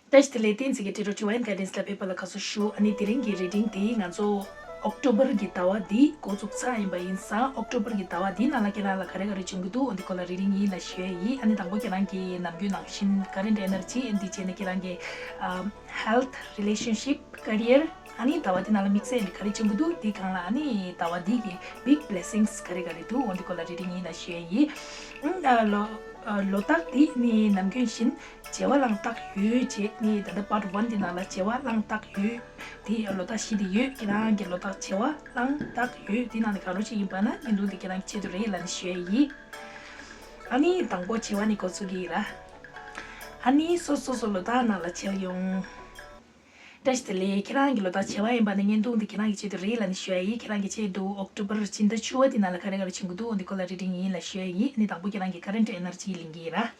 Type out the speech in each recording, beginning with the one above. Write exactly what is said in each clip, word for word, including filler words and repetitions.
བཀྲ་ཤིས་བདེ་ལེགས། བསྟན་འཛིན་གྱི་ཊི་ཊི་ཌི་ཝའི་ནི་གའི་ཌན་སི་ལ་ཕེབས་པ་ལ་དགའ་བསུ་ཞུ། ཨ་ནི་དེ་རིང་གི་རི་ཌིང་དེ་ང་ཚོ་ཨོག་ཊོ་བར་གྱི་ཟླ་བ་འདི་འགོ་བཙུགས་ཚར་ཡིན་པ་ཡིན་ཙང་། ཨོག་ཊོ་བར་གྱི་ཟླ་བ་འདི་ནང་ལ་ཁྱེད་རང་ལ་ག་རེ་ག་རེ་བྱུང་གི་འདུག་འོ་འདི་སྐོར་ལ་རི་ཌིང་ཡིན་ལ་ཞུ་ཡ་ཡིན། ཨ་ནི་དང་པོ་ཁྱེད་རང་གི་ནམ་རྒྱུན་ནང་བཞིན་ཀ་རེན་ཊི་ཨེ་ནར་ཇི། ཨ་ནི་འདི་བྱས་ནས་ཁྱེད་རང་གི་ཨམ་ཧེལ་ཐི། རི་ལེ་ཤན་ཤིབ། ཀེ་རི་ཡར། ཨ་ནི་ཟླ་བ་འདི་ནང་ལ་དམིགས་བསལ་ནི་ག་རེ་བྱུང་གི་འདུག་འདི་སྒང་ལ་ཨ་ནི་ཟླ་བ་འདི་གི་བིག་བྷི་ལེ་སིང་ག་རེ་ག་རེ་འདུག་འོ་འདི་སྐོར་ལ་རི་ཌིང་ཡིན་ལ་ཞུ་ཡ་ཡིན། ཨ་ལོ་ཨ་ལོ་རྟགས་འདི་ནི་ནམ་རྒྱུན་བཞིན་བྱེ་བ་གླང་རྟགས་ཡོད་ཅེས་ནི། ད་ལྟ་པཱར་ཊི་ཝན་འདི་ནང་ལ་བྱེ་བ་གླང་རྟགས་ཡོད། དེ་ལོ་རྟགས་བཞི་དེ་ཡོད། ཁྱེད་རང་གི་ལོ་རྟགས་བྱེ་བ་གླང་རྟགས་ཡོད། དེ་ནང་ནས་གང་རུང་ཞིག་ཡིན་པ་ན་བརྙན་ཐུང་འདི་ཁྱེད་རང་གི་ཆེད་དུ་རེད་ལབ་ནས་ཞུ་ཡ་ཡིན། ཨ་ནི་དང་པོ་བྱེ་བ་ནས་འགོ་ཚུགས་ཀྱི་ཡིན་ར། ཨ་ནི་སོ་སོ་སོ་ལོ་རྟགས་ནང་ལ་བྱེལ་ཡོང་། བཀྲ་ཤིས་བདེ་ལེགས། ཁྱེད་རང་གི་ལོ་རྟགས་བྱེ་བ་ཡིན་པ་ན་བརྙན་ཐུང་འདི་ཁྱེད་རང་གི་ཆེད་དུ་རེད་ལབ་ནས་ཞུ་ཡ་ཡིན། ཁྱེད་རང་གི་ཆེད་དུ་ཨོག་ཊོ་བར་སྤྱི་ཟླ་བཅུ་པ་འདི་ནང་ལ་ག་རེ་ག་རེ་བྱུང་གི་འདུག་འོ་འདི་སྐོར་ལ་རི་ཌིང་ཡིན་ལ་ཞུ་ཡ་ཡིན། ཨ་ནི་དང་པོ་ཁྱེད་རང་གི་ཀ་རེན་ཊི་ཨེ་ནར་ཇི་ལེན་གྱི་ཡིན་ར།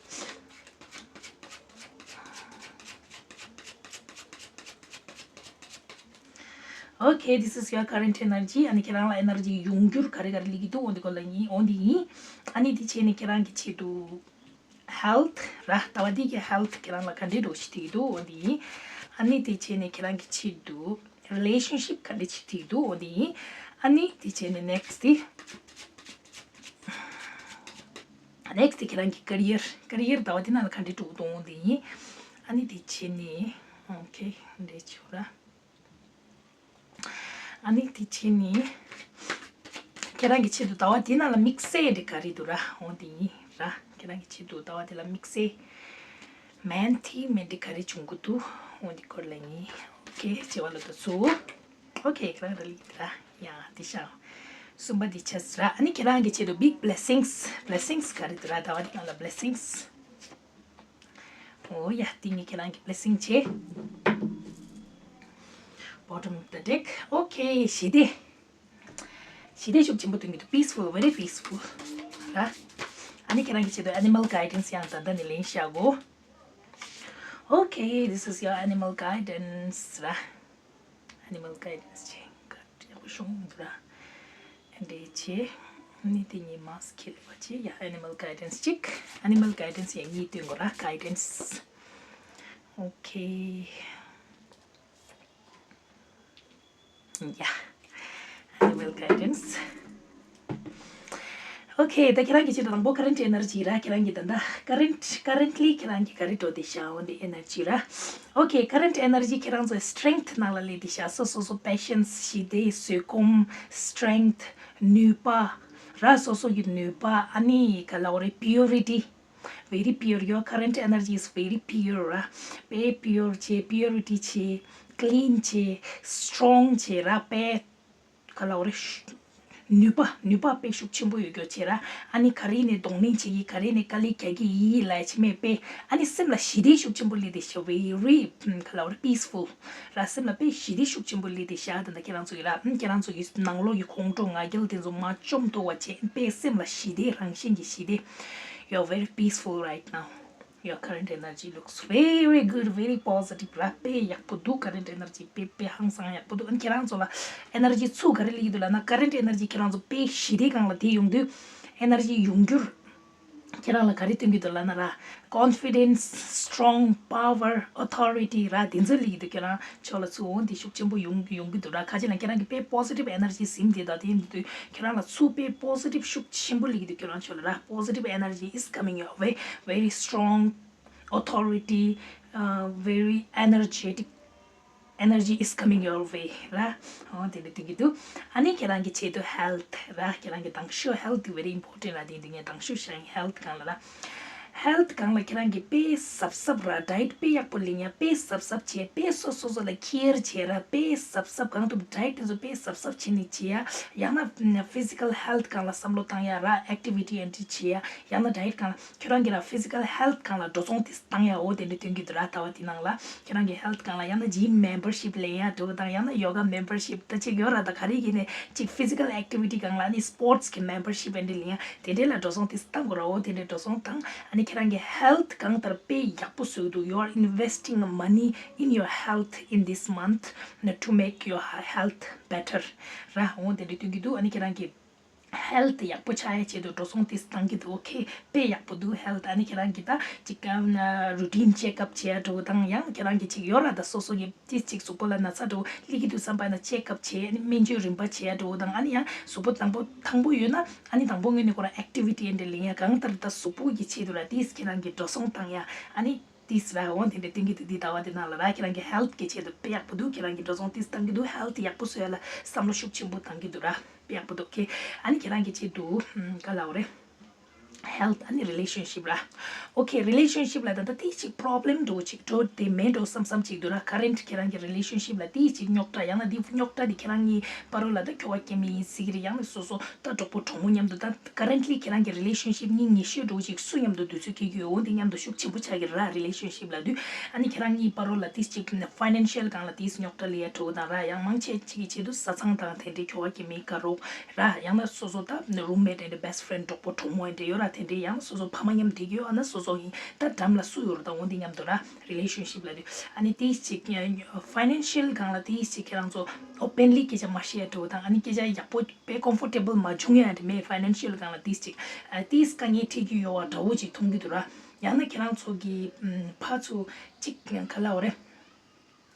Okay, this is your current energy. ཨ་ནི་ཁྱེད་རང་ལ་ཨེ་ནར་ཇི་ཡོང་འགྱུར་ག་རེ་ག་རེ་སླེབས་ཀྱི་འདུག་འོ་འདི་སྐོར་ལ་ཡིན། འོ་འདི་ཡིན། ཨ་ནི་འདི་བྱས་ནས་ཁྱེད་རང་གི་ཆེད་དུ་ཧེལ་ཐི་ར། ཟླ་བ་འདི་གི་ཧེལ་ཐི་ཁྱེད་རང་ལ་ག་འདྲས་འགྲོ་ཞིག་ཐིག་འདུག་འོ་འདི་ཡིན། ཨ་ནི་དེ་བྱས་ནས་ཁྱེད་རང་གི་ཆེད་དུ་རི་ལེ་ཤན་ཤིབ་ག་འདྲས་ཞིག་ཐིག་འདུག་འོ་འདི་ཡིན། ཨ་ནི་དེ་བྱས་ནས་ནེག་སི་ཊི་དེ། ནེག་སི་ཊི་དེ་ཁྱེད་རང་གི་ཀེ་རི་ཡར། ཀེ་རི་ཡར་ཟླ་བ་འདི་ནང་ལ་ག་འདྲས་འགྲོ་འདུག་འོ་འདི་ཡིན། ཨ་ནི་དེ་བྱས་ནས་ཨོ་ཁེ་འདྲས་བྱུང་ར། ཨ་ནི་དེ་བྱས་ནས་ཁྱེད་རང་གི་ཆེད་དུ་ཟླ་བ་འདི་ནང་ལ་དམིགས་བསལ་འདི་ག་རེ་འདུག་ར། འོ་འདི་ཡིན་ར། ཁྱེད་རང་གི་ཆེད་དུ་ཟླ་བ་འདི་ལ་དམིགས་བསལ་མེན་ཐི་མེན་འདི་ག་རེ་བྱུང་གི་འདུག་འོ་འདི་སྐོར་ལ་ཡིན། ཨོ་ཁེ་བྱེ་བ་ལོ་རྟགས་ཚོ། ཨོ་ཁེ་ཁྱེད་རང་ར་ལིག་ར། ཡ་འདི་ཤ་གསུམ་པ་འདི་ཆས་ར། ཨ་ནི་ཁྱེད་རང་གི་ཆེད་དུ་བིག་བྷི་ལེ་སིང་སི། བྷི་ལེ་སིང་སི་ག་རེ་འདུག་ར། ཟླ་བ་འདི་ནང་ལ་བྷི་ལེ་སིང་སི། ཨོ་ཡ་དེ་ངས་ཁྱེད་རང་གི་བྷི་ལེ་སིང་བྱེད། Bottom of the deck. Okay, ཞི་བདེ། ཞི་བདེ་ཤུགས་ཆེན་པོ་སྟོན་གྱི་འདུག peaceful, very peaceful ར། ཨ་ནི་ཁྱེད་རང་གི་ཆེད་དུ་ཨེ་ནི་མལ་གའི་ཌེན་སི་ཡང་ད་ལྟ་ནས་ལེན་བྱ་དགོས། Okay, this is your animal guidance ར། ཨེ་ནི་མལ་གའི་ཌེན་སི་བྱེད། ཀ་ཡག་པོ་བྱུང་འདུག་ར། ཨ་འདྲས་བྱེད། ནི་དེ་གཉིས་མཱ་སི་ཁི་ལེ་བ་བྱེད། ཡ་ཨེ་ནི་མལ་གའི་ཌེན་སི་གཅིག་ཨེ་ནི་མལ་གའི་ཌེན་སི་ཡ་གཉིས་སྟོན་དགོས་ར། གའི་ཌེན་སི། Okay. ཡ། Animal guidance. Okay, ད་ཁྱེད་རང་གི་ཆེད་དུ་དང་པོ་ཀ་རེན་ཊི་ཨེ་ནར་ཇི་ར། ཁྱེད་རང་གི་ད་ལྟ་ཀ་རེན་ཊི་ཀ་རེན་ཊི་ལི་ཁྱེད་རང་གི་ག་རེ་འགྲོ་བསྡད་ཤག་འོ་འདི་ཨེ་ནར་ཇི་ར། Okay, ཀ་རེན་ཊི་ཨེ་ནར་ཇི་ཁྱེད་རང་ཚོའི་སི་ཊེང་ཐི་ནང་ལ་སླེབས་བསྡད་ཤག་སོ་སོ་སོ་པེ་ཤན་སི། ཞི་བདེ། བཟོད་སྒོམ། སི་ཊེང་ཐི། ནུས་པ་ར། སོ་སོ་གི་ནུས་པ། ཨ་ནི་ག་ལབ་དགོས་རེད། པིའུ་རི་ཊི། Very pure. Your current energy is very pure ར། དཔེ་པིའུར་བྱས། པིའུ་རི་ཊི་བྱས། ཀི་ལིན་བྱས། སི་ཊོང་བྱས་ར། དཔེ་ག་ལབ་དགོས་རེད། ནུས་པ་ནུས་པ་དཔེ་ཤུགས་ཆེན་པོ་ཡོད་རྒྱུ་བྱས་ར། ཨ་ནི་ག་རེ་ནས་གདོང་ལེན་བྱེད་ཀྱི། ག་རེ་ནས་དཀའ་ལས་རྒྱག་གི་ཡིན་ལབ་ཡ་ཅིག་མེད་པས། ཨ་ནི་སེམས་ལ་ཞི་བདེ་ཤུགས་ཆེན་པོ་སླེབས་བསྡད་ཤག very ག་ལབ་དགོས་རེད། པིས་ཕུལ་ར། སེམས་ལ་དཔེ་ཞི་བདེ་ཤུགས་ཆེན་པོ་སླེབས་བསྡད་ཤག་ད་ལྟ་ཁྱེད་རང་ཚོ་ཡིན་ར། ཨ་ཁྱེད་རང་ཚོ་གི་ནང་ལོགས་ཀྱི་ཁོང་ཁྲོ་ང་རྒྱལ་དེ་ཚོ་མར་བཅོམ་ཐུབ་པ་བྱས། དཔེ་སེམས་ལ་ཞི་བདེ། རང་བཞིན་གྱི་ཞི་བདེ། You are very peaceful right now. Your current energy looks very good, very positive ར། དཔེ་ཡག་པོ་འདུག་ཀ་རེན་ཊི་ཨེ་ནར་ཇི་དཔེ་དཔེ་ཧང་སང་ཡག་པོ་འདུག་ཨ་ནི་ཁྱེད་རང་ཚོ་ལ་ཨེ་ནར་ཇི་ཚུར་ག་རེ་སླེབས་ཀྱི་འདུག་ལབ་ན། ཀ་རེན་ཊི་ཨེ་ནར་ཇི་ཁྱེད་རང་ཚོ་དཔེ་ཞི་བདེ་སྒང་ལ་དེ་ཡོང་དུས་ཨེ་ནར་ཇི་ཡོང་འགྱུར། ཁྱེད་རང་ལ་ག་རེ་སྟོན་གྱི་འདུག་ལབ་ན་ར། confidence, strong, power, authority ར། དེ་ཚོ་སླེབས་ཀྱི་འདུག་ཁྱེད་རང་ཕྱོགས་ལ་ཚུར་འོང་དེ་ཤུགས་ཆེན་པོ་ཡོང་ཡོང་གི་འདུག་ར། ཁ་ཅིག་ལ་ཁྱེད་རང་གི་དཔེ་པོ་སི་ཊིབ་ཨེ་ནར་ཇི་ཟིན་བསྡད་ད། དེ་ཡིན་དུས་ཁྱེད་རང་ལ་ཚུར་དཔེ་པོ་སི་ཊིབ་ཤུགས་ཆེན་པོ་སླེབས་ཀྱི་འདུག་ཁྱེད་རང་ཕྱོགས་ལ་ར། Positive energy is coming your way. Very strong, authority, uh, very energetic energy is coming your way ར། འོ་དེ་འདྲ་སྟོན་གྱི་འདུག་ཨ་ནི་ཁྱེད་རང་གི་ཆེད་དུ་ཧེལ་ཐི་ར། ཁྱེད་རང་གི་དང་ཤོས་ཧེལ་ཐི་very important ར། དེ་འདི་ངས་དང་ཤོས་བཤད་ཡིན། ཧེལ་ཐི་སྒང་ལ་ར། ཧེལ་ཐི་སྒང་ལ་ཁྱེད་རང་གིས་དཔེ་གཟབ་གཟབ་ར། ཌའེ་ཊི་དཔེ་ཡག་པོ་ལེན་ཡ། དཔེ་གཟབ་གཟབ་བྱས། དཔེ་སོ་སོ་སོ་ལ་ཁེར་བྱས་ར། དཔེ་གཟབ་གཟབ་གང་ཐུབ་ཌའེ་ཊི་དེ་ཚོ་དཔེ་གཟབ་གཟབ་བྱས་ནས་བྱེད་ཡ། ཡང་ན་ཕི་ཟི་ཀལ་ཧེལ་ཐི་སྒང་ལ་བསམ་བློ་བཏང་ཡ་ར། ཨེག་ཊི་བི་ཊི་ཨེ་འདྲ་བྱེད་ཡ། ཡང་ན་ཌའེ་ཊི་སྒང་ལ་ཁྱོད་རང་གིས་ར་ཕི་ཟི་ཀལ་ཧེལ་ཐི་སྒང་ལ་འགྲོ་སོང་དེ་བཏང་ཡ། འོ་དེ་འདྲ་སྟོན་གྱི་འདུག་ར། ལྟ་བ་དེ་ནང་ལ་ཁྱེད་རང་གི་ཧེལ་ཐི་སྒང་ལ་ཡང་ན་ཇིམ་མེམ་བར་ཤིབ་ལེན་ཡ་འགྲོ་དང་། ཡང་ན་ཡོ་ག་མེམ་བར་ཤིབ་ད་ཅིག་ཡོད་ར། ད་ག་རེ་ཡིན་ནའི་ཅིག་ཕི་ཟི་ཀལ་ཨེག་ཊི་བི་ཊི་སྒང་ལ་ནི་སི་པོར་ཊི་གི་མེམ་བར་ཤིབ་ཨེ་འདྲ་ལེན་ཡ། དེ་འདྲ་ལ་འགྲོ་སོང་དེ་བཏང་དགོས་ར། འོ་དེ་འདྲ་འགྲོ་སོང་བཏང་། ཨ་ནི་ཁྱེད་རང་གི་ཧེལ་ཐི་གང་ལྟར་དཔེ་ཡག་པོ་བཟོས་འདུག You are investing money in your health in this month to make your health better ར། འོ་དེ་འདྲ་སྟོན་གྱི་འདུག་ཨ་ནི་ཁྱེད་རང་གི་ཧེལ་ཐི་ཡག་པོ་ཆགས་ཡ་ཆེད་དུ་འགྲོ་སོང་ཏིས་བཏང་གི་འདུག་ཨོ་ཁེ། དཔེ་ཡག་པོ་འདུག་ཧེལ་ཐི། ཨ་ནི་ཁྱེད་རང་གི་ད་ཅིག་ཨམ་རུ་ཊིན་ཅེག་ཨབ་བྱེད་ཡ་འགྲོ་དང་ཡང་ཁྱེད་རང་གི་ཅིག་ཡོད་ར། ད་སོ་སོ་གི་ཏིས་ཅིག་གཟུགས་པོ་ལ་ན་ཚ་འགྲོ་སླེབས་ཀྱི་འདུག་བསམ་པ་ན་ཅེག་ཨབ་བྱེད། ཨ་ནི་སྨན་བཅོས་རིམ་པ་བྱེད་ཡ་འགྲོ་དང་། ཨ་ནི་ཡང་གཟུགས་པོ་དང་པོ་ཐང་པོ་ཡོད་ན་ཨ་ནི་དང་པོ་ངོས་ནས་ཁོ་རང་ཨེག་ཊི་ཝི་ཊི་ཨེ་འདྲ་ལེན་ཡ། གང་ལྟར་ད་གཟུགས་པོ་གི་ཆེད་དུ་ར་ཏིས་ཁྱེད་རང་གི་འགྲོ་སོང་བཏང་ཡ་ཨ་ནི། ཏིས་ར་འོ་དེ་འདྲ་བསྟན་གྱི་འདུག་འདི་ཟླ་བ་འདི་ནང་ལ་ར་ཁྱེད་རང་གི་ཧེལ་ཐི་གི་ཆེད་དུ་དཔེ་ཡག་པོ་འདུག་ཁྱེད་རང་གི་འགྲོ་སོང་ཏིས་བཏང་གི་འདུག་ཧེལ་ཐི་ཡག་པོ་བཟོ་ཡ་ལ་བསམ་བློ་ཤུགས་ཆེན་པོ་བཏང་གི་འདུག་ར། དཔེ་ཡག་པོ་འདུག་ཁེ། ཨ་ནི་ཁྱེད་རང་གི་ཆེད་དུ་ཨམ་ག་ལབ་དགོས་རེད། ཧེལ་ཐི་ཨ་ནི་རི་ལེ་ཤན་ཤིབ་ར། ཨོ་ཁེ། རི་ལེ་ཤན་ཤིབ་ལ་ད་ལྟ་ཏིས་ཅིག་པོ་རོབ་ལེམ་འགྲོ་ཅིག་འགྲོ་དེ་མེད་འགྲོ་བསམ་བསམ་ཅིག་འདུག་ར། ཁ་རེན་ཊི་ཁྱེད་རང་གི་རི་ལེ་ཤན་ཤིབ་ལ་ཏིས་ཅིག་རྙོག་དྲ། ཡང་ན་འདི་རྙོག་དྲ་འདི་ཁྱེད་རང་གཉིས་བར་རོ་ལ་ད་ཁྱོ་ག་སྐྱེ་དམན་ཡིན་སྲིད་ཀྱི་རེད། ཡང་ན་སོ་སོ་ད་གྲོགས་པོ་གྲོགས་མོ་མཉམ་དུ་ད། ཀ་རེན་ཊི་ལི་ཁྱེད་རང་གི་རི་ལེ་ཤན་ཤིབ་གཉིས་ཉེ་ཤོས་འགྲོ་ཅིག་སུ་མཉམ་དུ་དུས་ཚོད་སྐྱེལ་གྱི་ཡོད། འོ་འདི་མཉམ་དུ་ཤུགས་ཆེན་པོ་ཆགས་ཀྱི་ར། རི་ལེ་ཤན་ཤིབ་ལབ་དུས་ཨ་ནི་ཁྱེད་རང་གཉིས་བར་རོ་ལ་ཏིས་ཅིག་ཕ་ནན་ཤལ་སྒང་ལ་ཏིས་རྙོག་དྲ་ལས་ཡ་འགྲོ་དང་ར། ཡང་མང་ཆེ་ཅིག་གི་ཆེད་དུ་བཟའ་ཚང་དང་དེ་འདྲའི་ཁྱོ་ག་སྐྱེ་དམན་དགའ་རོགས་ར། ཡང་ན་སོ་སོ་ད་རུམ་མེཊ་དེ་འདྲའི་བེ་སི་ཊི་ཕ་རེན་ཌི་གྲོགས་པོ་གྲོགས་མོ་དེ་འདྲ་ཡོད་ར། དེ་འདྲའི་ཡང་ན་སོ་སོ་ཕ་མ་མཉམ་བསྡད་ཀྱི་ཡོད། ཨ་ན་སོ་སོ་ཡིན་ད་འགྲམ་ལ་སུ་ཡོད་ར། ད་འོ་འདི་མཉམ་དུ་ར་རི་ལེ་ཤན་ཤིབ་ལབ་དུས་ཨ་ནི་ཏིས་ཅིག་ཕ་ནན་ཤལ་སྒང་ལ་ཏིས་ཅིག་ཁྱེད་རང་ཚོ་ཨོ་པན་ལི་སྐད་ཆ་མ་བཤད་འགྲོ་དང་ཨ་ནི་སྐད་ཆ་ཡག་པོ། དཔེ་ཀོམ་ཕོར་ཊེ་བལ་མ་བྱུང་ཡ་རེད་མེད། ཕ་ནན་ཤལ་སྒང་ལ་ཏིས་ཅིག་ཨ་ཏིས་དཀའ་ངལ་འཕྲད་ཀྱི་ཡོད་པ་འདྲ་བོ་ཅིག་མཐོང་གི་འདུག་ར། ཡང་ན་ཁྱེད་རང་ཚོ་གི་ཨམ་ཕར་ཚུར་ཅིག་ག་ལབ་དགོས་རེད།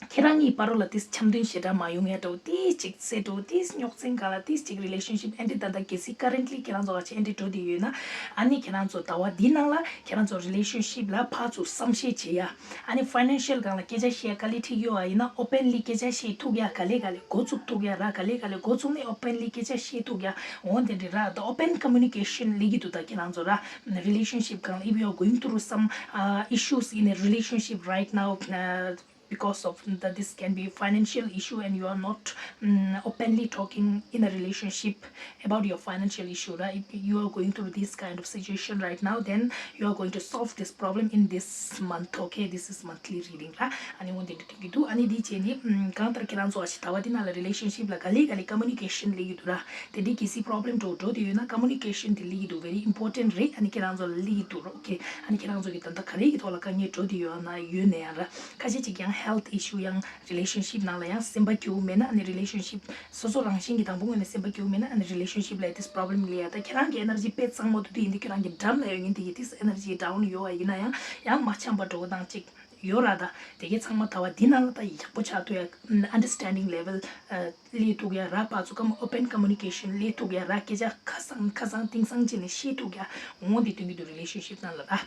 ཁྱེད་རང་གཉིས་བར་རོ་ལ་ཏིས་འཆམ་མཐུན་ཞེ་དྲག་མ་ཡོང་ཡ་འདྲ་བོ། ཏིས་ཅིག་སེ་འགྲོ་ཏིས་རྙོག་འཛིང་སྒང་ལ་ཏིས་ཅིག་རི་ལེ་ཤན་ཤིབ་ཨེ་འདྲ་ད་ལྟ་གལ་སྲིད་ཀ་རེན་ཊི་ལི་ཁྱེད་རང་ཚོ་ག་ཅིག་ཨེ་འདྲ་འགྲོ་བསྡད་ཡོད་ན་ཨ་ནི་ཁྱེད་རང་ཚོ་ཟླ་བ་འདི་ནང་ལ་ཁྱེད་རང་ཚོ་རི་ལེ་ཤན་ཤིབ་ལ་ཕར་ཚུར་བསམ་ཤེས་བྱེད་ཡ། ཨ་ནི་ཕ་ནན་ཤལ་སྒང་ལ་སྐད་ཆ་བཤད་ཡ་དཀའ་ལས་འཕྲད་ཀྱི་ཡོད་པ་ཡིན་ན་ཨོ་པན་ལི་སྐད་ཆ་བཤད་ཐུབ་ཡ། ག་ལེ་ག་ལེ་འགོ་བཙུགས་ཐུབ་ཡ་ར། ག་ལེ་ག་ལེ་འགོ་བཙུགས་ནས་ཨོ་པན་ལི་སྐད་ཆ་བཤད་ཐུབ་ཡ། འོ་དེ་འདྲ་ར། ད་ཨོ་པན་ཀོ་མུ་ནི་ཀེ་ཤན་སླེབས་ཀྱི་འདུག་ད་ཁྱེད་རང་ཚོ་ར་རི་ལེ་ཤན་ཤིབ་སྒང་ལ། if you are going through some uh, issues in a relationship right now, uh, because of the, this can be financial issue and you are not um, openly talking in a relationship about your financial issue, right? If you are going through this kind of situation right now, then you are going to solve this problem in this month, okay? This is monthly reading, right? ཨ་ནི་འོ་དེ་འདྲ་ཐོན་གྱི་འདུག་ཨ་ནི་འདི་བྱས་ནི་ཨམ་གང་ལྟར་ཁྱེད་རང་ཚོ་ཨ་ཅིག་ཟླ་བ་འདི་ནང་ལ་རི་ལེ་ཤན་ཤིབ་ལ་ག་ལེ་ག་ལེ་ཀོ་མུ་ནི་ཀེ་ཤན་སླེབས་ཀྱི་འདུག་ར། དེ་འདྲའི་གལ་སྲིད་པོ་རོབ་ལེམ་འགྲོ་འགྲོ་དེ་ཡོད་ན་ཀོ་མུ་ནི་ཀེ་ཤན་དེ་སླེབས་ཀྱི་འདུག very important རེད། ཨ་ནི་ཁྱེད་རང་ཚོ་ལ་སླེབས་ཀྱི་འདུག་ར། ཨོ་ཁེ། ཨ་ནི་ཁྱེད་རང་ཚོ་གི་ད་ལྟ་ག་རེ་གི་ཐོག་ལ་དཀའ་ངལ་འགྲོ་དེ་ཡོད་ན་ཡོད་ན་ཡང་ར། ཁ་ཤས་ཅིག་ཡང་ཧེལ་ཐི་ཨི་ཤུ་ཡང་རི་ལེ་ཤན་ཤིབ་ནང་ལ་ཡང་སེམས་པ་སྐྱིད་པོ་མེད་ན། ཨ་ནི་རི་ལེ་ཤན་ཤིབ་སོ་སོ་རང་བཞིན་གྱི་དང་པོ་ངོས་ནས་སེམས་པ་སྐྱིད་པོ་མེད་ན། ཨ་ནི་རི་ལེ་ཤན་ཤིབ་ལ་ཏིས་པོ་རོབ་ལེམ་སླེབས་ཡ། ད་ཁྱེད་རང་གི་ཨེ་ནར་ཇི་དཔེ་གཙང་མ་འདུག་དེ་ཡིན་དུས་ཁྱེད་རང་གི་འགྲམ་ལ་ཡོད་མཁན་དེ་གི་ཏིས་ཨེ་ནར་ཇི་ཌའུན་ཡོད་པ་ཡིན་ན་ཡང་ཡང་མ་འཆམ་པ་འགྲོ་དང་ཅིག་ཡོད་ར། ད་དེ་གའི་ཚང་མ་ཟླ་བ་འདི་ནང་ལ་ད་ཡག་པོ་ཆགས་ཐུབ་ཡ། understanding level སླེབས་ཐུབ་ཡ་ར། ཕར་ཚུར་ཀོམ་ཨོ་པན་ཀོ་མུ་ནི་ཀེ་ཤན་སླེབས་ཐུབ་ཡ་ར། སྐད་ཆ་ཁ་སང་ཁ་སང་དེང་སང་བྱས་ནས་བཤད་ཐུབ་ཡ། འོ་འདི་སྟོན་གྱི་འདུག་རི་ལེ་ཤན་ཤིབ་ནང་ལ་ར།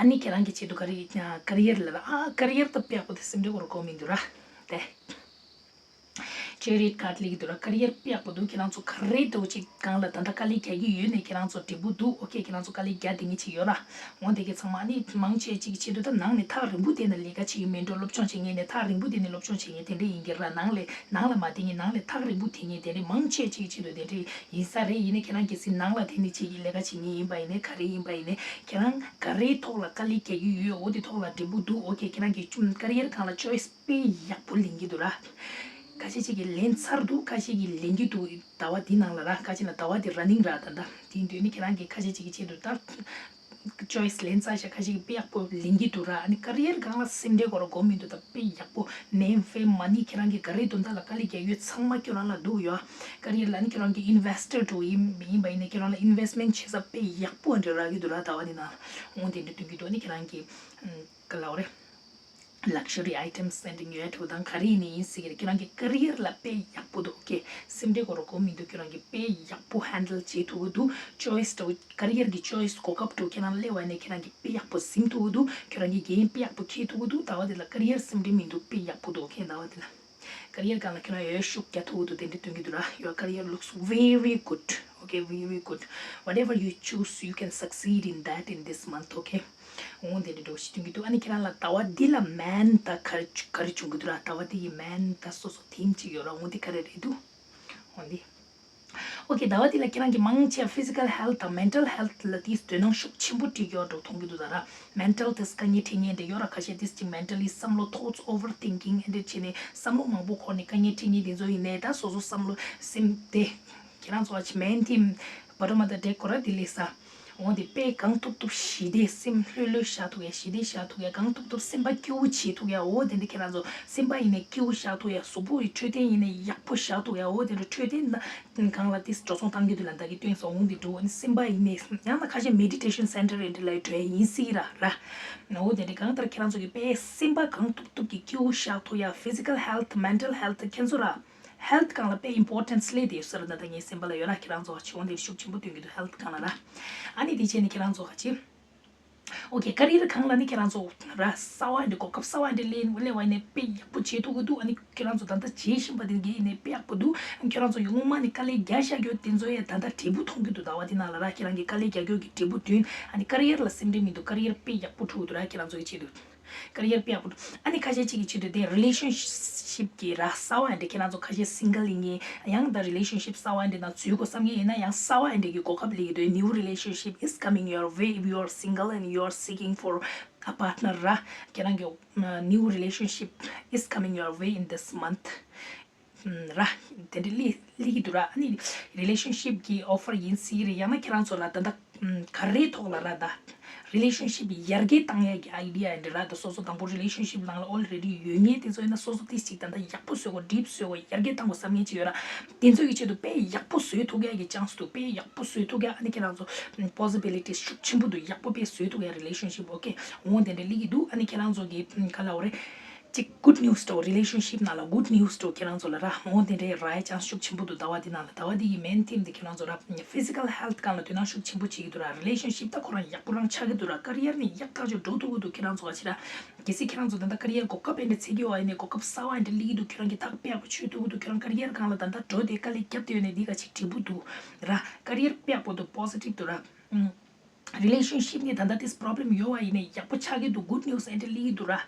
ཨ་ནི་ཁྱེད་རང་གི་ཆེད་དུ་ཀ་རི་ཀ་རི་ཡར་ལ་ར། ཨ་ཀ་རི་ཡར་ད་དཔེ་ཡག་པོ་དེ་སེམས་ཁྲལ་དགོས་ར་གོ་མི་འདུག་ར། དེ་ཅེ་རི་ཡཊ་ཀར་ཌི་སླེབས་ཀྱི་འདུག་ར། ཀ་རི་ཡར་དཔེ་ཡག་པོ་འདུག་ཁྱེད་རང་ཚོ་ག་རེ་འདྲ་བོ་ཅིག་སྒང་ལ་ད་ལྟ་དཀའ་ལས་རྒྱག་གི་ཡོད་ནས་ཁྱེད་རང་ཚོ་འབྲས་བུ་འདུག་ཨོ་ཁེ། ཁྱེད་རང་ཚོ་དཀའ་ལས་རྒྱག་བསྡད་མཁན་ཅིག་ཡོད་ར། འོ་དེ་གའི་ཚང་མ་ཨ་ནི་མང་ཆེ་ཅིག་གི་ཆེད་དུ་ད་ནང་ནས་ཐག་རིང་པོ་བསྡད་ནས་ལས་ཀ་བྱེད་ཀྱི་མེད་འགྲོ། སློབ་སྦྱོང་བྱེད་མཁན་ནས་ཐག་རིང་པོ་བསྡད་ནས་སློབ་སྦྱོང་བྱེད་མཁན་དེ་འདྲ་ཡིན་གྱི་ར། ནང་ལས་ནང་ལ་མ་བསྡད་མཁན། ནང་ལས་ཐག་རིང་པོ་བསྡད་མཁན་དེ་འདྲ་མང་ཆེ་ཅིག་གི་ཆེད་དུ་དེ་འདྲ་ཡིན་ས་རེད། ཡིན་ནའི་ཁྱེད་རང་གལ་སྲིད་ནང་ལ་དེ་ནས་བྱེད་ཀྱི་ལས་ཀ་བྱེད་མཁན་ཡིན་པ་ཡིན་ནའི་ག་རེ་ཡིན་པ་ཡིན་ནའི་ཁྱེད་རང་ག་རེའི་ཐོག་ལ་དཀའ་ལས་རྒྱག་གི་ཡོད། འོ་དེ་ཐོག་ལ་འབྲས་བུ་འདུག་ཨོ་ཁེ། ཁྱེད་རང་གི་ཀ་རི་ཡར་སྒང་ལ་ཅོའི་སི་དཔེ་ཡག་པོ་ལེན་གྱི་འདུག་ར། ཁ་ཤས་ཅིག་གིས་ལེན་ཚར་འདུག་ཁ་ཤས་ཀྱིས་ལེན་གྱི་འདུག་ཟླ་བ་འདི་ནང་ལ་ར། ཁ་ཤས་ན་ཟླ་བ་འདི་ར་ནིང་ར། ད་ལྟ་དེ་ཡིན་དུས་ནི་ཁྱེད་རང་གིས་ཁ་ཤས་ཅིག་གི་ཆེད་དུ་ད་ཅོའི་སི་ལེན་ཚར་ཤག་ཁ་ཤས་ཀྱིས་དཔེ་ཡག་པོ་ལེན་གྱི་འདུག་ར། ཨ་ནི་ཀ་རི་ཡར་སྒང་ལ་སེམས་ཁྲལ་དགོས་ར་གོ་མི་འདུག་ད་དཔེ་ཡག་པོ་ནེམ་ཕེ་མ་ནི་ཁྱེད་རང་གིས་ག་རེ་དོན་དག་ལ་དཀའ་ལས་རྒྱག་ཡོད་ཚང་མ་ཁྱོད་རང་ལ་འདུག་ཡོད། ཀ་རི་ཡར་ལ་ནི་ཁྱོད་རང་གི་ཨིན་ཝེ་སི་ཊར་འདྲ་བོ་ཡིན་ཡིན་པ་ཡིན་ནའི་ཁྱོད་རང་ལ་ཨིན་ཝེ་སི་མེན་ཊི་བྱེད་ས་དཔེ་ཡག་པོ་འདྲ་རག་གི་འདུག་ར། ཟླ་བ་འདི་ནང་ལ་འོ་དེ་འདྲ་སྟོན་གྱི་འདུག་ཨ་ནི་ཁྱེད་རང་གིས་ག་ལབ་དགོས་རེད། ལག་ཇུ་རི་ཨའི་ཊེམ་སི་ཟེར་འདི་ཉོ་ཡ་འདྲ་བོ་དང་ག་རེ་ཡིན་ནའི་ཡིན་སྲིད་ཀྱི་རེད། ཁྱེད་རང་གི་ཀ་རི་ཡར་ལ་དཔེ་ཡག་པོ་འདུག་ཨོ་ཁེ། སེམས་ཁྲལ་དགོས་ར་གོ་མི་འདུག་ཁྱེད་རང་གིས་དཔེ་ཡག་པོ་ཧེན་ཌལ་བྱེད་ཐུབ་ཀྱི་འདུག་ཅོའི་སི་འདྲ་བོ་ཀ་རི་ཡར་གྱི་ཅོའི་སི་གོ་སྐབས་འདྲ་བོ་ཁྱེད་རང་སླེབས་པ་ཡིན་ནའི་ཁྱེད་རང་གིས་དཔེ་ཡག་པོ་ཟིན་ཐུབ་ཀྱི་འདུག་ཁྱེད་རང་གིས་འགན་དཔེ་ཡག་པོ་འཁྱེར་ཐུབ་ཀྱི་འདུག་ཟླ་བ་འདི་ལ་ཀ་རི་ཡར་སེམས་ཁྲལ་མི་འདུག་དཔེ་ཡག་པོ་འདུག་ཨོ་ཁེ། ཟླ་བ་འདི་ལ་ཀ་རི་ཡར་སྒང་ལ་ཁྱེད་རང་ཡོད་ཤུགས་རྒྱག་ཐུབ་ཀྱི་འདུག་དེ་འདྲ་སྟོན་གྱི་འདུག་ར། Your career looks very good. Okay, very good. Whatever you choose, you can succeed in that in this month, okay? འོ་དེ་འདྲ་འདྲ་བོ་ཞིག་སྟོན་གྱི་འདུག་ཨ་ནི་ཁྱེད་རང་ལ་ཟླ་བ་འདི་ལ་མེན་ད་ག་རེ་ག་རེ་བྱུང་གི་འདུག་ར། ཟླ་བ་འདི་ཡི་མེན་ད་སོ་སོ་ཐིམ་ཅིག་ཡོད་ར། འོ་འདི་ག་རེ་རེད་འདུག་འོ་འདི། ཨོ་ཁེ། ཟླ་བ་འདི་ལ་ཁྱེད་རང་གི་མང་ཆེ་ཕི་ཟི་ཀལ་ཧེལ་ཐི་དང་མེན་ཊལ་ཧེལ་ཐི་ལ་དེའི་དོ་སྣང་ཤུགས་ཆེན་པོ་སྤྲད་ཀྱི་ཡོད་འགྲོ་མཐོང་གི་འདུག་ད་ར། མེན་ཊལ་དེ་དཀའ་ངལ་འཕྲད་མཁན་དེ་ཡོད་ར། ཁ་ཤས་དེ་ཅིག་མེན་ཊལ་ལི་བསམ་བློ་ཐོཊ་ཨོ་ཝར་ཐིང་ཀིང་ཨེ་འདྲ་བྱས་ནས་བསམ་བློ་མང་པོ་འཁོར་ནས་དཀའ་ངལ་འཕྲད་མཁན་དེ་ཚོ་ཡིན་ནའི་ད་སོ་སོ་བསམ་བློ་སེམས་དེ་ཁྱེད་རང་ཚོ་ཨ་ཅིག་མེན་ཐིམ་བ་ཏོམ་ཨོཕ་ཛ་ཌེག་སྐོར་ར་དེ་ལས་ས། འོ་དེ་དཔེ་གང་ཐུབ་ཐུབ་ཞི་བདེ་སེམས་ལྷོད་ལྷོད་བཞག་ཐུབ་ཡ། ཞི་བདེ་བཞག་ཐུབ་ཡ། གང་ཐུབ་ཐུབ་སེམས་པ་སྐྱིད་པོ་བྱེད་ཐུབ་ཡ། འོ་དེ་འདྲ་ཁྱེད་རང་ཚོ་སེམས་པ་ཡིན་ནའི་སྐྱིད་པོ་བཞག་ཐུབ་ཡ། གཟུགས་པོ་ཡི་འཕྲོད་བསྟེན་ཡིན་ནའི་ཡག་པོ་བཞག་ཐུབ་ཡ། འོ་དེ་འདྲ་འཕྲོད་བསྟེན་ན་གང་ལ་ཏིས་འགྲོ་སོང་བཏང་གི་འདུག་ལ། ད་གི་སྟོན་སོང་འོང་དེ་འགྲོ། ཨ་ནི་སེམས་པ་ཡིན་ནའི་ཡང་ན་ཁ་ཤས་མེ་ཌི་ཊེ་ཤན་སེན་ཊར་རེ་འདྲ་ལ་འགྲོ་ཡ་ཡིན་སྲིད་ར་ར། འོ་དེ་འདྲ་གང་ལྟར་ཁྱེད་རང་ཚོ་གི་དཔེ་སེམས་པ་གང་ཐུབ་ཐུབ་ཀྱི་སྐྱིད་པོ་བཞག་ཐུབ་ཡ། ཕི་ཛི་ཀལ་ཧེལ་ཐི། མེན་ཊལ་ཧེལ་ཐི། ཁྱེད་ཚོ་ར་ཧེལ་ཐི་སྒང་ལ་དཔེ་ཨིམ་པོར་ཊེན་སི་སླེབས་བསྡད་ཡོད་ས་རེད། ད་ལྟ་ངའི་སེམས་པ་ལ་ཡོད་ར། ཁྱེད་རང་ཚོ་ཆེ་བོ་འདིར་ཤུགས་ཆེན་པོ་སྟོན་གྱི་འདུག་ཧེལ་ཐི་སྒང་ལ་ར། ཨ་ནི་དེ་བྱས་ནས་ཁྱེད་རང་ཚོ་ག་ཅི། ཨོ་ཁེ། ཀ་རི་ཡར་སྒང་ལ་ནི་ཁྱེད་རང་ཚོ་ར་གསར་པ་འདི་གོ་སྐབས་གསར་པ་འདི་ལེན་ལེན་པ་ཡིན་ནའི་དཔེ་ཡག་པོ་བྱེད་ཐུབ་ཀྱི་འདུག་ཨ་ནི་ཁྱེད་རང་ཚོ་ད་ལྟ་བྱེད་བཞིན་པ་འདི་གི་ཡིན་ནའི་དཔེ་ཡག་པོ་འདུག་ཨ་ནི་ཁྱེད་རང་ཚོ་ཡི་སྔོན་མ་ནས་དཀའ་ལས་རྒྱག་བཞག་རྒྱུ་དེ་ཚོ་ཡང་ད་ལྟ་འབྲས་བུ་མཐོང་གི་འདུག་ཟླ་བ་འདི་ནང་ལ་ར། ཁྱེད་རང་གི་དཀའ་ལས་རྒྱག་རྒྱུ་གི་འབྲས་བུ་བཏོན། ཨ་ནི་ཀ་རི་ཡར་ལ་སེམས་ཁྲལ་མི་འདུག་ཀ་རི་ཡར་དཔེ་ཡག་པོ་འགྲོ་གི་འདུག་ར། ཁྱེད་རང་ཚོ་གི་ཆེད་དུ། ཀ་རི་ཡར་དཔེ་ཡག་པོ་འགྲོ། ཨ་ནི་ཁ་ཤས་གཅིག་གི་ཆེད་དུ་དེ་རི་ལེ་ཤན་ཤིབ་ཀྱི་ར་གསར་པ་འདི་ཁྱེད་རང་ཚོ་ཁ་ཤས་སིང་གལ་ཡིན་ངེས་ཡང་ད་རི་ལེ་ཤན་ཤིབ་གསར་པ་འདི་ནང་འཛུལ་དགོས་བསམ་ངེས་ཡིན་ན་ཡང་གསར་པ་འདི་གི་གོ་སྐབས་སླེབས་ཀྱི་འདུག new relationship is coming your way if you are single and you are seeking for a partner ར། ཁྱེད་རང་གི་new relationship is coming your way in this month ར། དེ་འདྲ་སླེབས་སླེབས་ཀྱི་འདུག་ར། ཨ་ནི་རི་ལེ་ཤན་ཤིབ་ཀྱི་ཨོ་ཕར་ཡིན་སྲིད་རེད། ཡང་ན་ཁྱེད་རང་ཚོ་ལ་ད་ལྟ་ག་རེའི་ཐོག་ལ་ར་ད་རི་ལེ་ཤན་ཤིབ་ཡར་རྒྱས་བཏང་ཡ་གི་ཨའི་ཌི་ཡ་ཡིན་ར། ད་སོ་སོ་དང་པོ་རི་ལེ་ཤན་ཤིབ་ནང་ལ་ཨོལ་རེ་ཌི་ཡོད་མཁན་དེ་ཚོ་ཡིན་ན་སོ་སོ་ཏིས་ཅིག་ད་ལྟ་ཡག་པོ་བཟོ་དགོས། ཌིབ་བཟོ་དགོས། ཡར་རྒྱས་བཏང་དགོས་བསམ་མཁན་ཅིག་ཡོད་ར། དེ་ཚོ་ཡི་ཆེད་དུ་དཔེ་ཡག་པོ་བཟོ་ཐུབ་ཡ་གི་ཅན་སི་འདུག་དཔེ་ཡག་པོ་བཟོ་ཐུབ་ཡ། ཨ་ནི་ཁྱེད་རང་ཚོ་པོ་སི་བི་ལི་ཊིས་ཤུགས་ཆེན་པོ་འདུག་ཡག་པོ་དཔེ་བཟོ་ཐུབ་ཡ་རི་ལེ་ཤན་ཤིབ། ཨོ་ཁེ། འོ་དེ་འདྲ་སླེབས་ཀྱི་འདུག་ཨ་ནི་ཁྱེད་རང་ཚོ་གི་ག་ལབ་དགོས་རེད། གཅིག་གུཌ་ནིའུ་སི་འདྲ་བོ་རི་ལེ་ཤན་ཤིབ་ནང་ལ་གུཌ་ནིའུ་སི་འདྲ་བོ་ཁྱེད་རང་ཚོ་ལ་ར། འོ་དེ་འདྲའི་ར་ཡ་ཅན་སི་ཤུགས་ཆེན་པོ་འདུག་ཟླ་བ་འདི་ནང་ལ། ཟླ་བ་འདི་ཡི་མེན་ཐིམ་འདི་ཁྱེད་རང་ཚོ་ར་ཕི་ཛི་ཀལ་ཧེལ་ཐི་སྒང་ལ་དོ་སྣང་ཤུགས་ཆེན་པོ་བྱེད་ཀྱི་འདུག་ར། རི་ལེ་ཤན་ཤིབ་ད་ཁོ་རང་ཡག་པོ་རང་ཆགས་ཀྱི་འདུག་ར། ཀ་རི་ཡར་ནི་ཡག་ཐག་ཆོད་འགྲོ་ཐུབ་ཀྱི་འདུག་ཁྱེད་རང་ཚོ་ག་ཅི་ར། གལ་སྲིད་ཁྱེད་རང་ཚོ་ད་ལྟ་ཀ་རི་ཡར་གོ་སྐབས་ཨེ་འདྲ་འཚོལ་གྱི་ཡོད་པ་ཡིན་ནའི་གོ་སྐབས་གསར་པ་ཨེ་འདྲ་སླེབས་ཀྱི་འདུག་ཁྱེད་རང་གི་ཐག་དཔེ་ཡག་པོ་ཆོད་ཐུབ་ཀྱི་འདུག་ཁྱེད་རང་ཀ་རི་ཡར་སྒང་ལ་ད་ལྟ་འགྲོ་དེ་དཀའ་ལས་བརྒྱབ་བསྡད་ཡོད་ནའི་འདི་ག་ཅིག་འབྲས་བུ་འདུག་ར། ཀ་རི་ཡར་དཔེ་ཡག་པོ་འདུག་པོ་སི་ཊིབ་འདུག་ར། ཨུམ། རི་ལེ་ཤན་ཤིབ་ནི་ད་ལྟ་ཏིས་པོ་རོབ་ལེམ་ཡོད་པ་ཡིན་ནའི་ཡག་པོ་ཆགས་ཀྱི་འདུག་གུཌ་ནིའུ་སི་ཨེ་འདྲ་སླེབས་ཀྱི་འདུག་ར།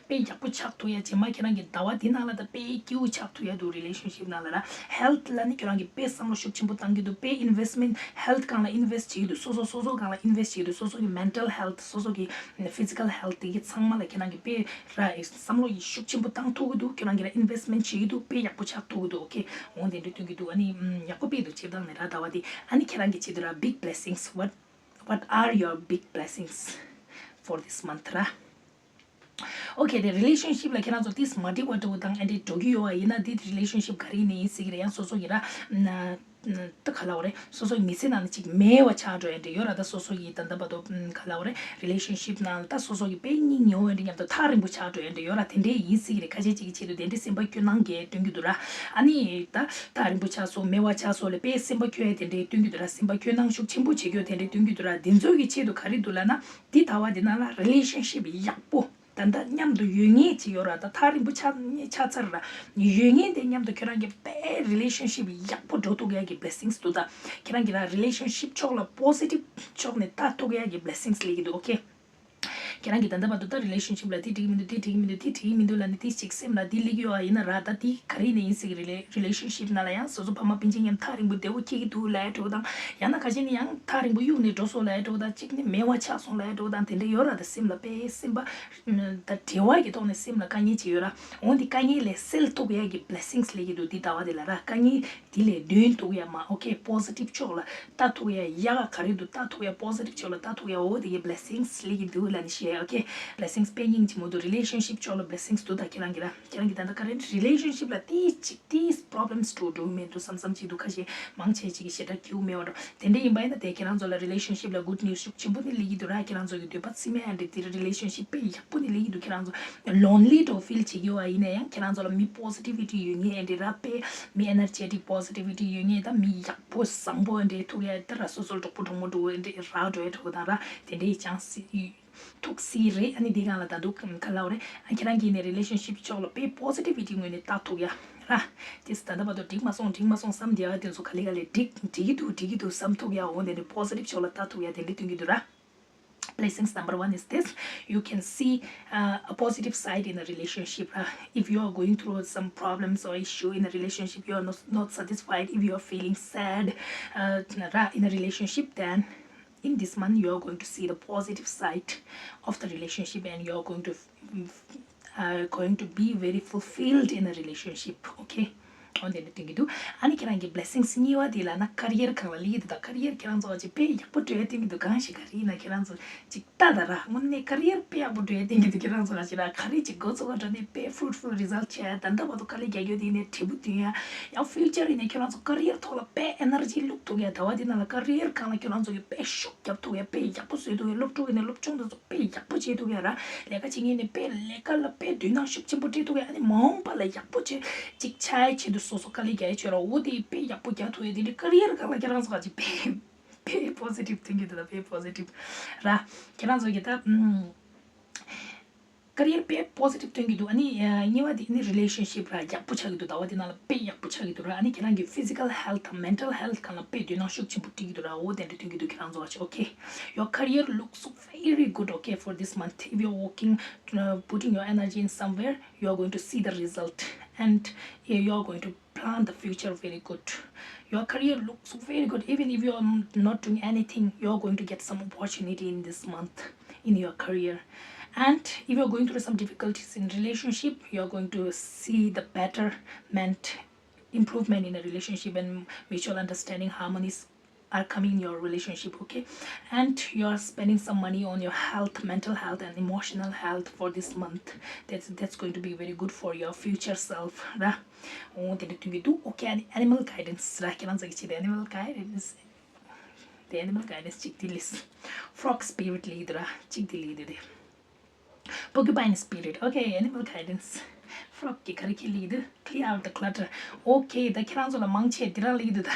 དཔེ་ཡག་པོ་ཆགས་ཐུབ་ཡ། རྗེས་མ་ཁྱེད་རང་གི་ཟླ་བ་འདི་ནང་ལ་ད་དཔེ་སྐྱིད་པོ་ཆགས་ཐུབ་ཡ་འདུག་རི་ལེ་ཤན་ཤིབ་ནང་ལ་ར། ཧེལ་ཐི་ལ་ནི་ཁྱེད་རང་གི་དཔེ་བསམ་བློ་ཤུགས་ཆེན་པོ་བཏང་གི་འདུག་དཔེ་ཨིན་ཝེ་སི་ཊི་མེན་ཊི་ཧེལ་ཐི་སྒང་ལ་ཨིན་ཝེ་སི་ཊི་བྱེད་ཀྱི་འདུག་སོ་སོ་སོ་སོ་སྒང་ལ་ཨིན་ཝེ་སི་ཊི་བྱེད་ཀྱི་འདུག་སོ་སོ་གི་མེན་ཊལ་ཧེལ་ཐི། སོ་སོ་གི་ཕི་ཛི་ཀལ་ཧེལ་ཐི་དེ་གི་ཚང་མ་ལ་ཁྱེད་རང་གི་དཔེ་ར་བསམ་བློ་ཡི་ཤུགས་ཆེན་པོ་བཏང་ཐུབ་ཀྱི་འདུག་ཁྱེད་རང་གི་ར་ཨིན་ཝེ་སི་ཊི་མེན་ཊི་བྱེད་ཀྱི་འདུག་དཔེ་ཡག་པོ་ཆགས་ཐུབ་ཀྱི་འདུག་ཨོ་ཁེ། འོ་དེ་འདྲ་སྟོན་གྱི་འདུག་ཨ་ནི་ཨམ། ཡག་པོ་དཔེ་འདུག་བྱེད་སྟངས་ནི་ར་ཟླ་བ་འདི། ཨ་ནི་ཁྱེད་རང་གི་ཆེད་དུ་ར་big blessings, what what are your big blessings for this month ར། ཨོ་ཁེ། དེ་རི་ལེ་ཤན་ཤིབ་ལ་ཁྱེད་རང་ཚོ་ཏིས་མ་འགྲིག་པ་འདྲ་བོ་དང་ཨེ་འདྲའི་འགྲོ་གི་ཡོད་པ་ཡིན་ན། འདི་རི་ལེ་ཤན་ཤིབ་ག་རེ་ཡིན་ནའི་ཡིན་སྲིད་ཀྱི་རེད། ཡང་སོ་སོ་གི་ར་ན་ད་ག་ལབ་དགོས་རེད། སོ་སོ་གི་མི་ཚེ་ནང་ནས་ཅིག་མེད་པ་ཆགས་འགྲོ་ཡ་འདྲ་ཡོད་ར། ད་སོ་སོ་གི་ད་ལྟ་བར་དུ་ཨམ། ག་ལབ་དགོས་རེད། རི་ལེ་ཤན་ཤིབ་ནང་ལ་ད་སོ་སོ་གི་དཔེ་སྙིང་ཉེ་བོ་ཡ་འདྲ་མཉམ་དུ་ཐག་རིང་པོ་ཆགས་འགྲོ་ཡ་འདྲ་ཡོད་ར། དེ་འདྲའི་ཡིན་སྲིད་ཀྱི་རེད། ཁ་ཤས་ཅིག་གི་ཆེད་དུ་དེ་འདྲའི་སེམས་པ་སྐྱོ་སྣང་གི་སྟོན་གྱི་འདུག་ར། ཨ་ནི་ད་ཐག་རིང་པོ་ཆགས་སོང་མེད་པ་ཆགས་སོང་ལ་དཔེ་སེམས་པ་སྐྱོ་ཡ་དེ་འདྲའི་སྟོན་གྱི་འདུག་ར། སེམས་པ་སྐྱོ་སྣང་ཤུགས་ཆེན་པོ་བྱེད་རྒྱུ་དེ་འདྲའི་སྟོན་གྱི་འདུག་ར། དེ་ཚོ་གི་ཆེད་དུ་ག་རེ་འདུག་ལབ་ན། འདི་ཟླ་བ་འདི་ནང་ལ་རི་ལེ་ཤན་ཤིབ་ཡག་པོ་ད་ལྟ་མཉམ་དུ་ཡོད་མཁན་ཅིག་ཡོད་ར། ད་ཐག་རིང་པོ་ཆགས་ཆགས་ཚར་ར། ཡོད་མཁན་དེ་མཉམ་དུ་ཁྱོད་རང་གི་དཔེ་རི་ལེ་ཤན་ཤིབ་ཡག་པོ་འགྲོ་ཐུབ་ཡ་གི་བི་ལེ་སིངས་འདུག་ད་ཁྱེད་རང་གི་ར་རི་ལེ་ཤན་ཤིབ་ཕྱོགས་ལ་པོ་སི་ཊིབ་ཕྱོགས་ནས་ལྟ་ཐུབ་ཡ་གི་བི་ལེ་སིངས་སླེབས་ཀྱི་འདུག་ཨོ་ཁེ། ཁྱེད་རང་གི་ད་ལྟ་བར་དུ་ད་རི་ལེ་ཤན་ཤིབ་ལ་དེ་འགྲིག་གི་མི་འདུག་དེ་འགྲིག་གི་མི་འདུག་དེ་འགྲིག་གི་མི་འདུག་ལབ་ནས་དེ་ཅིག་སེམས་ལ་དེ་སླེབས་ཀྱི་ཡོད་པ་ཡིན་ན་ར། ད་དེ་ག་རེ་ཡིན་ནའི་ཡིན་སྲིད་ཀྱི་རི་ལེ་རི་ལེ་ཤན་ཤིབ་ནང་ལ་ཡང་སོ་སོ་ཕ་མ་སྤུན་མཆེད་མཉམ་ཐག་རིང་པོ་བདེ་པོ་འཁྱེར་གྱི་འདུག་ལབ་ཡ་འདྲ་བོ་དང་། ཡང་ན་ཁ་ཤས་ནི་ཡང་ཐག་རིང་པོ་གཡུགས་ནས་འགྲོ་སོང་ལབ་ཡ་འདྲ་བོ་དང་། གཅིག་ནི་མེད་པ་ཆགས་སོང་ལབ་ཡ་འདྲ་བོ་དང་། དེ་འདྲ་ཡོད་ར། ད་སེམས་ལ་དཔེ་སེམས་པ་ད་འབྲེལ་བ་གི་ཐོག་ནས་སེམས་ལ་དཀའ་ངལ་ཅིག་ཡོད་ར། འོ་འདི་དཀའ་ངལ་ལས་སེལ་ཐུབ་ཡ་གི་བི་ལེ་སིངས་སླེབས་ཀྱི་འདུག་འདི་ཟླ་བ་འདི་ལ་ར། དཀའ་ངལ་དེ་ལས་འདོན་ཐུབ་ཡ་མ། ཨོ་ཁེ། པོ་སི་ཊིབ་ཕྱོགས་ལ་ལྟ་ཐུབ་ཡ། ཡག་ག་རེ་འདུག་ལྟ་ཐུབ་ཡ། པོ་སི་ཊིབ་ཕྱོགས་ལ་ལྟ་ཐུབ་ཡ། འོ་དེ་གི་བི་ལེ་སིངས་སླེབས་ཀྱི་འདུག་ལབ་ནས་བཤད། ཨོ་ཁེ། བི་ལེ་སིངས་དཔེ་སྙིང་རྗེ་མོ་འདུག་རི་ལེ་ཤན་ཤིབ་ཕྱོགས་ལ་བི་ལེ་སིངས་འདུག་ད་ཁྱེད་རང་གི་ར། ཁྱེད་རང་གི་ད་ལྟ་ཀ་རེན་ཊི་རི་ལེ་ཤན་ཤིབ་ལ་དེ་ཅིག་དེ་པོ་རོབ་ལེམ་སི་འགྲོ་འགྲོ་གི་མེད་འགྲོ་བསམ་བསམ་ཅིག་འདུག་ཁ་ཤས་མང་ཆེ་ཅིག་གི་ཞེ་དྲག་སྐྱིད་པོ་མེད་པ་འགྲོ། དེ་འདྲ་ཡིན་པ་ཡིན་ན་དེ་ཁྱེད་རང་ཚོ་ལ་རི་ལེ་ཤན་ཤིབ་ལ་གུཌ་ནིའུ་སི་ཤུགས་ཆེན་པོ་ནི་སླེབས་ཀྱི་འདུག་ར། ཁྱེད་རང་ཚོ་གི་འདོད་པ་རྩིས་མེད་ཨ་འདྲ་དེ་རི་ལེ་ཤན་ཤིབ་དཔེ་ཡག་པོ་ནི་སླེབས་ཀྱི་འདུག་ཁྱེད་རང་ཚོ་ལོན་ལི་འགྲོ་ཕིལ་བྱེད་ཀྱི་ཡོད་པ་ཡིན་ན་ཡང་། ཁྱེད་རང་ཚོ་ལ་མི་པོ་སི་ཊི་བི་ཊི་ཡོད་མཁན་ཨ་འདྲ་ར། དཔེ་མི་ཨེ་ནར་ཇེ་ཊིག་པོ་སི་ཊི་བི་ཊི་ཡོད་མཁན་དང་མི་ཡག་པོ་བཟང་པོ་ཨ་འདྲ་ཐུག་ཡ་ད་ར། སོ་སོ་གྲོགས་པོ་གྲོགས་མོ་འགྲོ་ཨ་འདྲ་རག་འགྲོ་ཡ་འགྲོ་དང་ར། དེ་འདྲའི་ཅང་སི་ཐུག་སྲིད་རེད། ཨ་ནི་འདི་སྒང་ལ་ད་དུང་ག་ལབ་དགོས་རེད། ཨ་ཁྱེད་རང་གིས་ནི་རི་ལེ་ཤན་ཤིབ་ཕྱོགས་ལ་དཔེ་པོ་སི་ཊི་བི་ཊི་ངོས་ནས་ལྟ་ཐུབ་ཡ་ར། དེ་ད་ལྟ་བར་དུ་འགྲིག་མ་སོང་འགྲིག་མ་སོང་བསམ་བསྡད་ཡ་དེ་ཚོ་ག་ལེ་ག་ལེ་འགྲིག་འགྲིག་གི་འདུག་འགྲིག་གི་འདུག་བསམ་ཐུབ་ཡ། འོ་དེ་འདྲའི་པོ་སི་ཊིབ་ཕྱོགས་ལ་ལྟ་ཐུབ་ཡ་དེ་འདྲ་སྟོན་གྱི་འདུག་ར། Blessings number one is this. You can see uh, a positive side in a relationship. Uh, if you are going through some problems or issue in a relationship, you are not, not satisfied, if you are feeling sad uh, in a relationship, then in this month you are going to see the positive side of the relationship and you are going to uh, going to be very fulfilled in a relationship. Okay. འོ་དེ་འདྲ་སྟོན་གྱི་འདུག་ཨ་ནི་ཁྱེད་རང་གི་blessings གཉིས་པ་དེ་ལ་ན་career་སྒང་ལ་སླེབས་ཀྱི་འདུག་ད་career་ཁྱེད་རང་ཚོ་ཅིག་དཔེ་ཡག་པོ་འགྲོ་ཡ་སྟོན་གྱི་འདུག་གང་ཞིག་ག་རེ་ཡིན་ན་ཁྱེད་རང་ཚོ་ཅིག་ལྟ་ད་ར་དངོས་གནས་career་དཔེ་ཡག་པོ་འགྲོ་ཡ་སྟོན་གྱི་འདུག་ཁྱེད་རང་ཚོ་ལ་ཅིག་ར་ག་རེ་ཅིག་འགོ་ཚུགས་པ་འགྲོ་ནས་དཔེ་fruitful result་བྱས་ད་ལྟ་བར་དུ་དཀའ་ལས་རྒྱག་རྒྱུ་དེ་ནས་འབྲས་བུ་ཐོན་ཡ་ཡང་future་ཡིན་ན་ཁྱེད་རང་ཚོ་career་ཐོག་ལ་དཔེ་energy་བླུག་ཐུབ་ཡ་ད་བ་དེ་ནང་ལ་career་སྒང་ལ་ཁྱེད་རང་ཚོ་གི་དཔེ་ཤུགས་རྒྱབ་ཐུབ་ཡ་དཔེ་ཡག་པོ་བཟོས་ཐུབ་ཡ་སློབ་ཕྲུག་ཡིན་ན་སློབ་ཆུང་དེ་ཚོ་དཔེ་ཡག་པོ་བྱེད་ཐུབ་ཡ་ར་ལས་ཀ་བྱེད་མཁན་ནས་དཔེ་ལས་ཀ་ལ་དཔེ་དོ་སྣང་ཤུགས་ཆེན་པོ་སྤྲད་ཐུབ་ཡ་ཨ་ནི་མ་འོངས་པ་ལ་ཡག་པོ་བྱེད་ཅིག་ཆགས་ཡ་ཆེད་དུ་སོ་སོ་དཀའ་ལས་རྒྱག་ཡ་ཆོད་ར་འོ་དེ་དཔེ་ཡག་པོ་རྒྱག་ཐུབ་ཡ་དེ་འདྲའི་career་སྒང་ལ་ཁྱེད་རང་ཚོ་ག་ཅིག་དཔེ་དཔེ་positive་ཐོན་གྱི་འདུག་ད་དཔེ་positive་ར་ཁྱེད་རང་ཚོ་གི་ད་ཨམ། career་དཔེ་positive་ཐོན་གྱི་འདུག་ཨ་ནི་ཨ་གཉིས་པ་དེ་ནི་relationship་ར་ཡག་པོ་ཆགས་ཀྱི་འདུག་ཟླ་བ་འདི་ནང་ལ་དཔེ་ཡག་པོ་ཆགས་ཀྱི་འདུག་ར། ཨ་ནི་ཁྱེད་རང་གི་physical health་དང་mental health་སྒང་ལ་དཔེ་དོ་སྣང་ཤུགས་ཆེན་པོ་སྤྲད་ཀྱི་འདུག་ར། འོ་དེ་འདྲ་ཐོན་གྱི་འདུག་ཁྱེད་རང་ཚོ་ཨ་ཅེ། Okay, your career looks very good, okay, for this month. If you're working, uh, putting your energy in somewhere, you are going to see the result and you are going to plan the future very good. Your career looks very good. Even if you are not doing anything, you are going to get some opportunity in this month in your career. And if you are going through some difficulties in relationship, you are going to see the betterment, improvement in a relationship and mutual understanding, harmonies are coming in your relationship, okay? And you are spending some money on your health, mental health and emotional health for this month. That's that's going to be very good for your future self, right? འོ་དེ་འདྲ་ཐོན་གྱི་འདུག Okay, animal guidance་ར་ཁྱེད་རང་ཚོ་གི་ཆེད་དུ་animal guidance། དེ་animal guidance་གཅིག་དེ་ལས། Frog spirit་ལས་འདུག་ར་གཅིག་དེ་ལས་འདུག་དེ། Porcupine spirit, okay, animal guidance. Frog་གི་ག་རེ་ཁྱེད་ལས་འདུག clear out the clutter. Okay, ད་ཁྱེད་རང་ཚོ་ལ་མང་ཆེ་དེ་རང་ལས་འདུག་ད།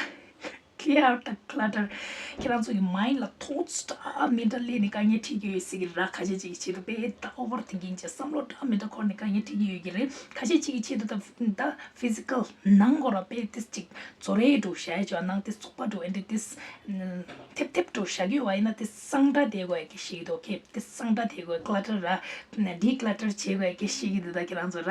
clear out the clutter. ཁྱེད་རང་ཚོ་གི་mind་ལ་thoughts་འདྲ་མི་འདྲ་སླེབས་ནས་དཀའ་ངལ་འཕྲད་ཀྱི་ཡོད་སྲིད་ཀྱི་ར། ཁ་ཤས་ཅིག་གི་ཆེད་དུ་དཔེ་ད་overthinking་བྱས་བསམ་བློ་འདྲ་མི་འདྲ་འཁོར་ནས་དཀའ་ངལ་འཕྲད་ཀྱི་ཡོད་ཀྱི་རེད། ཁ་ཤས་ཅིག་གི་ཆེད་དུ་ད་ད་physical་ནང་སྐོར་ལ་དཔེ་ཏིས་ཅིག་ཚོ་རེ་འགྲོ་བྱ་ཡ་ཅོ་ནང་ཏིས་ཚོགས་པ་འགྲོ་ཨེ་འདྲ་ཏིས་ཐེབ་ཐེབ་འགྲོ་བྱ་གི་ཡོད་བ་ཡིན་ན་ཏིས་གཙང་སྦྲ་དེ་དགོས་ཀྱི་ཞིག་འདུག་ཁེབ་ཏིས་གཙང་སྦྲ་དེ་དགོས་clutter་ར་declutter་བྱེད་དགོས་ཀྱི་ཞིག་འདུག་ད་ཁྱེད་རང་ཚོ་ར་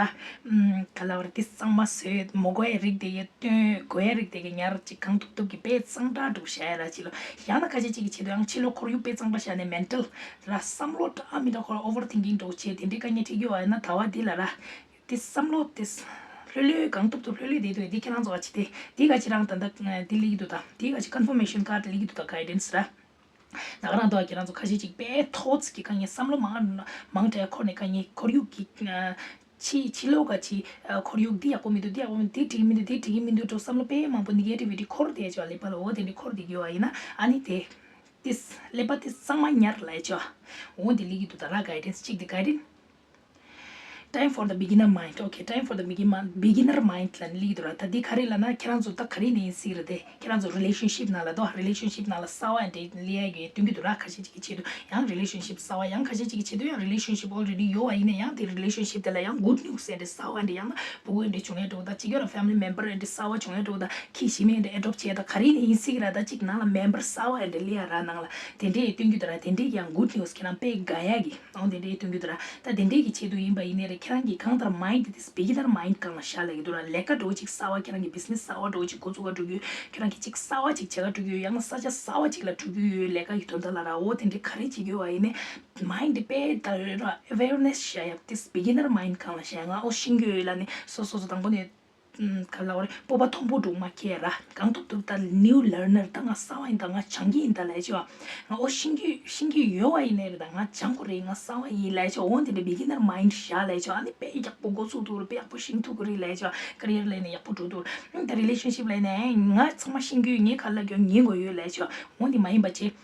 ག་ལ་བར་ཏིས་གཙང་མ་བཟོས་མོ་དགོས་ཡ་རིགས་དེ་ཡ་སྟོན་དགོས་ཡ་རིགས་དེ་གི་ཉར་ཅིག་གང་ཐུབ་ཐུབ་ཀྱི་དཔེ་གཙང་སྦྲ་འགྲོ་བྱ་ཡ་ར་ཅི་ལོ། ཡང་ན་ཁ་ཤས་ཅིག་གི་ཆེད་དུ་ཡང་ཕྱི་ལོགས་ཁོར་ཡུག་དཔེ་གཙང་སྦྲ་བྱ་ནས་mental་ར་བསམ་བློ་འདྲ་མི་འདྲ་ཁོར་overthinking་འགྲོ་བྱེད་དེ་འདྲའི་དཀའ་ངལ་འཕྲད་ཀྱི་ཡོད་བ་ཡིན་ན་ད་བ་འདི་ལ་ར། དེ་བསམ་བློ་དེ་ལྷོད་ལྷོད་གང་ཐུབ་ཐུབ་ལྷོད་ལྷོད་བསྡད་འདུག་དེ་ཁྱེད་རང་ཚོ་བ་ཅི་དེ་དེ་ག་ཅི་རང་ད་ལྟ་དེ་ལེགས་འདུག་ད་དེ་ག་ཅི་confirmation card་ལེགས་འདུག་ད་guidance་ར། ད་ག་རང་ཐོག་ཁྱེད་རང་ཚོ་ཁ་ཤས་ཅིག་དཔེ་thoughts་གི་དཀའ་ངལ་བསམ་བློ་མང་མང་དྲགས་འཁོར་ནས་དཀའ་ངལ་ཁོར་ཡུག་གི་ཕྱི་ཕྱི་ལོགས་ག་ཅི་ཁོར་ཡུག་འདི་ཡག་པོ་མི་འདུག་འདི་ཡག་པོ་མི་འདུག་འདི་འགྲིག་གི་མི་འདུག་འདི་འགྲིག་གི་མི་འདུག་འགྲོ་བསམ་བློ་དཔེ་མང་པོ་negativity་འཁོར་བསྡད་ཅོག་ལེ་པ་ལ་འོ་དེ་འདྲ་འཁོར་བསྡད་ཀྱི་ཡོད་བ་ཡིན་ན་ཨ་ནི་དེ་ཏིས་ཀླད་པ་ཏིས་གཙང་མ་ཉར་ལབ་ཡ་ཅོ། འོ་འདི་ལེགས་ཀྱི་འདུག་ད་ར་guidance་གཅིག་འདི་guidance། Time for the beginner mind. Okay, time for the beginner mind. Beginner mind་ལ་ནི་ལེགས་འདུག་ར། ད་འདི་ག་རེ་ལབ་ན་ཁྱེད་རང་ཚོ་ད་ག་རེ་ནས་ཡིན་སྲིད་རེད་དེ། ཁྱེད་རང་ཚོ་relationship་ནང་ལ་དོ་relationship་ནང་ལ་གསར་བ་འདྲ་སླེབས་ཡ་གི་སྟོན་གྱི་འདུག་ར། ཁ་ཤས་ཅིག་གི་ཆེད་དུ་ཡང་relationship་གསར་བ་ཡང་ཁ་ཤས་ཅིག་གི་ཆེད་དུ་ཡང་relationship already་ཡོད་བ་ཡིན་ན་ཡང་དེ་relationship་དེ་ལ་ཡང་good news་འདྲ་གསར་བ་འདྲ་ཡང་ན་ཕྲུ་གུ་འདྲ་བྱུང་ཡ་འདྲ་བོ་ད་གཅིག་ཡོད་ར་family member་འདྲ་གསར་བ་བྱུང་ཡ་འདྲ་བོ་ད་ཁྱི་ཞི་མི་འདྲ་adopt་བྱས་ད་ག་རེ་ནས་ཡིན་སྲིད་ར། ད་གཅིག་ནང་ལ་member་གསར་བ་འདྲ་སླེབས་ཡ་ར་ནང་ལ་དེ་འདྲས་སྟོན་གྱི་འདུག་ར། དེ་འདྲས་ཀྱི་ཡང་good news་ཁྱེད་རང་དཔེ་དགའ་ཡ་གི་ཨང་དེ་འདྲའི་སྟོན་རྒྱུ་དུ་ར། ད་དེ་འདྲའི་གི་ཆེད་དུ་ཡིན་པ་ཡིན་ནའི་རེད། ཁྱེད་རང་གི་གང་ལྟར་mind་དེ་beginner mind་སྒང་ལ་བཞག་ལབ་ཀྱི་འདུག་ར། ལས་ཀ་འགྲོ་ཅིག་གསར་བ་ཁྱེད་རང་གི་business་གསར་བ་འགྲོ་ཅིག་འགོ་བཙུགས་ག་འགྲོ་རྒྱུ་ཡོད། ཁྱེད་རང་གི་ཅིག་གསར་བ་ཅིག་བྱེད་ག་འགྲོ་རྒྱུ་ཡོད། ཡང་ན་ས་ཆ་གསར་བ་ཅིག་ལ་འགྲོ་རྒྱུ་ཡོད། ལས་ཀ་གི་དོན་དག་ལ་ར། འོ་དེ་འདྲའི་ག་རེ་བྱེད་ཀྱི་ཡོད་པ་ཡིན་ནའི་mind་དེ་དཔེ་ད་ར་awareness་བྱ་ཡ་དེ་beginner mind་སྒང་ལ་བཞག་ང་ཨོ་ཤེས་ཀྱི་ཡོད་ལབ་ནས་སོ་སོ་སོ་དང་པོ་ནས། ཨམ། ག་ལབ་དགོས་རེད། སྤོབས་པ་མཐོན་པོ་འདྲ་མ་སྐྱེ་ར། གང་ཐུབ་ཐུབ་ད་new learner་ད་ང་གསར་བ་ཡིན་ད་ང་སྦྱང་གི་ཡིན་ད་ལབ་ཆོག་ང་ཨོ་ཤེས་ཀྱི་ཤེས་ཀྱི་ཡོད་པ་ཡིན་ནའི་རེད་ད་ང་སྦྱང་དགོས་རེད། ང་གསར་བ་ཡིན་ལབ་ཆོག་འོ་དེ་འདྲ་beginner mind་བཞག་ལབ་ཆོག་ཨ་ནི་དཔེ་ཡག་པོ་འགོ་ཚུགས་ཐུབ་རེད། དཔེ་ཡག་པོ་ཤེས་ཐུབ་ཀྱི་རེད་ལབ་ཆོག career་ལས་ནས་ཡག་པོ་འགྲོ་ཐུབ་རེད། ད་relationship་ལས་ནས་ང་ཚང་མ་ཤེས་ཀྱི་ཡོད། ངས་ག་ལབ་ཀྱི་ཡོད་ངས་གོ་ཡོད་ལབ་ཆོག་འོ་འདི་མ་ཡིན་པ་བྱེད།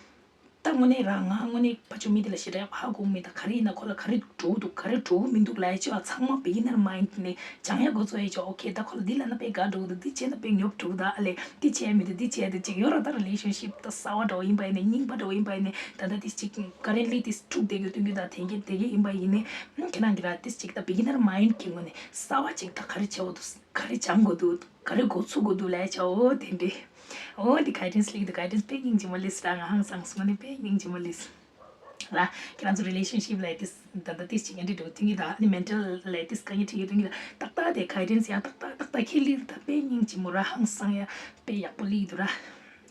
ད་དངོས་གནས་རང་ང་དངོས་གནས་ཕ་ཆུ་མི་དེ་ལ་ཞེ་དྲག་ཧ་གོ་མེད། ད་ག་རེ་ཡིན་ན་ཁོ་ལ་ག་རེ་འགྲོ་འདུག་ག་རེ་འགྲོ་གི་མི་འདུག་ལབ་ཡ་ཅོ་ཚང་མ་beginner mind་ནས་སྦྱང་ཡ་འགོ་ཚུགས་ཡ་ཅོ། ཨོ་ཁེ་ད་ཁོ་ལ་འདི་ལབ་ན་དཔེ་དགའ་འགྲོ་གི་འདུག་འདི་བྱས་ན་དཔེ་ཉོབ་འགྲོ་གི་འདུག་ཨ་ལས་འདི་བྱས་མི་འདུག་འདི་བྱས་འདུག་ཅིག་ཡོད་ར། ད་relationship་ད་གསར་བ་འདྲ་བོ་ཡིན་པ་ཡིན་ནའི་རྙིང་པ་འདྲ་བོ་ཡིན་པ་ཡིན་ནའི་ད་ལྟ་འདི་ཅིག་currently་འདི་འཁྲུག་བསྡད་རྒྱུ་སྟོན་རྒྱུ་ད་དེང་གི་དེ་གི་ཡིན་པ་ཡིན་ནའི་ཁྱེད་རང་གི་ར་འདི་ཅིག་ད་beginner mind་གི་ངོས་ནས་གསར་བ་ཅིག་ད་ག་རེ་བྱེད་འོ་འདུག་ག་རེ་སྦྱང་དགོས་འདུག་ག་རེ་འགོ་ཚུགས་དགོས་འདུག་ལབ་ཡ་ཅོ་འོ་དེ་འདྲས། འོ་དེ་guidance་ལེགས་འདུག guidance་དཔེ་སྙིང་རྗེ་མོ་ལེས་ར། ང་ཧང་སངས་སོང་ནི་དཔེ་སྙིང་རྗེ་མོ་ལེས་ར། ཁྱེད་རང་ཚོ་relationship་ལ་དེ་ད་ལྟ་དེ་ཅིག་ཡིན་འདྲ་འདུག་དེ་གི་ད་ནི་mental་ལ་དེ་དཀའ་ངལ་འཕྲད་ཀྱི་དེ་གི་ད་ཏག་ཏག་དེ་guidance་ཡང་ཏག་ཏག་ཏག་ཏག་ཁྱེད་ལེགས་ད་དཔེ་སྙིང་རྗེ་མོ་ར། ཧང་སངས་ཡ་དཔེ་ཡག་པོ་ལེགས་འདུག་ར།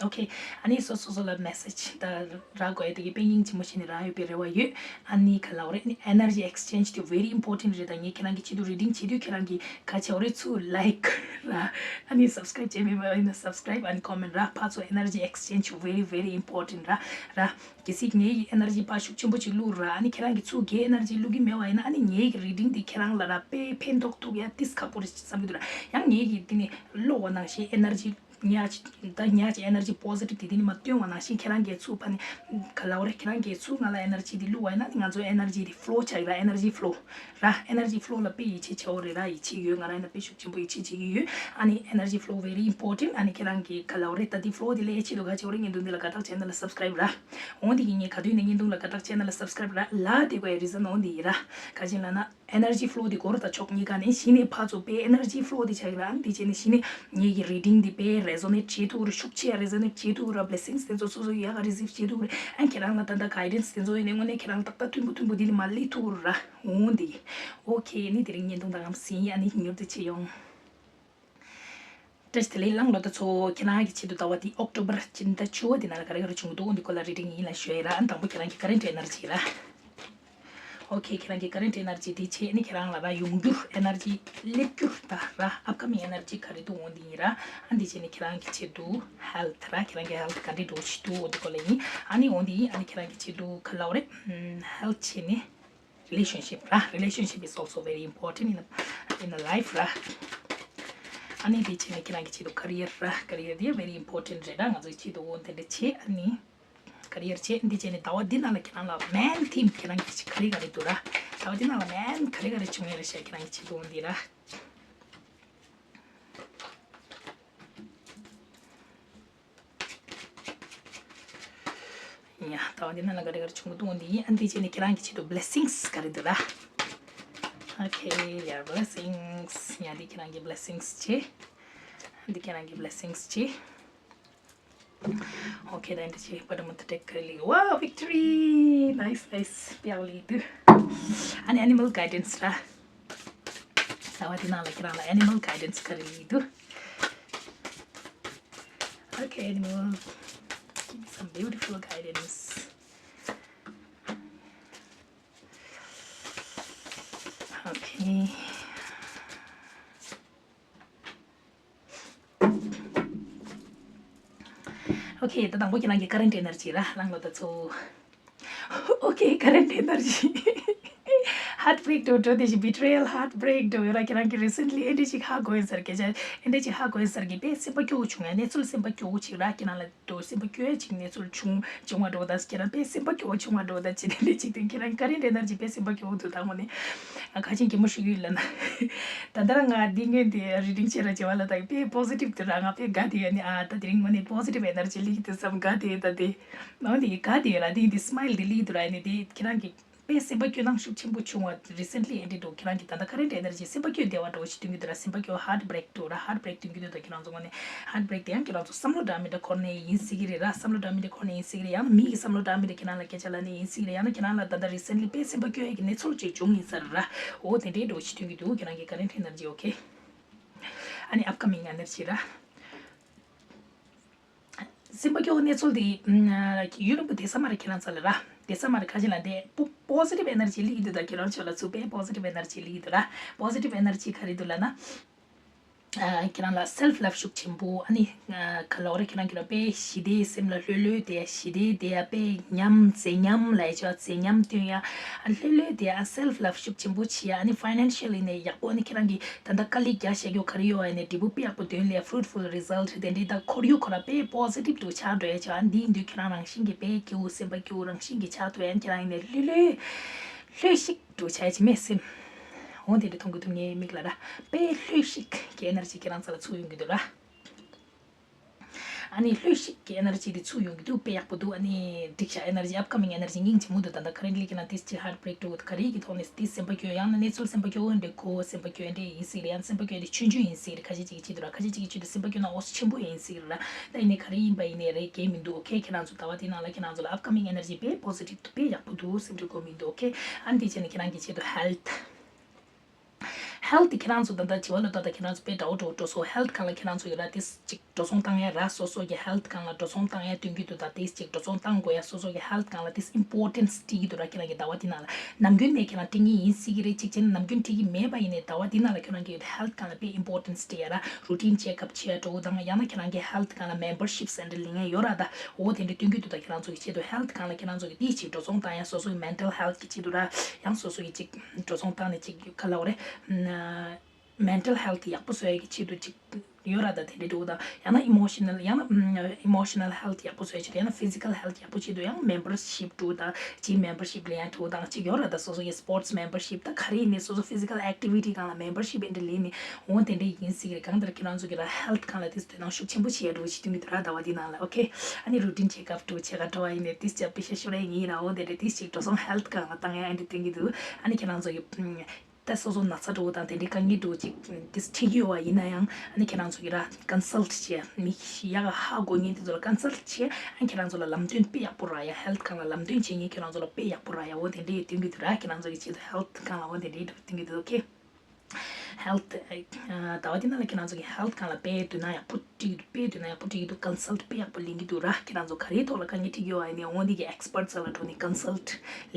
ཨོ་ཁེ། ཨ་ནི་སོ་སོ་སོ་ལ་མེ་སེ་ཇི་ད་རག་དགོས་ཡ་དེ་གི་དཔེ་སྙིང་རྗེ་མོ་བྱས་ནས་རག་ཡོད་པའི་རེ་བ་ཡོད། ཨ་ནི་ག་ལབ་རེད། ཨ་ནི་ཨེ་ནར་ཇི་ཨེགས་ཅེན་ཇི་དེ་very important རེད། ད་ངས་ཁྱེད་རང་གི་ཆེད་དུ་རི་ཌིང་བྱེད་དུས་ཁྱེད་རང་གི་ག་བྱེད་དགོས་རེད། ཚུར་ལའིཀ་ར། ཨ་ནི་སབ་སི་ཀ་རེབ་བྱས་མེད་པ་ཡིན་ན་སབ་སི་ཀ་རེབ། ཨ་ནི་ཀོ་མེན་ཊི་ར། ཕར་ཚུར་ཨེ་ནར་ཇི་ཨེགས་ཅེན་ཇི་very very important ར་ར། གལ་སྲིད་ངའི་ཨེ་ནར་ཇི་ཕར་ཤུགས་ཆེན་པོ་ཅིག་བླུགས་ར། ཨ་ནི་ཁྱེད་རང་གིས་ཚུར་ངའི་ཨེ་ནར་ཇི་བླུག་གི་མེད་པ་ཡིན་ན། ཨ་ནི་ངའི་གི་རི་ཌིང་དེ་ཁྱེད་རང་ལ་ར་དཔེ་ཕན་ཐོགས་ཐུབ་ཡ་ཏིས་ཁག་པོ་རེད་བསམ་གྱི་འདུག་ར། ཡང་ངའི་གི་དེ་ནི་གློག་པ་ནང་བཞིན་ཨེ་ནར་ཇི་ཉག་ཅིག་ད་ཉག་ཅིག་ཨེ་ནར་ཇི་པོ་ཟི་ཊིབ་དེ་དེ་ནི་མར་བཏོན་པ་ནང་བཞིན་ཁྱེད་རང་གིས་ཚུར་ཕར་ནི་ག་ལབ་རེད། ཁྱེད་རང་གིས་ཚུར་ང་ལ་ཨེ་ནར་ཇི་དེ་བླུགས་པ་ཡིན་ན། ཨ་ནི་ང་ཚོ་ཨེ་ནར་ཇི་དེ་ཕ་ལོ་བྱ་གི་ར། ཨེ་ནར་ཇི་ཕ་ལོ་ར། ཨེ་ནར་ཇི་ཕ་ལོ་ལ་དཔེ་ཡིད་ཆེས་བྱེད་དགོས་རེད་ར། ཡིད་ཆེས་ཡོད། ང་རང་ཡིན་ན་དཔེ་ཤུགས་ཆེན་པོ་ཡིད་ཆེས་བྱེད་ཀྱི་ཡོད། ཨ་ནི་ཨེ་ནར་ཇི་ཕ་ལོ་very important། ཨ་ནི་ཁྱེད་རང་གིས་ག་ལབ་རེད། ད་དེ་ཕ་ལོ་དེ་ལས་ཆེད་དུ་ག་བྱེད་དགོས་རེད། བརྙན་ཐུང་འདི་ལ་དགའ་རྟགས་བྱས་ན་ལ་སབ་སི་ཀ་རེབ་ར། འོ་འདི་གི་ངས་ག་དུས་ནས་བརྙན་ཐུང་ལ་དགའ་རྟགས་བྱས་ན་ལ་སབ་སི་ཀ་རེབ་ར་ལབ་དེ་དགོས་ཡ་རི་ཛན་འོ་འདི་ཡིན་ར། ག་ཅི་ལབ་ན་ཨེ་ནར་ཇི་ཕ་ལོ་འདི་སྒོར་དང་ཕྱོགས་གཉིས་ཀ་ནས་གཞི་ནས་ཕར་ཚུར་དཔེ་ཨེ་ནར་ཇི་ཕ་ལོ་འདི་ཆགས་ཀྱི་ར། ཨ་ནི་དེ་བྱས་ནས་གཞི་ནས་ངེད་ཀྱི་རི་ཌིང་འདི་དཔེ་རེ་ཛོ་ནེཊ་བྱེད་ཐུབ་རེད། ཤུགས་ཆེ་རེ་ཛོ་ནེཊ་བྱེད་ཐུབ་ར། བྷི་ལེ་སིང་སི་དེ་ཚོ་སོ་སོ་ཡག་ག་རི་སིབ་བྱེད་ཐུབ་རེད། ཨ་ཁྱེད་རང་ལ་ད་ལྟ་གའི་ཌན་སི་དེ་ཚོ་ཡིན་ནའི་དངོས་གནས་ཁྱེད་རང་ཏག་ཏག་མཐུན་པོ་མཐུན་པོ་འདི་ནས་མར་སླེབས་ཐུབ་ར། འོ་འདི་ཨོ་ཁེ། ཨ་ནི་དེ་རིང་བརྙན་ཐུང་ད་ངམ་ཟིན་ཡ། ཨ་ནི་མྱུར་དུ་བྱེད་ཡོང་། བཀྲ་ཤིས་བདེ་ལེགས་གླང་ལོ་ཟླ་ཚོ། ཁྱེད་རང་གི་ཆེད་དུ་ཟླ་བ་འདི་ཨོག་ཊོ་བར་སྤྱི་ཟླ་བཅུ་པ་འདི་ནང་ལ་ག་རེ་ག་རེ་བྱུང་འདུག་འདི་སྐོར་ལ་རི་ཌིང་ཡིན་ལ་ཞུ་ཡ་ར། ཨ་ནི་དང་པོ་ཁྱེད་རང་གི་ཀ་རེན་ཊི་ཨེ་ནར་ཇི་ར། ཨོ་ཁེ། ཁྱེད་རང་གི་ཀ་རེན་ཊི་ཨེ་ནར་ཇི་འདི་བྱས་ནས་ཁྱེད་རང་ལ་ར་ཡོང་འགྱུར་ཨེ་ནར་ཇི་སླེབས་རྒྱུ་ད་ར། ཨབ་ཀ་མིང་ཨེ་ནར་ཇི་ག་རེ་འདུག་འོ་འདི་ཡིན་ར། ཨ་འདི་བྱས་ནས་ཁྱེད་རང་གི་ཆེད་དུ་ཧེལ་ཐི་ར། ཁྱེད་རང་གི་ཧེལ་ཐི་ག་འདྲ་འགྲོ་བཞིན་འདུག་འོ་འདི་སྐོར་ལ་ཡིན། ཨ་ནི་འོ་འདི་ཡིན། ཨ་ནི་ཁྱེད་རང་གི་ཆེད་དུ་ག་ལབ་རེད། ཧེལ་ཐི་བྱས་ནས། Relationship ར། Relationship is also very important in a, in a life ར། ཨ་ནི་དེ་བྱས་ནས་ཁྱེད་རང་གི་ཆེད་དུ་ཀ་རི་ཡར་ར། ཀ་རི་ཡར་དེ་very important རེད་ར། ང་ཚོའི་ཆེད་དུ་འོ་དེ་འདྲ་བྱེད། ཨ་ནི་ཀ་རི་ཡར་བྱེད། འདི་བྱས་ནས་ཟླ་བ་འདི་ནང་ལ་ཁྱེད་རང་ལ་མེན་ཐིམ་ཁྱེད་རང་གི་ཆེད་ག་རེ་ག་རེ་འདུག་ར། ཟླ་བ་འདི་ནང་ལ་མེན་ག་རེ་ག་རེ་བྱུང་ཡོད་རེད་ཤག་ཁྱེད་རང་གི་ཆེད་དུ་འོ་འདི་ར། ཡ། ད་འདི་ནང་ལ་ག་རེ་ག་རེ་བྱུང་གི་འདུག་འདི་ཡིན། ཨ་འདི་བྱས་ནས་ཁྱེད་རང་གི་ཆེད་དུ་blessings ག་རེ་འདུག་ར། Okay, your blessings. ཡ། འདི་ཁྱེད་རང་གི་blessings བྱེད། འདི་ཁྱེད་རང་གི་blessings བྱེད། Okay, ད་འདི་བྱེད། པ་ད་མ་ཐ་ཏེག་ག་རེ་ལི། Wow, victory! Nice, nice. ཕྱག་ལས་འདུག་ཨ་ནི་animal guidance ར། ད་བ་འདི་ནང་ལ་ཁྱེད་རང་ལ་animal guidance ག་རེ་ལི་འདུག Okay, animal, give me some beautiful guidance. Okay. Okay, ད་དང་པོ་ཁྱེད་རང་གི་ཀ་རེན་ཊི་ཨེ་ནར་ཇི་ར། གླང་ལོ་ཟླ་ཚོ། Okay, ཀ་རེན་ཊི་ཨེ་ནར་ཇི། Heartbreak འགྲོ་འགྲོ་དེ་བཞིན་betrayal, heartbreak འགྲོ་ཡོད་ར། ཁྱེད་རང་གི་recently ཨེ་འདྲ་ཞིག་ཧ་གོ་ཡིན་ཟེར། སྐད་ཆ་ཨེ་འདྲ་ཞིག་ཧ་གོ་ཡིན་ཟེར་གི་དཔེ་སེམས་པ་སྐྱོ་བོ་བྱུང་ཡ། གནས་ཚུལ་སེམས་པ་སྐྱོ་བོ་ཅིག་ར། ཁྱེད་རང་ལ་དོ་སེམས་པ་སྐྱོ་ཡ་ཅིག་གནས་ཚུལ་བྱུང་བྱུང་བ་འགྲོ། ད་ཁྱེད་རང་དཔེ་སེམས་པ་སྐྱོ་བོ་བྱུང་བ་འགྲོ། ད་ཅི་དེ་འདྲ་ཅིག་དེ་ཁྱེད་རང་ཀ་རེན་ཊི་ཨེ་ནར་ཇི་དཔེ་སེམས་པ་སྐྱོ་བོ་འདུག་ད་དངོས་གནས་ང་ཁ་ཆེན་གད་མོ་ཤོར་གི་ཡོད་ལབ་ན། ད་ལྟ་ར་ང་འདི་སྔོན་དེ་རི་ཌིང་བྱེད་ར་བྱེད་པ་ལ་ད་དཔེ་positive དེ་ར། ང་དཔེ་དགའ་བསྡད་ཡོད་ནི། ཨ་ད་དེ་རིང་དངོས་གནས་positive energy སླེབས་ཀྱི་འདུག་བསམ་དགའ་བསྡད་ཡོད། ད་དེ་ནང་དེ་དགའ་བསྡད་ཡོད་ལ། དེ་དེ་སི་མའིལ་དེ་སླེབས་ཀྱི་འདུག་ར། ཨ་ནི་དེ་ཁྱེད་རང་གི་དཔེ་སེམས་པ་སྐྱོ་སྣང་ཤུགས་ཆེན་པོ་བྱུང་བ་recently ཨེ་འདྲ་འདུག་ཁྱེད་རང་གི་ད་ལྟ་ཀ་རེན་ཊི་ཨེ་ནར་ཇི་སེམས་པ་སྐྱོ་བདེ་བ་འདྲ་བོ་ཞིག་སྟོན་གྱི་འདུག་ར། སེམས་པ་སྐྱོ་heartbreak འདུག་ར། heartbreak སྟོན་གྱི་འདུག་ད་ཁྱེད་རང་ཚོ་དངོས་གནས་heartbreak དེ་ཡང་ཁྱེད་རང་ཚོ་བསམ་བློ་འདྲ་མི་འདྲ་འཁོར་ནས་ཡིན་སྲིད་ཀྱི་རེད་ར། བསམ་བློ་འདྲ་མི་འདྲ་འཁོར་ནས་ཡིན་སྲིད་ཀྱི་རེད། ཡང་ན་མི་གི་བསམ་བློ་འདྲ་མི་འདྲ་ཁྱེད་རང་ལ་སྐད་ཆ་ལབ་ནས་ཡིན་སྲིད་ཀྱི་རེད། ཡང་ན་ཁྱེད་རང་ལ་ད་ལྟ་recently དཔེ་སེམས་པ་སྐྱོ་ཡ་གི་གནས་ཚུལ་ཅིག་བྱུང་ཡིན་ས་རེད་ར། འོ་དེ་འདྲའི་འདྲ་བོ་ཞིག་སྟོན་གྱི་འདུག་ཁྱེད་རང་གི་ཀ་རེན་ཊི་ཨེ་ནར་ཇི། okay ཨ་ནི་upcoming energy ར། སེམས་པ་སྐྱོ་བའི་གནས་ཚུལ་དེ་ཡུན་རིང་པོ་བསྡད་ས་མ་རེད་ཁྱེད་རང་ཚོ་ལ་ར། བསྡད་ས་མ་རེད། ཁ་ཅིག་ལ་དེ་positive energy སླེབས་ཀྱི་འདུག་ད་ཁྱེད་རང་ཚོ་ལ་ཚུར་དཔེ་positive energy སླེབས་ཀྱི་འདུག་ར། positive energy ག་རེ་འདུག་ལབ་ན། ཨ་ཁྱེད་རང་ལ་self love ཤུགས་ཆེན་པོ། ཨ་ནི་ཨ་ག་ལབ་རེད། ཁྱེད་རང་གི་ལ་དཔེ་ཞི་བདེའི་སེམས་ལ་ལྷོད་ལྷོད་དེ་ཞི་བདེ་དེ་ཡ་དཔེ་ཉམས་མཛེས་ཉམས་ལ་ཡ་ཆ་མཛེས་ཉམས་སྟོན་ཡ། ཨ་ལྷོད་ལྷོད་དེ་ཡ་self love ཤུགས་ཆེན་པོ་བྱེད་ཡ། ཨ་ནི་financially ནས་ཡག་པོ། ཨ་ནི་ཁྱེད་རང་གི་ད་ལྟ་དཀའ་ལས་རྒྱག་བཞག་རྒྱུ་ག་རེ་ཡོད་ཨ་ནི་འབྲས་བུ་དཔེ་ཡག་པོ་དོན་ལ་fruitful result དེ་འདྲའི་ད་ཁོར་ཡུག་ཁོ་ར་དཔེ་positive དུ་ཆགས་འགྲོ་ཡ་ཆ། ཨ་ནི་འདིའི་འདུག་ཁྱེད་རང་རང་བཞིན་གྱི་དཔེ་སྐྱིད་པོ་སེམས་པ་སྐྱིད་པོ་རང་བཞིན་གྱི་ཆགས་ཐུབ་ཡ། ཨ་ནི་ཁྱེད་རང་ཡིན་ནས་ལྷོད་ལྷོད་ལྷོད་ཤིག་འགྲོ་ཆ་ཡ་ཅི་མེད་སེམས། འོ་དེ་འདྲ་མཐོང་གི་འདུག་ངའི་མིག་ལ་ར། དཔེ་ལྷོད་ཤིག་གི་energy ཁྱེད་རང་ཚོ་ལ་ཚུར་ཡོང་གི་འདུག་ར། ཨ་ནི་ལྷོད་ཤིག་གི་energy དེ་ཚུར་ཡོང་གི་འདུག་དཔེ་ཡག་པོ་འདུག་ཨ་ནི་འགྲིག་ཤག energy upcoming energy སྙིང་རྗེ་མོ་འདུག་ད་ལྟ་currently ཁྱེད་རང་ཏིས་ཅིག་heartbreak འགྲོ་གི་འདུག་ག་རེ་གི་ཐོག་ནས་ཏིས་སེམས་པ་སྐྱོ་ཡང་ན་གནས་ཚུལ་སེམས་པ་སྐྱོ་འདྲ་ཡིན་སྲིད་རེད། ཡང་སེམས་པ་སྐྱོ་འདྲ་ཆུང་ཆུང་ཡིན་སྲིད་རེད། ཁ་ཤས་ཅིག་གི་ཆེད་དུ་ར། ཁ་ཤས་ཅིག་གི་ཆེད་དུ་སེམས་པ་སྐྱོ་ན་འོ་ཆེན་པོ་ཡིན་སྲིད་རེད་ར། ད་ཡིན་ནའི་ག་རེ་ཡིན་པ་ཡིན་ནའི་རེད། གལ་མི་འདུག okay ཁྱེད་རང་ཚོ་ཟླ་བ་དེའི་ནང་ལ་ཁྱེད་རང་ཚོ་ལ་upcoming energy དཔེ་positive དཔེ་ཡག་པོ་འདུག་སེམས་ཁྲལ་དགོས་མི་འདུག okay ཨ་ནི་དེ་བྱས་ནས་ཁྱེད་རང་གི་ཆེད་དུ་health health དེ་ཁྱེད་རང་ཚོ་ད་ལྟ་བྱིས་པ་ལོ་ཏོག་དང་ཁྱེད་རང་ཚོ་དཔེ་འདྲ་བོ་འགྲོ་འགྲོ་སོང་། health་སྒང་ལ་ཁྱེད་རང་ཚོ་ཡོད་ར་དེ་ཅིག་འགྲོ་སོང་བཏང་ཡ་ར། སོ་སོ་གི་health སྒང་ལ་འགྲོ་སོང་བཏང་ཡ་སྟོན་གྱི་འདུག་ད་དེ་ཅིག་འགྲོ་སོང་བཏང་དགོས་ཡ། སོ་སོ་གི་health སྒང་ལ་དེ་importance སྤྲད་ཀྱི་འདུག་ར། ཁྱེད་རང་གི་ཟླ་བ་འདི་ནང་ལ་ནམ་རྒྱུན་ནས་ཁྱེད་རང་སྤྲད་ངེས་ཡིན་སྲིད་ཀྱི་རེད། གཅིག་བྱས་ན་ནམ་རྒྱུན་སྤྲད་ཀྱི་མེད་པ་ཡིན་ནའི་ཟླ་བ་འདི་ནང་ལ་ཁྱེད་རང་གི་health སྒང་ལ་དཔེ་importance སྤྲད་ཡ་ར། routine checkup བྱེད་ཡ་འགྲོ་དང་ཡང་ན་ཁྱེད་རང་གི་health སྒང་ལ་membership center ལེན་ཡ་ཡོད་ར། ད་འོ་དེ་འདྲ་སྟོན་གྱི་འདུག་ད་ཁྱེད་རང་ཚོ་གི་ཆེད་དུ་health སྒང་ལ་ཁྱེད་རང་ཚོ་གི་དེ་ཅིག་འགྲོ་སོང་བཏང་ཡ། སོ་སོ་གི་mental health གི་ཆེད་དུ་ར། ཡང་སོ་སོ་གི་ཅིག་འགྲོ་སོང་བཏང་ནས་ཅིག་ག་ལབ་དགོས་རེད། mental health ཡག་པོ་བཟོ་ཡ་གི་ཆེད་དུ་ཅིག་ཡོད་ར། ད་དེ་འདྲ་འགྲོ་དང་ཡང་ན་emotional ཡང་ན་ཨམ་emotional health ཡག་པོ་བཟོ་ཡ་ཆེད་དུ་ཡང་ན་physical health ཡག་པོ་ཆེད་དུ་ཡང་membership འགྲོ་དང་gym membership ལེན་ཡ་འགྲོ་དང་ཅིག་ཡོད་ར། ད་སོ་སོ་གི་sports membership ད་ག་རེ་ཡིན་ནའི་སོ་སོ་physical activity སྒང་ལ་membership འདི་འདྲ་ལེན་ནས་འོ་དེ་འདྲ་ཡིན་སྲིད་ཀྱི་རེད། གང་ལྟར་ཁྱེད་རང་ཚོ་གི་ར་health སྒང་ལ་དེ་དོ་སྣང་ཤུགས་ཆེན་པོ་བྱེད་ཡ་འགྲོ་ཞིག་སྟོན་གྱི་འདུག་ར་ཟླ་བ་འདི་ནང་ལ། okay ཨ་ནི་routine checkup འགྲོ་བྱེད་ག་འགྲོ་བ་ཡིན་ནའི་དེ་ཅག་པེ་ཤ་ཤོར་ཡ་ཡིན་ར། འོ་དེ་འདྲ་དེ་ཅིག་འགྲོ་སོང་health སྒང་ལ་བཏང་ཡ་འདི་སྟོན་གྱི་འདུག་ཨ་ནི་ཁྱེད་རང་ཚོ་གི་ད་སོ་སོ་ན་ཚ་འགྲོ་དང་དེ་འདྲའི་དཀའ་ངལ་འགྲོ་ཅིག་དེ་འཕྲད་ཀྱི་ཡོད་པ་ཡིན་ན་ཡང་ཨ་ནི་ཁྱེད་རང་ཚོ་གི་ར་consult བྱེད་མི་ཡག་ག་ཧ་གོ་མཁན་དེ་ཚོ་ལ་consult བྱེད། ཨ་ནི་ཁྱེད་རང་ཚོ་ལ་ལམ་སྟོན་དཔེ་ཡག་པོ་རག་ཡ། health སྒང་ལ་ལམ་སྟོན་བྱེད་མཁན་ཁྱེད་རང་ཚོ་ལ་དཔེ་ཡག་པོ་རག་ཡ། འོ་དེ་འདྲའི་སྟོན་གྱི་འདུག་ར། ཁྱེད་རང་ཚོ་གི་ཆེད་དུ་health སྒང་ལ་འོ་དེ་འདྲའི་འགྲོ་སྟོན་གྱི་འདུག okay health ཟླ་བ་འདི་ནང་ལ་ཁྱེད་རང་ཚོ་གི་health སྒང་ལ་དཔེ་དོ་སྣང་ཡག་པོ་སྤྲད་ཀྱི་འདུག་དཔེ་དོ་སྣང་ཡག་པོ་སྤྲད་ཀྱི་འདུག consult དཔེ་ཡག་པོ་ལེན་གྱི་འདུག་ར། ཁྱེད་རང་ཚོ་ག་རེའི་ཐོག་ལ་དཀའ་ངལ་འཕྲད་ཀྱི་ཡོད་པ་ཡིན་ནའི་འོ་འདི་གི་experts ལ་འགྲོ་ནས་consult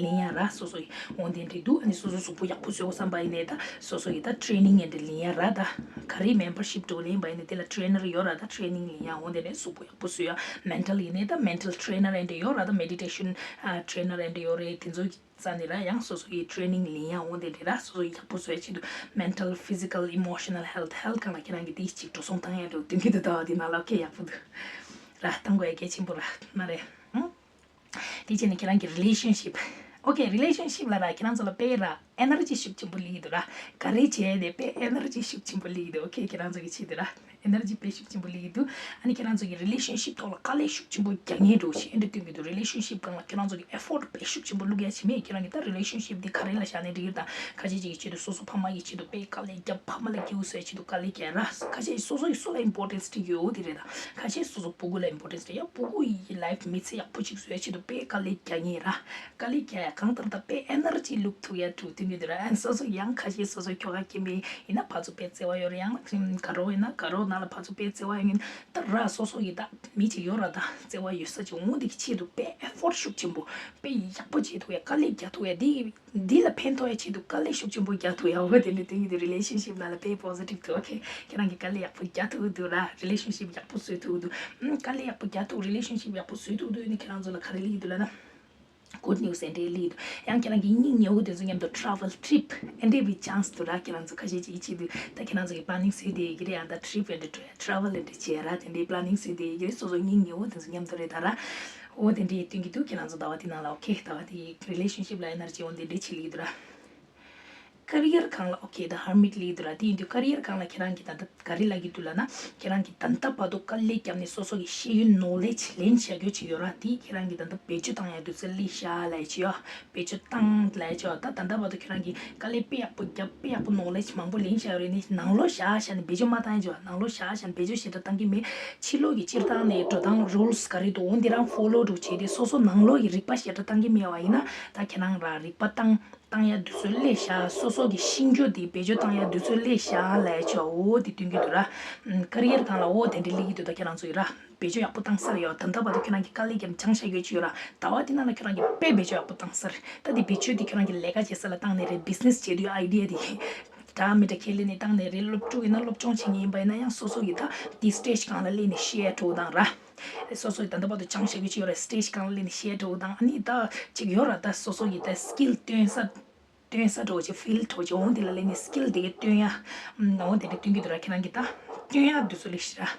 ལེན་ཡ་ར། སོ་སོ་ཡི་འོ་འདི་འདྲ་འདུག་ཨ་ནི་སོ་སོ་གཟུགས་པོ་ཡག་པོ་བཟོ་དགོས་བསམ་པ་ཡིན་ནའི་ད་སོ་སོ་ཡི་ད་training འདྲ་ལེན་ཡ་ར། ད་ག་རེ་membership འགྲོ་ལེན་པ་ཡིན་ནའི་དེ་ལ་trainer ཡོད་ར། ད་training ལེན་ཡ་འོ་འདི་འདྲ་གཟུགས་པོ་ཡག་པོ་བཟོ་ཡ། mental ཡིན་ནའི་ད་mental trainer འདྲ་ཡོད་ར། ད་meditation trainer འདྲ་ཡོད་རེད། དེ་ཚོ་རྩ་ནས་ར་ཡང་སོ་སོ་ཡི་training ལེན་ཡ་འོ་དེ་འདྲ་ར། སོ་སོ་ཡི་ཡག་པོ་བཟོ་ཡ་ཆེད་དུ་mental physical emotional health health སྒང་ལ་ཁྱེད་རང་གི་དེ་ཅིག་འགྲོ་སོང་བཏང་ཡ་འགྲོ་དོན་གྱི་འདུག་ད་བ་དེ་ནང་ལ་okay ཡག་པོ་འདུག་ར། བཏང་དགོས་ཡ་གལ་ཆེན་པོ་ར་མ་རེད། ཧུམ། དེ་བྱས་ནས་ཁྱེད་རང་གི་relationship okay relationship ལ་ར་ཁྱེད་རང་ཚོ་ལ་དཔེ་ར་energy ཤུགས་ཆེན་པོ་སླེབས་ཀྱི་འདུག་ར། ག་རེ་བྱས་ནས་དཔེ་energy ཤུགས་ཆེན་པོ་སླེབས་ཀྱི་འདུག okay ཁྱེད་རང་ཚོ་གི་ཆེད་དུ་ར། energy དཔེ་ཤུགས་ཆེན་པོ་སླེབས་ཀྱི་འདུག་ཨ་ནི་ཁྱེད་རང་ཚོ་གི་relationship ཐོག་ལ་དཀའ་ལས་ཤུགས་ཆེན་པོ་རྒྱག་མཁན་འགྲོ་ཞེས་འདྲ་སྟོན་གྱི་འདུག relationship སྒང་ལ་ཁྱེད་རང་ཚོ་གི་effort དཔེ་ཤུགས་ཆེན་པོ་བླུག་ཡ་བྱེད་མེད། ཁྱེད་རང་གི་ད་relationship འདི་ག་རེ་ལ་བཞག་ནས་འགྲིག་གི་རེད། ད་ཁ་ཤས་ཅིག་གི་ཆེད་དུ་སོ་སོ་ཕ་མ་གི་ཆེད་དུ་དཔེ་དཀའ་ལས་རྒྱབ། ཕ་མ་ལ་སྐྱིད་པོ་བཟོ་ཡ་ཆེད་དུ་དཀའ་ལས་རྒྱག་ར། ཁ་ཤས་སོ་སོ་ཡི་སུ་ལ་importance སྤྲད་ཀྱི་ཡོད་དེ་རེད། ད་ཁ་ཤས་སོ་སོ་སྤུ་གུ་ལ་importance སྤྲད་ཡ། སྤུ་གུ་ཡི་life མི་ཚེ་ཡག་པོ་ཅིག་བཟོ་ཡ་ཆེད་དུ་དཔེ་དཀའ་ལས་རྒྱག་མཁན་ར། དཀའ་ལས་རྒྱག་ཡ་གང་ལྟར་ད་དཔེ་energy བླུག་ཐུབ་ཡ་འགྲོ་དེ་མི་འདུག་ར། ཨ་ནི་སོ་སོ་ཡང་ཁ་ཤས་སོ་སོ་ཁྱོ་ག་སྐྱེ་དམན་ཡིན་ན་ཕར་ཚུར་དཔེ་བརྩེ་བ་ཡོད་རེད། ཡང་ན་དགའ་རོགས་ཡིན་ན་དགའ་རོགས་ནང་ལ་ཕར་ཚུར་དཔེ་བརྩེ་བ་ཡོད་མཁན་ད་ར། སོ་སོ་ཡི་ད་མི་ཅིག་ཡོད་ར། ད་བརྩེ་བ་ཡོད་ས་ཅིག་འོང་དེ་གི་ཆེད་དུ་དཔེ་effort ཤུགས་ཆེན་པོ་དཔེ་ཡག་པོ་བྱེད་ཐུབ་ཡ། དཀའ་ལས་རྒྱག་ཐུབ་ཡ། དེ་འདི་ལ་ཕན་ཐོགས་ཡ་ཆེད་དུ་དཀའ་ལས་ཤུགས་ཆེན་པོ་རྒྱག་ཐུབ་ཡ། འོ་དེ་འདྲ་དེ་ཡིན་དུས་relationship ནང་ལ་དཔེ་positive འདུག okay ཁྱེད་རང་གིས་དཀའ་ལས་ཡག་པོ་རྒྱག་ཐུབ་འདུག་ར། relationship ཡག་པོ་བཟོ་ཐུབ་འདུག་ཨུམ། དཀའ་ལས་ཡག་པོ་རྒྱག་ཐུབ། relationship ཡག་པོ་བཟོ་ཐུབ་འདུག་ཨ་ནི་ཁྱེད་རང་ཚོ་ལ་ག་རེ་སླེབས་ཀྱི་འདུག་ལབ་ན། good news ཨེ་འདྲའི་སླེབས་འདུག་ཡང་ཁྱེད་རང་གི་སྙིང་ཉེ་བོ་དེ་ཚོ་མཉམ་དུ་travel trip ཨེ་འདྲའི་བའི་chance འདུག་ར། ཁྱེད་རང་ཚོ་ཁ་ཤས་ཅིག་གི་ཆེད་དུ་ད་ཁྱེད་རང་ཚོ་གི་planning བཟོས་བསྡད་ཡོད་ཀྱི་རེད། ཡང་ད་trip ཨེ་འདྲ་འགྲོ་ཡ། travel ཨེ་འདྲ་བྱེད་ཡ་ར། དེ་འདྲའི་planning བཟོས་བསྡད་ཡོད་ཀྱི་རེད། སོ་སོ་སྙིང་ཉེ་བོ་དེ་ཚོ་མཉམ་དུ་རེད་ད་ར། འོ་དེ་འདྲའི་སྟོན་གྱི་འདུག་ཁྱེད་རང་ཚོ་ཟླ་བ་འདི་ནང་ལ། okay ཟླ་བ་འདི་relationship ལ་energy འོ་དེ་འདྲའི་ཆེད་ལ་ཡོད་འདུག་ར། career སྒང་ལ། okay ད་hermit སླེབས་འདུག་ར། དེ་ཡིན་དུས་career སྒང་ལ་ཁྱེད་རང་གིས་ད་ལྟ་ག་རེ་ལབ་ཀྱི་འདུག་ལབ་ན། ཁྱེད་རང་གིས་ད་ལྟ་བར་དུ་དཀའ་ལས་བརྒྱབ་ནས་སོ་སོ་གི་ཤེས་ཡོན་knowledge ལེན་བྱ་རྒྱུ་ཅིག་ཡོད་ར། དེ་ཁྱེད་རང་གིས་ད་ལྟ་བེད་སྤྱོད་བཏང་ཡ་དུས་ཚོད་སླེབས་ཤག་ལབ་ཡ་ཅིག་ཡོད། བེད་སྤྱོད་བཏང་ལབ་ཡ་ཅིག་ཡོད། ད་ད་ལྟ་བར་དུ་ཁྱེད་རང་གིས་དཀའ་ལས་དཔེ་ཡག་པོ་བརྒྱབ། དཔེ་ཡག་པོ་knowledge མང་པོ་ལེན་བཞག་ཡོད་རེད། ནི་ནང་ལོགས་བཞག་བཞག་ནས་བེད་སྤྱོད་མ་བཏང་ཡ་ཅིག་ཡོད། ནང་ལོགས་བཞག་བཞག་ནས་བེད་སྤྱོད་ཞེ་དྲག་བཏང་གི་མེད། ཕྱི་ལོགས་ཀྱི་སྤྱིར་བཏང་ནས་འགྲོ་སྟངས་rules ག་རེ་འདུག་འོ་འདི་རང་follow འགྲོ་བྱས་ཏེ་སོ་སོ་ནང་ལོགས་ཀྱི་རིག་པ་ཞེ་དྲག་བཏང་གི་མེད་པ་ཡིན་ན། ད་ཁྱེད་རང་ར་རིག་པ་བཏང་བཏང་ཡ་དུས་ཚོད་སླེབས་ཤག་སོ་སོ་གི་ཤེས་རྒྱུ་དེ་བེད་སྤྱོད་བཏང་ཡ་དུས་ཚོད་སླེབས་ཤག་ལབ་ཡ་ཅིག་འོ་དེ་སྟོན་གྱི་འདུག་ར། ཨམ། career སྒང་ལ་འོ་དེ་འདྲ་སླེབས་ཀྱི་འདུག་ད་ཁྱེད་རང་ཚོ་ཡིན་ར། བེད་སྤྱོད་ཡག་པོ་བཏང་ས་རེད་ཡ། ད་ལྟ་བར་དུ་ཁྱེད་རང་གིས་དཀའ་ལས་བརྒྱབ་སྦྱངས་བཞག་ཡོད་ཅིག་ཡོད་ར། ཟླ་བ་འདི་ནང་ལ་ཁྱེད་རང་གིས་དཔེ་བེད་སྤྱོད་ཡག་པོ་བཏང་ས་རེད། ད་དེ་བེད་སྤྱོད་དེ་ཁྱེད་རང་གིས་ལས་ཀ་བྱེད་ས་ལ་བཏང་ནའི་རེད། business བྱེད་དུས་idea དེ་འདྲ་མི་འདྲ་ཁས་ལེན་ནས་བཏང་ནའི་རེད། སློབ་ཕྲུག་ཡིན་ན་སློབ་སྦྱོང་བྱེད་མཁན་ཡིན་པ་ཡིན་ན་ཡང་སོ་སོ་གིས་ད་དེ་stage སྒང་ལ་སླེབས་ནས་ཤེས་ཡ་འགྲོ་དང་ར། སོ་སོ་ཡིས་ད་ལྟ་བར་དུ་སྦྱངས་བཞག་ཡོད་ཅིག་ཡོད་ར། stage སྒང་ལ་སླེབས་ནས་ཤེས་འགྲོ་དང་། ཨ་ནི་ད་ཅིག་ཡོད་ར། ད་སོ་སོ་གི་ད་skill སྟོན་ས་སྟོན་ས་འགྲོ་ཅིག field འགྲོ་ཅིག་འོང་དེ་ལ་སླེབས་ནས་skill དེ་གའི་སྟོན་ཡ། ཨམ། འོང་དེ་འདྲ་སྟོན་གྱི་འདུག་ར། ཁྱེད་རང་གི་ད་སྟོན་ཡ་དུས་ཚོད་སླེབས་ཤག་ར།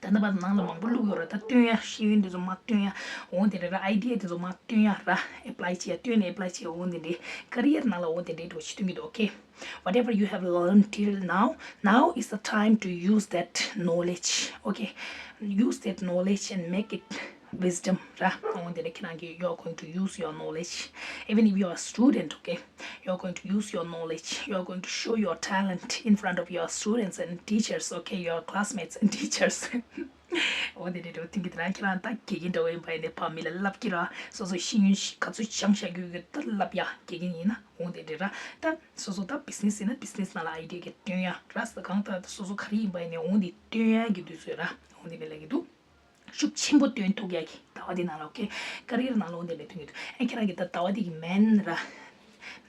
ད་ལྟ་བར་ནང་ལ་མང་པོ་བླུགས་ཡོད་ར། ད་སྟོན་ཡ་ཤེས་ཡོན་དེ་ཚོ་མར་སྟོན་ཡ། འོང་དེ་འདྲ་ར། idea དེ་ཚོ་མར་སྟོན་ཡ་ར། apply བྱེད་ཡ། སྟོན་ནས་apply བྱེད་ཡ། འོང་དེ་འདྲ་career ནང་ལ་འོང་དེ་འདྲ་འགྲོ་ཅིག་སྟོན་གྱི་འདུག okay whatever you have learned till now, now is the time to use that knowledge. Okay, use that knowledge and make it wisdom ར། འོང་དེ་ལ་ཁྱེད་རང་གིས you are going to use your knowledge. Even if you are a student, okay, you are going to use your knowledge. You are going to show your talent in front of your students and teachers, okay, your classmates and teachers. འོ་དེ་འདྲ་འགྲོ་ཐུང་གི་དེ་རང་ཁྱེད་རང་ད་དགེ་རྒན་འདྲ་བོ་ཡིན་པ་ཡིན་ནས་ཕ་མི་ལ་ལབ་ཀྱི་ར། སོ་སོ་ཤེས་ཡོན་ཞིག་ག་ཚོད་སྦྱང་བཞག་རྒྱུ་གི་ད་ལབ་ཡ་དགེ་རྒན་ཡིན་ན་འོ་དེ་འདྲ་ར། ད་སོ་སོ་ད་བི་ཛི་ནེ་སི་ཡིན་ན་བི་ཛི་ནེ་སི་ནང་ལ་ཨའི་ཌི་ཡ་གི་སྟོན་ཡ་ར། ས་གང་ད་སོ་སོ་ག་རེ་ཡིན་པ་ཡིན་ནས་འོ་དེ་སྟོན་ཡ་གི་དུས་ཚོད་ར། འོ་དེ་འདྲ་ལབ་ཀྱི་འདུག་ཤུགས་ཆེན་པོ་སྟོན་ཐུབ་ཡ་གི་ཟླ་བ་འདི་ནང་ལ། ཨོ་ཁེ། ཀ་རི་ཡར་ནང་ལ་འོ་དེ་འདྲ་ཐོན་གྱི་འདུག་ཨེ་ཁྱེད་རང་གི་ད་ཟླ་བ་འདི་གི་མེན་ར།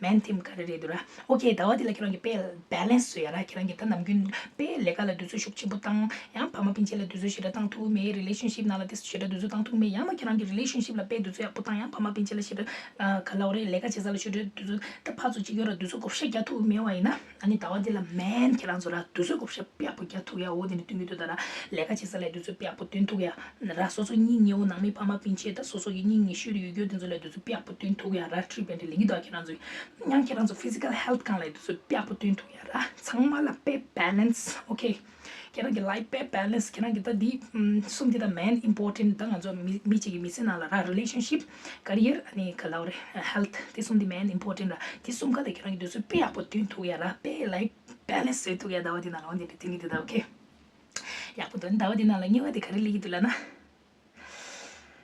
མེན་ཐིམ་ག་རེ་རེད་འདུག་ར། ཨོ་ཁེ། ཟླ་བ་འདི་ལ་ཁྱེད་རང་གི་དཔེ་བེ་ལེན་སི་བཟོ་ཡ་ར། ཁྱེད་རང་གི་ད་ནམ་རྒྱུན་དཔེ་ལས་ཀ་ལ་དུས་ཚོད་ཤུགས་ཆེན་པོ་བཏང་། ཡང་ཕ་མ་སྤུན་མཆེད་ལ་དུས་ཚོད་ཞེ་དྲག་བཏང་ཐུབ་མེད། རི་ལེ་ཤན་ཤིབ་ནང་ལ་དེ་ཞེ་དྲག་དུས་ཚོད་བཏང་ཐུབ་མེད། ཡང་ན་ཁྱེད་རང་གི་རི་ལེ་ཤན་ཤིབ་ལ་དཔེ་དུས་ཚོད་ཡག་པོ་བཏང་། ཡང་ཕ་མ་སྤུན་མཆེད་ལ་ཞེ་དྲག་ཨ་ག་ལབ་རེད། ལས་ཀ་བྱེད་ས་ལ་ཞེ་དྲག་དུས་ཚོད་ད་ཕར་ཚུར་གཅིག་ཡོད་ར། དུས་ཚོད་བགོ་བཤའ་རྒྱག་ཐུབ་མེད་པ་ཡིན་ན། ཨ་ནི་ཟླ་བ་འདི་ལ་མེན་ཁྱེད་རང་ཚོ་ར་དུས་ཚོད་བགོ་བཤའ་དཔེ་ཡག་པོ་རྒྱག་ཐུབ་ཡ། འོ་དེ་ནི་སྟོན་གྱི་འདུག་ད་ར། ལས་ཀ་བྱེད་ས་ལ་དུས་ཚོད་དཔེ་ཡག་པོ་སྟོན་ཐུབ་ཡ་ར། སོ་སོ་སྙིང་ཉེ་བོ་ནང་མི་ཕ་མ་སྤུན་མཆེད་ད་སོ་སོ་གི་སྙིང་ཉེ་ཤོས་རེ་ཡོད་རྒྱུ་དེ་ཚོ་ལ་དུས་ཚོད་དཔེ་ཡག་པོ་སྟོན་ཐུབ་ཡ་ར། ཁྲུས་བན་དེ་ལེན་གྱི་འདུག་ཁྱེད་རང་ཚོ་ཡང་ཁྱེད་རང་ཚོ་ཕི་ཛི་ཀལ་ཧེལ་ཐི་སྒང་ལ་དུས་ཚོད་དཔེ་ཡག་པོ་སྟོན་ཐུབ་ཡ་ར། ཚང་མ་ལ་དཔེ་བེ་ལེན་སི། ཨོ་ཁེ། ཁྱེད་རང་གི་ལའིཕ་དཔེ་བེ་ལེན་སི། ཁྱེད་རང་གི་ད་འདི་ཨམ་གསུམ་འདི་ད་མེན་ཨིམ་པོར་ཊེན་ཊི། ད་ང་ཚོ་མི་མི་གཅིག་གི་མི་ཚེ་ནང་ལ་ར། རི་ལེ་ཤན་ཤིབ། ཀ་རི་ཡར། ཨ་ནི་ག་ལབ་རེད། ཧེལ་ཐི། དེ་གསུམ་འདི་མེན་ཨིམ་པོར་ཊེན་ཊི་ར། དེ་གསུམ་ཀ་ལ་ཁྱེད་རང་གི་དུས་ཚོད་དཔེ་ཡག་པོ་སྟོན་ཐུབ་ཡ་ར། དཔེ་ལའིཕ་བེ་ལེན་སི་བཟོ་ཐུབ་ཡ་ཟླ་བ་འདི་ནང་ལ་འོ་དེ་འདྲ་ཐོན་གྱི་འདུག་ད་ཨོ་ཁེ། ཡག་པོ་འདུག་ཟླ་བ་འདི་ནང་ལ་གཉིས་པ་དེ་ག་རེ་སླེབས་ཀྱི་འདུག་ལབ་ན།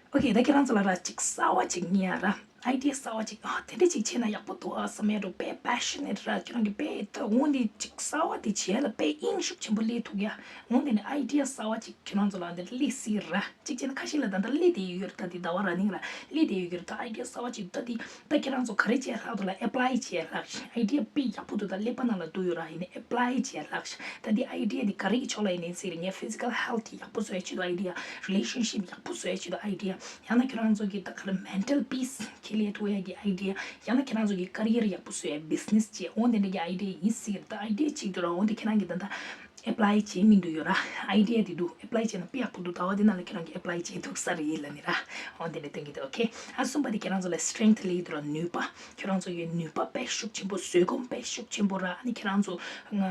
ཨོ་ཁེ། ད་ཁྱེད་རང་ཚོ་ལ་ར་ཅིག་གསར་པ་ཅིག་རྙེད་ཡ་ར། ཨའི་ཌི་ཡ་གསར་པ་ཅིག་ཨ་དེ་འདྲ་ཅིག་བྱས་ན་ཡག་པོ་འདུག་ཨ་བསམ་ཡ་འདྲ་བོ། དཔེ་པེ་ཤ་ནེ་ཊི་ར། ཁྱེད་རང་གི་དཔེ་ད་འོ་འདི་ཅིག་གསར་པ་དེ་བྱས་ལ་དཔེ་དབྱིངས་ཤུགས་ཆེན་པོ་སླེབས་ཐུབ་ཡ། འོ་འདི་ནི་ཨའི་ཌི་ཡ་གསར་པ་ཅིག་ཁྱེད་རང་ཚོ་ལ་འདི་སླེབས་སྲིད་ར། གཅིག་བྱས་ན་ཁ་ཤས་ལ་ད་ལྟ་སླེབས་བསྡད་ཡོད་རེད། ད་འདི་ཟླ་བ་ར་ནིང་ར་སླེབས་བསྡད་ཡོད་རེད། ད་ཨའི་ཌི་ཡ་གསར་པ་ཅིག་ད་འདི་ད་ཁྱེད་རང་ཚོ་ག་རེ་བྱས་ལྷག་འདུག་ལ། ཨེ་པ་ལའི་བྱས་ལྷག་ཨའི་ཌི་ཡ་དཔེ་ཡག་པོ་འདུག་ད་ཀླད་པ་ནང་ལ་འདུག་ཡོད་ར། ཡིན་ནའི་ཨེ་པ་ལའི་བྱས་ལྷག་ད་འདི་ཨའི་ཌི་ཡ་འདི་ག་རེ་གི་ཕྱོགས་ལ་ཡིན་ནའི་ཟེར། ངས་ཕི་ཛི་ཀལ་ཧེལ་ཐི་ཡག་པོ་བཟོ་ཡ་ཆེད་དུ་ཨའི་ཌི་ཡ། རི་ལེ་ཤན་ཤིབ་ཡག་པོ་བཟོ་ཡ་ཆེད་དུ་ཨའི་ཌི་ཡ། ཡང་ན་ཁྱེད་རང་ཚོ་གི་ད་ག་རེ་མེན་ཊལ་པིས་ཁྱེད་སླེབས་ཐུབ་ཡ་གི་ཨའི་ཌི་ཡ། ཡང་ན་ཁྱེད་རང་ཚོ་གི་ཀ་རི་ཡར་ཡག་པོ་བཟོ་ཡ། བི་ཛི་ནེ་སི་བྱས། འོ་དེ་འདྲ་གི་ཨའི་ཌི་ཡ་ཡིན་སྲིད་ར། ད་ཨའི་ཌི་ཡ་གཅིག་འདུག་ར། འོ་དེ་ཁྱེད་རང་གི་ད་ལྟ་ཨེ་པ་ལའི་བྱེད་མི་འདུག་ཡོད་ར། ཨའི་ཌི་ཡ་དེ་འདུག་ཨེ་པ་ལའི་བྱས་ན་དཔེ་ཡག་པོ་འདུག་ཟླ་བ་འདི་ནང་ལ་ཁྱེད་རང་གིས་ཨེ་པ་ལའི་བྱེད་ཐུབ་ས་རེད་ལབ་ནི་ར། འོ་དེ་འདྲ་སྟོན་གྱི་འདུག་ཨོ་ཁེ། ཨ་གསུམ་པ་དེ་ཁྱེད་རང་ཚོ་ལ་སི་ཊེང་ཐི་སླེབས་ཀྱི་འདུག་ར། ནུས་པ། ཁྱེད་རང་ཚོ་ཡི་ནུས་པ་དཔེ་ཤུགས་ཆེན་པོ། བཟོད་སྒོམ་དཔེ་ཤུགས་ཆེན་པོ་ར། ཨ་ནི་ཁྱེད་རང་ཚོ་ང་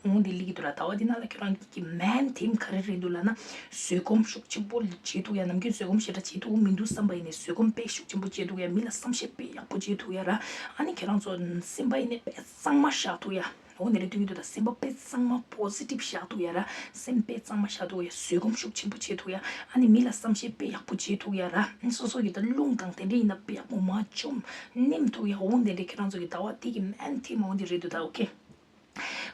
འོ་འདི་སླེབས་ཀྱི་འདུག་ར། ཟླ་བ་འདི་ནང་ལ་ཁྱེད་རང་གི་མེན་ཐིམ་ག་རེ་རེད་འདུག་ལབ་ན། བཟོད་སྒོམ་ཤུགས་ཆེན་པོ་བྱེད་ཐུབ་ཡ། ནམ་རྒྱུན་བཟོད་སྒོམ་ཞེ་དྲག་བྱེད་ཐུབ་མི་འདུག་བསམ་པ་ཡིན་ནའི་བཟོད་སྒོམ་དཔེ་ཤུགས་ཆེན་པོ་བྱེད་ཐུབ་ཡ། མི་ལ་བསམ་ཤེས་དཔེ་ཡག་པོ་བྱེད་ཐུབ་ཡ་ར། ཨ་ནི་ཁྱེད་རང་ཚོ་སེམས་པ་ཡིན་ནའི་དཔེ་གཙང་མ་བཞག་ཐུབ་ཡ། འོ་འདི་འདྲ་སྟོན་གྱི་འདུག་ད་སེམས་པ་དཔེ་གཙང་མ་པོ་སི་ཊིབ་བཞག་ཐུབ་ཡ་ར། སེམས་དཔེ་གཙང་མ་བཞག་ཐུབ་ཡ། བཟོད་སྒོམ་ཤུགས་ཆེན་པོ་བྱེད་ཐུབ་ཡ། ཨ་ནི་མི་ལ་བསམ་ཤེས་དཔེ་ཡག་པོ་བྱེད་ཐུབ་ཡ་ར། སོ་སོ་གི་ད་རླུང་དང་དེ་འདྲ་ཡིན་ན་དཔེ་ཡག་པོ་མ་བཅོམ་ནེམ་ཐུབ་ཡ། འོ་འདི་འདྲ་ཁྱེད་རང་ཚོ་གི་ཟླ་བ་འདི་གི་མེན་ཐིམ་འོ་འདི་རེད་འདུག་ད་ཨོ་ཁེ།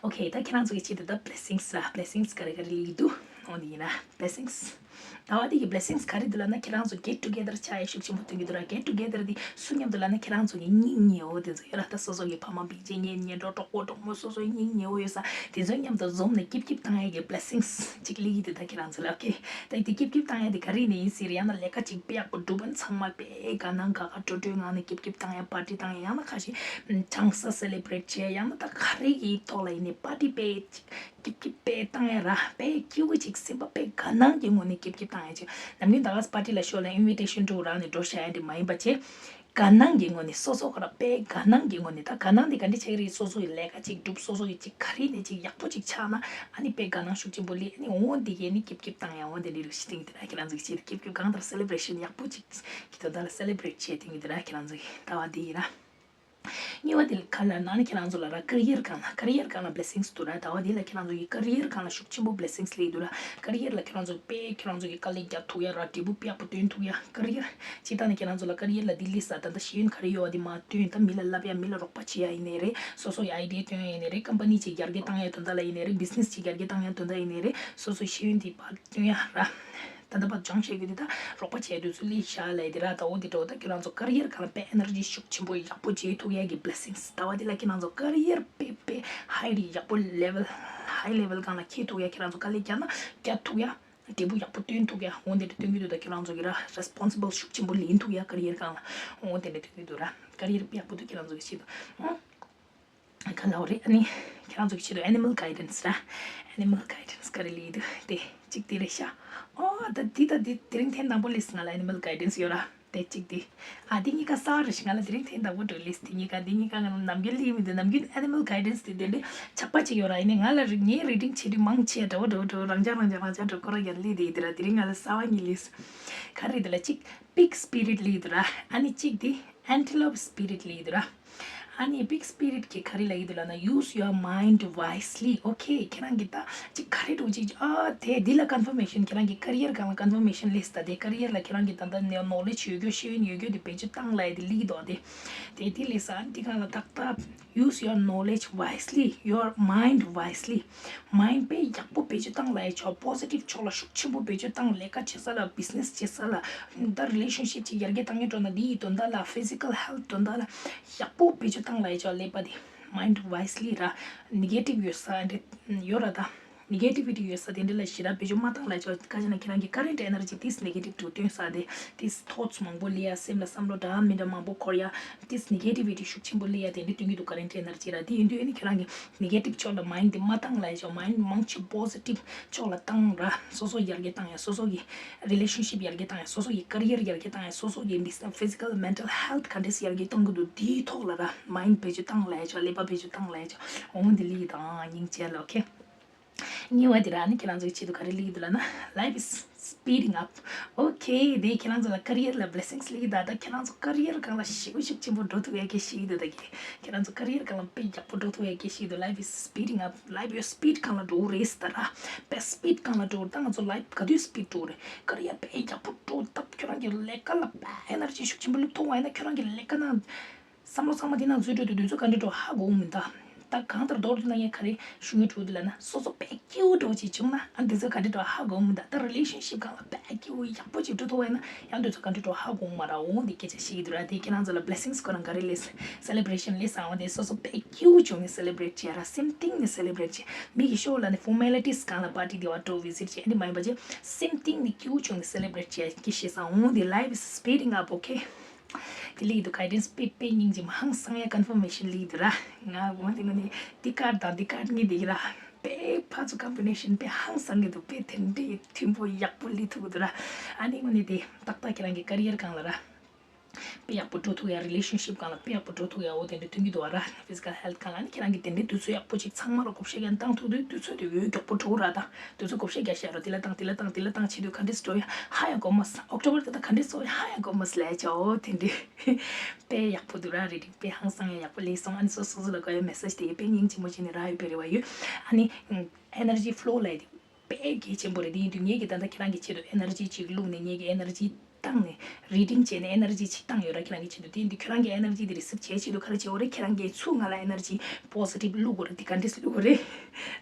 ཨོ་ཁེ། ད་ཁྱེད་རང་ཚོ་གི་ཆེད་དུ་ད་བི་ལེ་སིང་སི་ར། བི་ལེ་སིང་སི་ག་རེ་ག་རེ་སླེབས་ཀྱི་འདུག་འོ་འདི་ཡིན་ན་བི་ལེ་སིང་སི། ཟླ་བ་འདི་གི་བི་ལེ་སིང་སི་ག་རེ་འདུག་ལབ་ན། ཁྱེད་རང་ཚོ་གེཊ་ཊུ་གེ་དར་ཆགས་ཡ་ཤུགས་ཆེན་པོ་སྟོན་གྱི་འདུག་ར། གེཊ་ཊུ་གེ་དར་འདི་སུ་མཉམ་དུ་ལབ་ན། ཁྱེད་རང་ཚོ་གི་སྙིང་ཉེ་བོ་དེ་ཚོ་ཡོད་ར། ད་སོ་སོ་གི་ཕ་མ་སྤུན་མཆེད་གཉེན་ཉེ་འགྲོ་གྲོགས་པོ་གྲོགས་མོ་སོ་སོའི་སྙིང་ཉེ་བོ་ཡོད་ས་དེ་ཚོ་མཉམ་དུ་འཛོམས་ནས་སྐྱིད་སྐྱིད་བཏང་ཡ་གི་བི་ལེ་སིང་སི་ཅིག་སླེབས་ཀྱི་འདུག་ད་ཁྱེད་རང་ཚོ་ལ་ཨོ་ཁེ། ད་དེ་སྐྱིད་སྐྱིད་བཏང་ཡ་དེ་ག་རེ་ནས་ཡིན་ཟེར། ཡང་ན་ལས་ཀ་ཅིག་དཔེ་ཡག་པོ་སྒྲུབ་པ། ཚང་མ་དཔེ་དགའ་སྣང་དགའ་དགའ་སྤྲོ་སྤྲོའི་ངང་ནས་སྐྱིད་སྐྱིད་བཏང་ཡ། པར་ཊི་བཏང་ཡ། ཡང་ན་ཁ་ཤས་བྱང་ས་སེ་ལེ་བྷི་རེཊ་བྱེད་ཡ། ཡང་ན་ད་ག་རེ་གི་ཐོག་ལ་ཡིན་ནའི་པར་ཊི་དཔེ་ཅིག་སྐྱིད་སྐྱིད་དཔེ་བཏང་ཡ་ར། དཔེ་སྐྱིད་པོ་ཅིག་སེམས་པ་དཔེ་དགའ་སྣང་གི་ངང་ནས་སྐྱིད་སྐྱིད་བཏང་ཡ་ཅིག་ནམ་རྒྱུན་ད་ག་པར་ཊི་ལ་ཤོག་ལ་ཨིན་ཝི་ཊེ་ཤན་སྤྲོད་རག་ནས་འགྲོ་བཞག་ཡ་དེ་མ་ཡིན་པ་བྱས། དགའ་སྣང་གི་ངང་ནས་སོ་སོ་ག་ར་དཔེ་དགའ་སྣང་གི་ངང་ནས། ད་དགའ་སྣང་དེ་ག་འདྲ་ཆགས་ཀྱི་རེད། སོ་སོ་ཡི་ལས་ཀ་ཅིག་སྒྲུབ། སོ་སོ་ཡི་ཅིག་ག་རེ་ནས་ཅིག་ཡག་པོ་ཅིག་ཆགས་ན། ཨ་ནི་དཔེ་དགའ་སྣང་ཤུགས་ཆེན་པོ་སླེབས། ཨ་ནི་འོ་འདི་གས་ནི་སྐྱིད་སྐྱིད་བཏང་ཡ། འོ་འདི་འདྲ་རིགས་ཤིག་སྟེང་དེ་ར་ཁྱེད་རང་ཚོ་གི་ཆེད་དུ་སྐྱིད་སྐྱིད་གང་ལྟར་སེ་ལེ་བྷི་རེ་ཤན་ཡག་པོ་ཅིག་གི་དོན་དག་ལ་སེ་ལེ་བྷི་རེཊ་བྱེད་སྟེང་དེ་ར་ཁྱེད་རང་ཚོ་གི་ལྟ་བ་འདི་ཡིན་ར། གཉིས་པ་དེ་ག་ལ་ན་ནི་ཁྱེད་རང་ཚོ་ལ་ར་ཀེ་རི་ཡར་སྒང་ལ། ཀེ་རི་ཡར་སྒང་ལ་བི་ལེ་སིང་སི་འདུག་ར། ཟླ་བ་འདི་ལ་ཁྱེད་རང་ཚོ་གི་ཀེ་རི་ཡར་སྒང་ལ་ཤུགས་ཆེན་པོ་བི་ལེ་སིང་སི་སླེབས་འདུག་ར། ཀེ་རི་ཡར་ལ་ཁྱེད་རང་ཚོ་དཔེ་ཁྱེད་རང་ཚོ་གི་དཀའ་ལས་རྒྱག་ཐུབ་ཡ་ར། འབྲས་བུ་དཔེ་ཡག་པོ་ཐོན་ཐུབ་ཡ། ཀེ་རི་ཡར་སྤྱིར་བཏང་ནས་ཁྱེད་རང་ཚོ་ལ་ཀེ་རི་ཡར་ལ་འདི་སླེབས་ས་ད་ལྟ་ཤེས་ཡོན་ག་རེ་ཡོད་པ་འདི་མར་བཏོན། ད་མི་ལ་བསླབ་ཡ། མི་ལ་རོགས་པ་བྱེད་ཡ་ཡིན་ནའི་རེད། སོ་སོ་ཡི་ཨའི་ཌི་ཡ་བཏོན་ཡ་ཡིན་ནའི་རེད། ཀམ་པ་ནི་ཅིག་ཡར་རྒྱས་བཏང་ཡ་དོན་དག་ལ་ཡིན་ནའི་རེད། བི་ཛི་ནེ་སི་ཅིག་ཡར་རྒྱས་བཏང་ཡ་དོན་དག་ཡིན་ནའི་རེད། སོ་སོ་ཤེས་ཡོན་འདི་ཕར་བཏོན་ཡ་ར། ད་ལྟ་བར་སྦྱང་བྱེད་རྒྱུ་དེ་ད་རོགས་པ་བྱས་དུས་ཚོད་སླེབས་ཤག་ལབ་དེ་ར། ད་འོ་དེ་འདྲ་བོ་ད་ཁྱེད་རང་ཚོ་ཀེ་རི་ཡར་སྒང་ལ་དཔེ་ཨེ་ནར་ཇི་ཤུགས་ཆེན་པོ་ཡག་པོ་བྱེད་ཐུབ་ཡ་གི་བི་ལེ་སིང་སི། ཟླ་བ་འདི་ལ་ཁྱེད་རང་ཚོ་ཀེ་རི་ཡར་དཔེ་དཔེ་ཧའི་ཡག་པོ་ལེ་ཝལ་ཧའི་ལེ་ཝལ་སྒང་ལ་འཁྱེར་ཐུབ་ཡ། ཁྱེད་རང་ཚོ་དཀའ་ལས་རྒྱག་ན་རྒྱག་ཐུབ་ཡ། འབྲས་བུ་ཡག་པོ་སྟོན་ཐུབ་ཡ། འོ་དེ་འདྲ་སྟོན་གྱི་འདུག་ད་ཁྱེད་རང་ཚོ་གི་ར་རེ་སི་པོན་སི་བལ་ཤུགས་ཆེན་པོ་ལེན་ཐུབ་ཡ། ཀེ་རི་ཡར་སྒང་ལ། འོ་དེ་འདྲ་སྟོན་གྱི་འདུག་ར། ཀེ་རི་ཡར་དཔེ་ཡག་པོ་འདུག་ཁྱེད་རང་ཚོ་གི་ཆེད་དུ། ཨང་། ག་ལབ་རེད། ཨ་ནི་ཁྱེད་རང་ཚོ་གི་ཆེད་དུ་ཨེ་ནི་མལ་གའི་ཌེན་སི་ར། ཨེ་ནི་མལ་གའི་ཌེན་སི་ག་རེ་ལབ་ཀྱི་འདུག་དེ་གཅིག་དེ་རེད་ཤག་ཨོ་ད་འདི་ད་འདི་དེ་རིང་ཐེངས་དང་པོ་སླེབས་སོང་། ང་ལ་ཨེ་ནི་མལ་གའི་ཌེན་སི་ཡོད་ར། དེ་གཅིག་དེ། ཨ་དེ་གཉིས་ཀ་གསར་པ་རེད་ཤག་ང་ལ་དེ་རིང་ཐེངས་དང་པོ་འགྲོ་སླེབས། དེ་གཉིས་ཀ་དེ་གཉིས་ཀ་ང་ལ་ནམ་རྒྱུན་སླེབས་མི་འདུག་ནམ་རྒྱུན་ཨེ་ནི་མལ་གའི་ཌེན་སི་དེ་དེ་འདྲའི་ཆགས་པ་ཅིག་ཡོད་ར། ཡིན་ནའི་ང་ལ་རི་ངའི་རི་ཌིང་བྱེད་དུས་མང་ཆེ་འདྲ་བོ་འདྲ་བོ་འདྲ་བོ་རང་འཇགས་རང་འཇགས་རང་འཇགས་འདྲ་བོ་ཁོ་རང་ཡར་སླེབས་བསྡད་ཡོད་དེ་ར། དེ་རིང་ང་ལ་གསར་པ་གཉིས་སླེབས་སོང་། ག་རེ་རེད་དེ་ལབ། གཅིག་པིག་སི་པི་རིཊ་སླེབས་འདུག་ར། ཨ་ནི་གཅིག་དེ་ཨན་ཊི་ལོབ་སི་པི་རིཊ་སླེབས་འདུག་ར། ཨ་ནི་big spirit གི་ག་རེ་ལབ་ཀྱི་འདུག་ལབ་ན། Use your mind wisely. Okay, ཁྱེད་རང་གི་ད་ཅིག་ག་རེ་འདྲ་ཅིག་ཨ་དེ་འདི་ལ་confirmation། ཁྱེད་རང་གི་career སྒང་ལ་confirmation སླེབས་ས། དེ་career ལ་ཁྱེད་རང་གི་ད་ལྟ་ནས་knowledge ཡོད་རྒྱུ། ཤེས་ཡོན་ཡོད་རྒྱུ་དེ་བེད་སྤྱོད་བཏང་ལབ་དེ་སླེབས་ཀྱི་འདུག་དེ་དེ་དེ་སླེབས་ས། ཨ་ནི་དེ་སྒང་ལ་ཏག་ཏག Use your knowledge wisely, your mind wisely. Mind དཔེ་ཡག་པོ་བེད་སྤྱོད་བཏང་ལབ་ཡ་ཆོག positive ཕྱོགས་ལ་ཤུགས་ཆེན་པོ་བེད་སྤྱོད་བཏང་། ལས་ཀ་བྱེད་ས་ལ། business བྱེད་ས་ལ། ད་relationship ཅིག་ཡར་རྒྱས་བཏང་ཡ་འགྲོ་ན། འདི་ཡི་དོན་དག་ལ། physical health དོན་དག་ལ་ཡག་པོ་བེད་སྤྱོད་བཏང་ལབ་ཡ་ཆོག་ཀླད་པ་དེ། Mind wisely ར། Negative ཡོད་ས་འདི་ཡོད་ར་ད། Negativity ཡོད་ས་དེ་འདྲ་ལ་ཞེ་དྲག་བེད་སྤྱོད་མ་བཏང་ལབ་ཡ་ཆོག་ག་ཅི་ན་ཁྱེད་རང་གི་current energy དེ་negative དུ་བཏོན་ས། དེ་དེ་thoughts མང་པོ་སླེབས་ཡ། སེམས་ལ་བསམ་བློ་འདྲ་མི་འདྲ་མང་པོ་འཁོར་ཡ། དེ་negativity ཤུགས་ཆེན་པོ་སླེབས་ཡ་དེ་འདྲ་སྟོན་གྱི་འདུག current energy ར། དེ་ཡིན་དུས་ཨ་ནི་ཁྱེད་རང་གི་negative ཕྱོགས་ལ་mind དེ་མ་བཏང་ལབ་ཡ་ཆོག mind མང་ཆེ་positive ཕྱོགས་ལ་བཏང་ར། སོ་སོ་ཡར་རྒྱས་བཏང་ཡ། སོ་སོ་གི་relationship ཡར་རྒྱས་བཏང་ཡ། སོ་སོ་གི་career ཡར་རྒྱས་བཏང་ཡ། སོ་སོ་གི་business physical mental health ག་འདྲས་ཡར་རྒྱས་གཏོང་གི་འདུག་དེའི་ཐོག་ལ་ར། mind བེད་སྤྱོད་བཏང་ལབ་ཡ་ཆོག་ཀླད་པ་བེད་སྤྱོད་བཏང་ལབ་ཡ་ཆོག་འོང་དེ་སླེབས་ཀྱི་དང་སྙིང་རྗེ་ལ། okay གཉིས་པ་དེ་ར། ཨ་ནི་ཁྱེད་རང་ཚོའི་ཆེད་དུ་ག་རེ་སླེབས་ཀྱི་འདུག་ལབ་ན། Life is speeding up. Okay དེ་ཁྱེད་རང་ཚོ་ལ་career ལ་blessings སླེབས་ཀྱི་འདུག་ད་ཁྱེད་རང་ཚོ་career སྒང་ལ་ཞེ་པོ་ཤུགས་ཆེན་པོ་འགྲོ་ཐུབ་ཡ་གི་ཤེས་ཀྱི་འདུག་ད་གི་ཁྱེད་རང་ཚོ་career སྒང་ལ་དཔེ་ཡག་པོ་འགྲོ་ཐུབ་ཡ་གི་ཤེས་ཀྱི་འདུག Life is speeding up. Life your speed སྒང་ལ་འགྲོ་རེད་ད་ར། དཔེ་speed སྒང་ལ་འགྲོ་རེད། ད་ང་ཚོ་life ག་དུས་speed འགྲོ་རེད། career དཔེ་ཡག་པོ་འགྲོ་སྟབས་ཁྱོད་རང་གི་ལས་ཀ་ལ་དཔེ་energy ཤུགས་ཆེན་པོ་སླེབས་ཐུབ་པ་ཡིན་ན། ཁྱོད་རང་གི་ལས་ཀ་ནང་བསམ་བློ་ཚང་མ་དེ་ནང་འཛུལ་འགྲོ་དུས་དུས་ཚོད་ག་འདྲ་འགྲོ་ཧ་གོ་གི་མི་འདུག་ད་གང་ལྟར་མདོར་བསྡུས་ན་ངས་ག་རེ་ཞུ་སྙིང་འདོད་འདུག་ལབ་ན། སོ་སོ་དཔེ་སྐྱིད་པོ་འདྲ་ཅིག་བྱུང་ན་ཨ་འདི་ཚོ་ག་འདྲ་འགྲོ་ཧ་གོ་གི་མི་འདུག་ད་relationship སྒང་ལ་དཔེ་སྐྱིད་པོ་ཡག་པོ་ཅིག་འགྲོ་ཐུབ་པ་ཡིན་ན་ཡང་འདི་ཚོ་ག་འདྲ་འགྲོ་ཧ་གོ་གི་མ་རེད། འོ་འདི་སྐད་ཆ་བཤད་ཀྱི་འདུག་ར། དེ་ཁྱེད་རང་ཚོ་ལ་blessings ཁོ་རང་ག་རེ་སླེབས། Celebration སླེབས་སོང་བ་དེ་སོ་སོ་དཔེ་སྐྱིད་པོ་བྱུང་ནས་celebrate བྱེད་ར། སེམས་གཏིང་ནས་celebrate བྱེད། མི་གི་ཤོག་ལབ་ནས་formalities སྒང་ལ་party དེ་བ་འགྲོ་visit བྱེད། འདི་མ་ཡིན་པ་ཅིག་སེམས་གཏིང་ནས་སྐྱིད་པོ་བྱུང་ནས་celebrate བྱེད་ཀྱི་ཤེས་སོང་། འོ་འདི་life is speeding up, okay དེ་ལས་ཀྱི་འདུག guidance དཔེ་དཔེ་སྙིང་རྗེ་མོ། ཧང་སང་ཡ་confirmation སླེབས་ཀྱི་འདུག་ར། ང་འོ་འདི་ངོ་ནས་འདི་card དང་འདི་card གཉིས་འདི་ར། དཔེ་ཕར་ཚུར་combination དཔེ་ཧང་སང་གི་འདུག་དཔེ་དེ་འདྲའི་མཐུན་པོ་ཡག་པོ་སླེབས་ཐུབ་ཀྱི་འདུག་ར། ཨ་ནི་དངོས་གནས་དེ་ཏག་ཏག་ཁྱེད་རང་གི་career སྒང་ལ་ར། དཔེ་ཡག་པོ་འགྲོ་ཐུབ་ཡ། relationship སྒང་ལ་དཔེ་ཡག་པོ་འགྲོ་ཐུབ་ཡ། འོ་དེ་འདྲ་མཐུན་གྱི་འདུག་ར། physical health སྒང་ལ་ཨ་ནི་ཁྱེད་རང་གི་དེ་འདྲའི་དུས་ཚོད་ཡག་པོ་ཅིག་ཚང་མ་ལ་བགོ་བཤའ་ཡང་བཏང་ཐུབ་དུས་དུས་ཚོད་དེ་འོས་མགྱོགས་པོ་འགྲོ་ར། ད་དུས་ཚོད་བགོ་བཤའ་རྒྱག་ཤ་ར། དེ་ལ་བཏང་དེ་ལ་བཏང་དེ་ལ་བཏང་བྱེད་དུས་ག་འདྲས་འགྲོ་ཡ་ཧ་ཡང་གོ་མ་སོང་། October དེ་ད་ག་འདྲས་འགྲོ་ཡ་ཧ་ཡང་གོ་མ་སོང་ལབ་ཡ་ཆོག་འོ་དེ་འདྲའི་དཔེ་ཡག་པོ་འདུག་ར། reading དཔེ་ཧང་སང་ཡ་ཡག་པོ་སླེབས་སོང་། ཨ་ནི་སོ་སོ་སོ་ལ་དགའ་ཡ་message དེ་དཔེ་སྙིང་རྗེ་མོ་བྱས་ནས་རག་ཡོད་པའི་རེ་བ་ཡོད། ཨ་ནི་energy flow ལབ་ཡ་དེ་དཔེ་གལ་ཆེན་པོ་རེད། དེ་ཡིན་དུས་ངེད་ཀྱིས་ད་ལྟ་ཁྱེད་རང་གི་ཆེད་དུ་energy ཅིག་བླུགས་ནས་ངེད་ཀྱི་energy བཏང་ནས་reading བྱས་ནས་energy ཅིག་བཏང་ཡོད་ར། ཁྱེད་རང་གི་ཆེད་དུ། དེ་ཡིན་དུས་ཁྱེད་རང་གི་energy དེ་receive བྱེད་ཆེད་དུ་ག་རེ་བྱེད་དགོས་རེད། ཁྱེད་རང་གིས་ཚུར་ང་ལ་energy positive བླུགས་དགོས་རེད། དེ་ག་འདྲས་བླུགས་དགོས་རེད།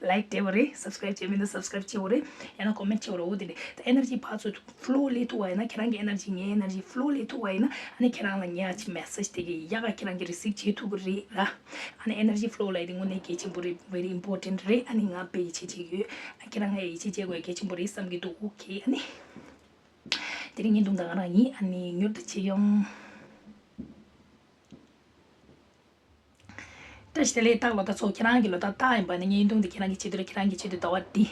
like བྱེད་དགོས་རེད། subscribe བྱས་མེད་ན་subscribe བྱེད་དགོས་རེད། ཡང་ན་comment བྱེད་དགོས་རེད། འོ་དེ་འདྲས་ད་energy ཕར་ཚུར་flow སླེབས་ཐུབ་པ་ཡིན་ན། ཁྱེད་རང་གི་energy ངའི་energy flow སླེབས་ཐུབ་པ་ཡིན་ན། ཨ་ནི་ཁྱེད་རང་ལ་ངས་ཨ་ཅིག་message དེ་གི་ཡག་ག་ཁྱེད་རང་གིས་receive བྱེད་ཐུབ་ཀྱི་རེད་ར། ཨ་ནི་energy flow ལབ་ཡ་དེ་དངོས་གནས་གལ་ཆེན་པོ་རེད། very important རེད། ཨ་ནི་ང་དཔེ་ཡིད་ཆེས་བྱེད་ཀྱི་ཡོད། ཨ་ཁྱེད་རང་ང་ཡིད་ཆེས་བྱེད་དགོས་གལ་ཆེན་པོ་རེད་བསམ་གྱི་འདུག okay ཨ་ནི་དེ་རིང་བརྙན་ཐུང་ད་ག་རང་ཡིན། ཨ་ནི་མྱུར་དུ་མཇལ་ཡོང་། བཀྲ་ཤིས་བདེ་ལེགས་རྟགས་ལོ་ཟླ་ཚོ། ཁྱེད་རང་གི་ལོ་ཟླ་རྟགས་ཡིན་པ་ནི་བརྙན་ཐུང་འདི་ཁྱེད་རང་གི་ཆེད་དུ་རེད། ཁྱེད་རང་གི་ཆེད་དུ་ཟླ་བ་འདི་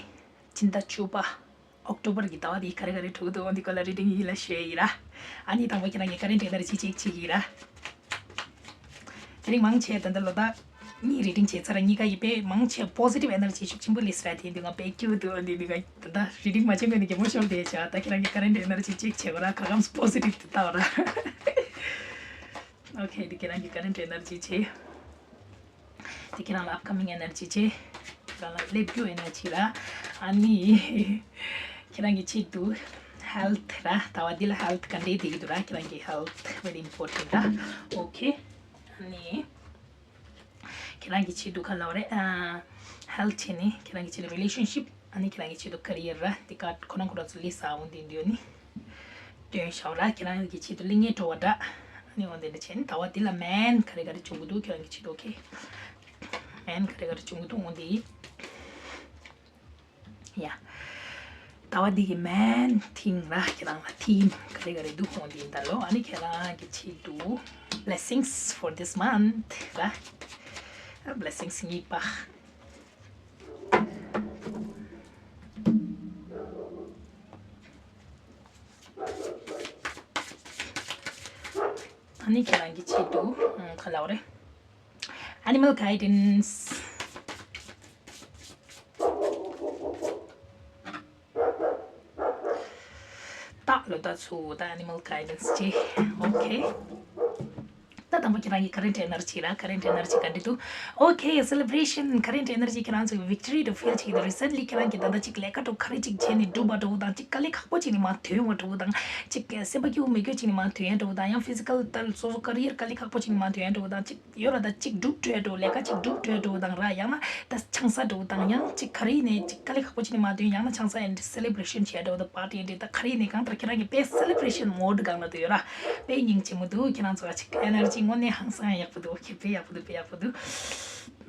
སྤྱི་ཟླ་བཅུ་པ་October གི་ཟླ་བ་འདི་ག་རེ་ག་རེ་འགྲོ་གི་འདུག་འོ་འདི་སྐོར་ལ་reading ཡིན་ལ་ཞུ་ཡི་ར། ཨ་ནི་དང་པོ་ཁྱེད་རང་གི་current energy check བྱེད་ཀྱི་ཡིན་ར། དེ་རིང་མང་ཆེ་ད་ལྟ་ལོ་ཟླ་གཉིས་reading བྱས་ཚར། གཉིས་ཀ་ཡི་དཔེ་མང་ཆེ་positive energy ཤུགས་ཆེན་པོ་སླེབས་ས་ར། དེ་འདི་ང་དཔེ་སྐྱིད་པོ་འདུག་འདི་འདི་ང་ད་ལྟ་reading མ་བྱེད་སྔོན་ནས་གད་མོ་ཤོར་བསྡད་བྱ། ད་ཁྱེད་རང་གི་current energy check བྱེད་དགོས་ར། ག་གམ་positive དེ་ལྟ་བ་ར། okay འདི་ཁྱེད་རང་གི་current energy བྱེད། དེ་ཁྱེད་རང་ལ་upcoming energy བྱེད། ཁྱེད་རང་ལ་སླེབས་རྒྱུ་energy ར། ཨ་ནི་ཁྱེད་རང་གི་ཆེད་དུ་health ར། ཟླ་བ་འདི་ལ་health ག་འདྲས་བསྡད་ཀྱི་འདུག་ར། ཁྱེད་རང་གི་health very important ར། okay ཨ་ནི་ཁྱེད་རང་གི་ཆེད་དུ་ག་ལབ་རེད། ཨ་health བྱས་ནས་ཁྱེད་རང་གི་ཆེད་དུ་relationship ཨ་ནི་ཁྱེད་རང་གི་ཆེད་དུ་career ར། འདི་card ཁོ་རང་ཁོ་རང་ཚོ་list ཨ་འོང་དེ་འདི་ཡོད་ནི། སྟོན་ཤོག་ར། ཁྱེད་རང་གི་ཆེད་དུ་གླིང་ངའི་བྲོ་བ་འདྲ། ཨ་ནི་འོ་དེ་འདྲ་བྱས་ནས་ཟླ་བ་འདི་ལ་man ག་རེ་ག་རེ་བྱུང་གི་འདུག་ཁྱེད་རང་གི་ཆེད་དུ། okay man ག་རེ་ག་རེ་བྱུང་གི་འདུག་འོ་འདི་ཡ། ཟླ་བ་འདི་གི་man thing ར། ཁྱེད་རང་ལ་theme ག་རེ་ག་རེ་འདུག་འོ་འདི་ཡིན་ད་ལོ། ཨ་ནི་ཁྱེད་རང་གི་ཆེད་དུ་blessings for this month ར། blessings གཉིས་པ། ཨ་ནི་ཁྱེད་རང་གི་ཆེད་དུ་ཨ་ག་ལབ་རེད། Animal guidance རྟགས་ལོ་ཟླ་ཚོ་ད་animal guidance བྱེད། okay ད་དང་པོ་ཁྱེད་རང་གི་current energy ར། current energy ག་འདྲ་འདུག? Okay, celebration, current energy ཁྱེད་རང་ཚོ་victory དུ་feel བྱེད་ཀྱི་འདུག? Recently ཁྱེད་རང་གི་ད་ལྟ་ཅིག་ལས་ཀ་འགྲོ་ག་རེ་ཅིག་བྱས་ནས་སྒྲུབ་པ་འགྲོ་དང་ཅིག་དཀའ་ལས་ཁག་པོ་ཅིག་ནས་མར་ཐོན་བ་འགྲོ་དང་ཅིག་སེམས་པ་སྐྱིད་པོ་མི་དགོས་ཅིག་ནས་མར་ཐོན་ཡ་འགྲོ་དང་ཡང་physical ད་སོ་སོ་career དཀའ་ལས་ཁག་པོ་ཅིག་ནས་མར་ཐོན་ཡ་འགྲོ་དང་ཅིག་ཡོད་ར། ད་ཅིག་སྒྲུབ་འགྲོ་ཡ་འགྲོ་ལས་ཀ་ཅིག་སྒྲུབ་འགྲོ་ཡ་འགྲོ་དང་ར། ཡང་ན་ད་ཆང་ས་འགྲོ་དང་ཡང་ཅིག་ག་རེ་ནས་ཅིག་དཀའ་ལས་ཁག་པོ་ཅིག་ནས་མར་ཐོན་ཡང་ན་ཆང་ས་and celebration བྱས་འགྲོ་དང་party འདྲ་ད་ག་རེ་ནས་གང་ལྟར་ཁྱེད་རང་གི་དཔེ་celebration mode སྒང་ལ་དུ་ཡོད་ར། དཔེ་སྙིང་རྗེ་མོ་འདུག་ཁྱེད་རང་ཚོ་ཅིག་energy དངོས་གནས་ཧང་སང་ཡག་པོ་འདུག་ཁྱེད་དཔེ་ཡག་པོ་འདུག་དཔེ་ཡག་པོ་འདུག་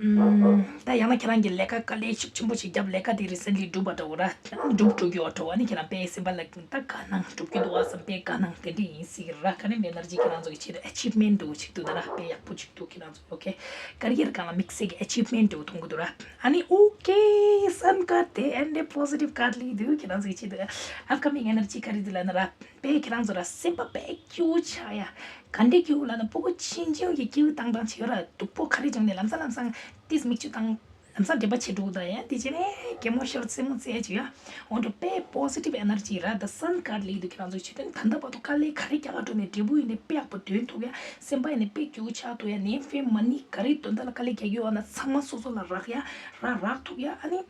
ཨམ། ད་ཡང་ན་ཁྱེད་རང་གི་ལས་ཀ་དཀའ་ལས་ཤུགས་ཆེན་པོ་ཞིག་བརྒྱབ་ལས་ཀ་དེ་recently འགྲུབ་པ་འདྲ་བོ་ར། འགྲུབ་འགྲོ་གི་ཡོད་འདྲ་བོ་ཨ་ནི་ཁྱེད་རང་དཔེ་སེམས་པ་ལ་ད་དགའ་སྣང་འགྲུབ་ཀྱི་འདུག་ཨ་བསམ་དཔེ་དགའ་སྣང་དེ་འདྲ་ཡིན་སྲིད་ཀྱི་ར། ཁ་ནས་མེད་ན་ཅིག་ཁྱེད་རང་ཚོ་གི་ཆེད་དུ་achievement འདྲ་བོ་ཅིག་འདུག་ད་ར་དཔེ་ཡག་པོ་ཅིག་འདུག་ཁྱེད་རང་ཚོ་okay career སྒང་ལ་དམིགས་བསལ་གྱི་achievement འདྲ་བོ་མཐོང་གི་འདུག་ར། ཨ་ནི་okay sun card དེ་and a positive card སླེབས་འདུག་ཁྱེད་རང་ཚོ་གི་ཆེད་དུ་upcoming energy ག་རེ་འདུག་ལབ་ན་ར། དཔེ་ཁྱེད་རང་ཚོ་ར་སེམས་པ་དཔེ་སྐྱིད་པོ་ཆགས་ཡ། ག་འདྲ་སྐྱིད་པོ་ལབ་ན་སྤུ་གུ་ཆུང་ཆུང་གི་སྐྱིད་པོ་བཏང་བཏང་བྱེད་ཡོད་ར། སྡུག་པོ་ག་རེ་བྱུང་ནས་ལམ་སང་ལམ་སང་ཏིས་མིག་ཆུ་བཏང་ལམ་སང་འགྲེམས་པ་བྱེད་འགྲོ་དང་ཡ་དེ་བྱས་ནས་གད་མོ་ཤོར་རྩེད་མོ་རྩེ་བྱེད་ཡ། འོ་འདྲ་དཔེ་positive energy ར། ད་sun card སླེབས་འདུག་ཁྱེད་རང་ཚོ་ཆེད་དོན་ད་ལྟ་བར་དུ་དཀའ་ལས་ག་རེ་རྒྱག་ག་འགྲོ་ནས་འབྲས་བུ་ཡིན་ནས་དཔེ་ཡག་པོ་འདོན་ཐུབ་ཡ། སེམས་པ་ཡིན་ནས་དཔེ་སྐྱིད་པོ་ཆགས་ཐུབ་ཡ། ནན་ཧྥེ་མ་ནི་ག་རེ་དོན་དག་ལ་དཀའ་ལས་རྒྱག་གི་ཡོད་ན་ཚང་མ་སོ་སོ་ལ་རག་ཡ་ར་རག་ཐུབ་ཡ། ཨ་ནི།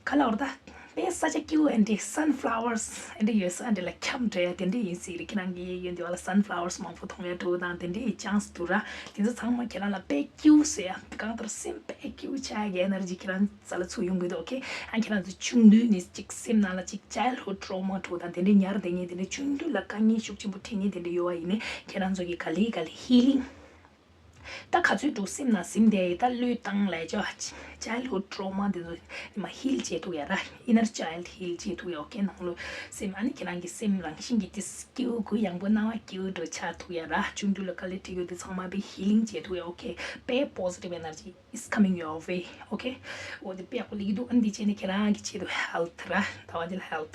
ག་ལ་བར་ད། དཔེ་ས་ཆ་སྐྱིད་པོ་ཨེ་འདྲའི་sunflowers ཨེ་འདྲའི་ཡོད་ས་ཨེ་འདྲའི་ལ་འཁྱམས་འདྲ་དེ་འདྲའི་ཡིན་སྲིད་རེད། ཁྱེད་རང་གི་ཡོན་ཏན་བ་ལ་sunflowers མང་པོ་མཐོང་ཡ་འགྲོ་དང་དེ་འདྲའི་chance འདུག་ར། དེ་ཚོ་ཚང་མ་ཁྱེད་རང་ལ་དཔེ་སྐྱིད་པོ་ཟེར་ཡ་གང་ལྟར་སེམས་དཔེ་སྐྱིད་པོ་ཆགས་ཡ་གི་energy ཁྱེད་རང་ས་ལ་ཚུར་ཡོང་གི་འདུག okay ཨ་ཁྱེད་རང་ཚོ་ཆུང་དུས་ནས་ཅིག་སེམས་ནང་ལ་ཅིག་childhood trauma འགྲོ་དང་དེ་འདྲའི་ཉར་བསྡད་མཁན་དེ་འདྲའི་ཆུང་དུས་ལ་དཀའ་ངལ་ཤུགས་ཆེན་པོ་འཕྲད་མཁན་དེ་འདྲའི་ཡོད་པ་ཡིན་ནའི་ཁྱེད་རང་ཚོ་གི་ག་ལེ་ག་ལེ་healing ད་ག་ཚོད་འགྲོ་སེམས་ནང་སིམ་བསྡད་ཡོད་ད་བློས་བཏང་ལས་ཅོ་childhood trauma དེ་ཚོ་མ་heal བྱེད་ཐུབ་ཡ་ར། inner child heal བྱེད་ཐུབ་ཡ། okay ནང་ལོ་སེམས་ཨ་ནི་ཁྱེད་རང་གི་སེམས་རང་བཞིན་གྱི་དེ་སྐྱིད་པོ་གུ་ཡངས་པོ་སྣང་བ་སྐྱིད་པོ་འགྲོ་ཆགས་ཐུབ་ཡ་ར། ཆུང་དུས་ལ་དཀའ་ལས་འཕྲད་ཡོད་དེ་ཚང་མ་དཔེ་healing བྱེད་ཐུབ་ཡ། okay དཔེ་positive energy is coming your way okay འོ་དེ་དཔེ་ཡག་པོ་སླེབས་ཀྱི་འདུག་ཨ་ནི་དེ་བྱས་ནས་ཁྱེད་རང་གི་ཆེད་དུ་health ར་ཟླ་བ་འདི་ལ་health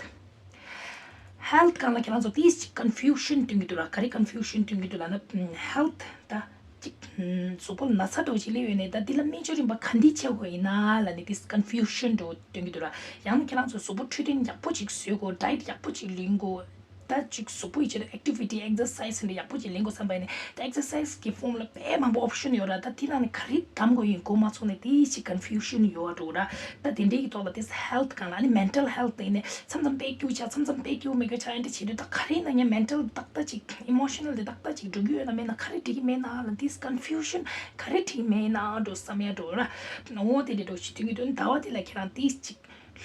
health སྒང་ལ་ཁྱེད་རང་ཚོ་ཏིས་ཅིག་confusion སྟོན་གྱི་འདུག་ར། ག་རེ་confusion སྟོན་གྱི་འདུག་ལབ་ན་ཨམ་health ད་ཅིག་ཨམ་གཟུགས་པོ་ན་ཚ་འདྲ་བོ་ཅིག་སླེབས་ཡོད་ནས་ད་འདི་ལ་སྨན་བཅོས་རིམ་པ་ག་འདི་བྱེད་དགོས་ཡིན་ན་ལབ་ནས་ཏིས་confusion འདྲ་བོ་སྟོན་གྱི་འདུག་ར། ཡང་ན་ཁྱེད་རང་ཚོ་གཟུགས་པོ་འཕྲོད་བསྟེན་ཡག་པོ་ཅིག་བཟོ་དགོས། diet ཡག་པོ་ཅིག་ལེན་དགོས། ད་ཅིག་གཟུགས་པོ་ཡི་ཆེད་དུ་activity exercise འདྲ་ཡག་པོ་ཅིག་ལེན་དགོས་བསམ་པ་ཡིན་ན་ད་exercise གི་form ལ་དཔེ་མང་པོ་option ཡོད་ར། ད་དེ་ནང་ནས་ག་རེ་གདམ་དགོས་ཡིན་གོ་མ་ཚོར་ནས་དེ་ཅིག་confusion ཡོད་འགྲོ་ར། ད་དེ་འདྲའི་གི་ཐོག་ལ་དེ་health སྒང་ལ་ཨ་ནི་mental health ཡིན་ནས་མཚམས་མཚམས་དཔེ་སྐྱིད་ཆགས་མཚམས་མཚམས་དཔེ་སྐྱིད་མི་དགོས་ཆགས་ཨེ་འདྲ་བྱེད་དུས་ད་ག་རེ་ཡིན་ན་ངས་mental ཏག་ཏག་ཅིག emotional དེ་ཏག་ཏག་ཅིག་འགྲོ་གི་ཡོད་ན་མེད་ན་ག་རེ་འགྲིག་གི་མེད་ན་ལ་this confusion ག་རེ་འགྲིག་མེད་ན་འགྲོ་བསམ་ཡ་འགྲོ་ར། འོ་དེ་འདྲ་འགྲོ་ཞིག་དུས་ཀྱི་དོན་ཟླ་བ་དེ་ལ་ཁྱེད་རང་དེ་ཅིག་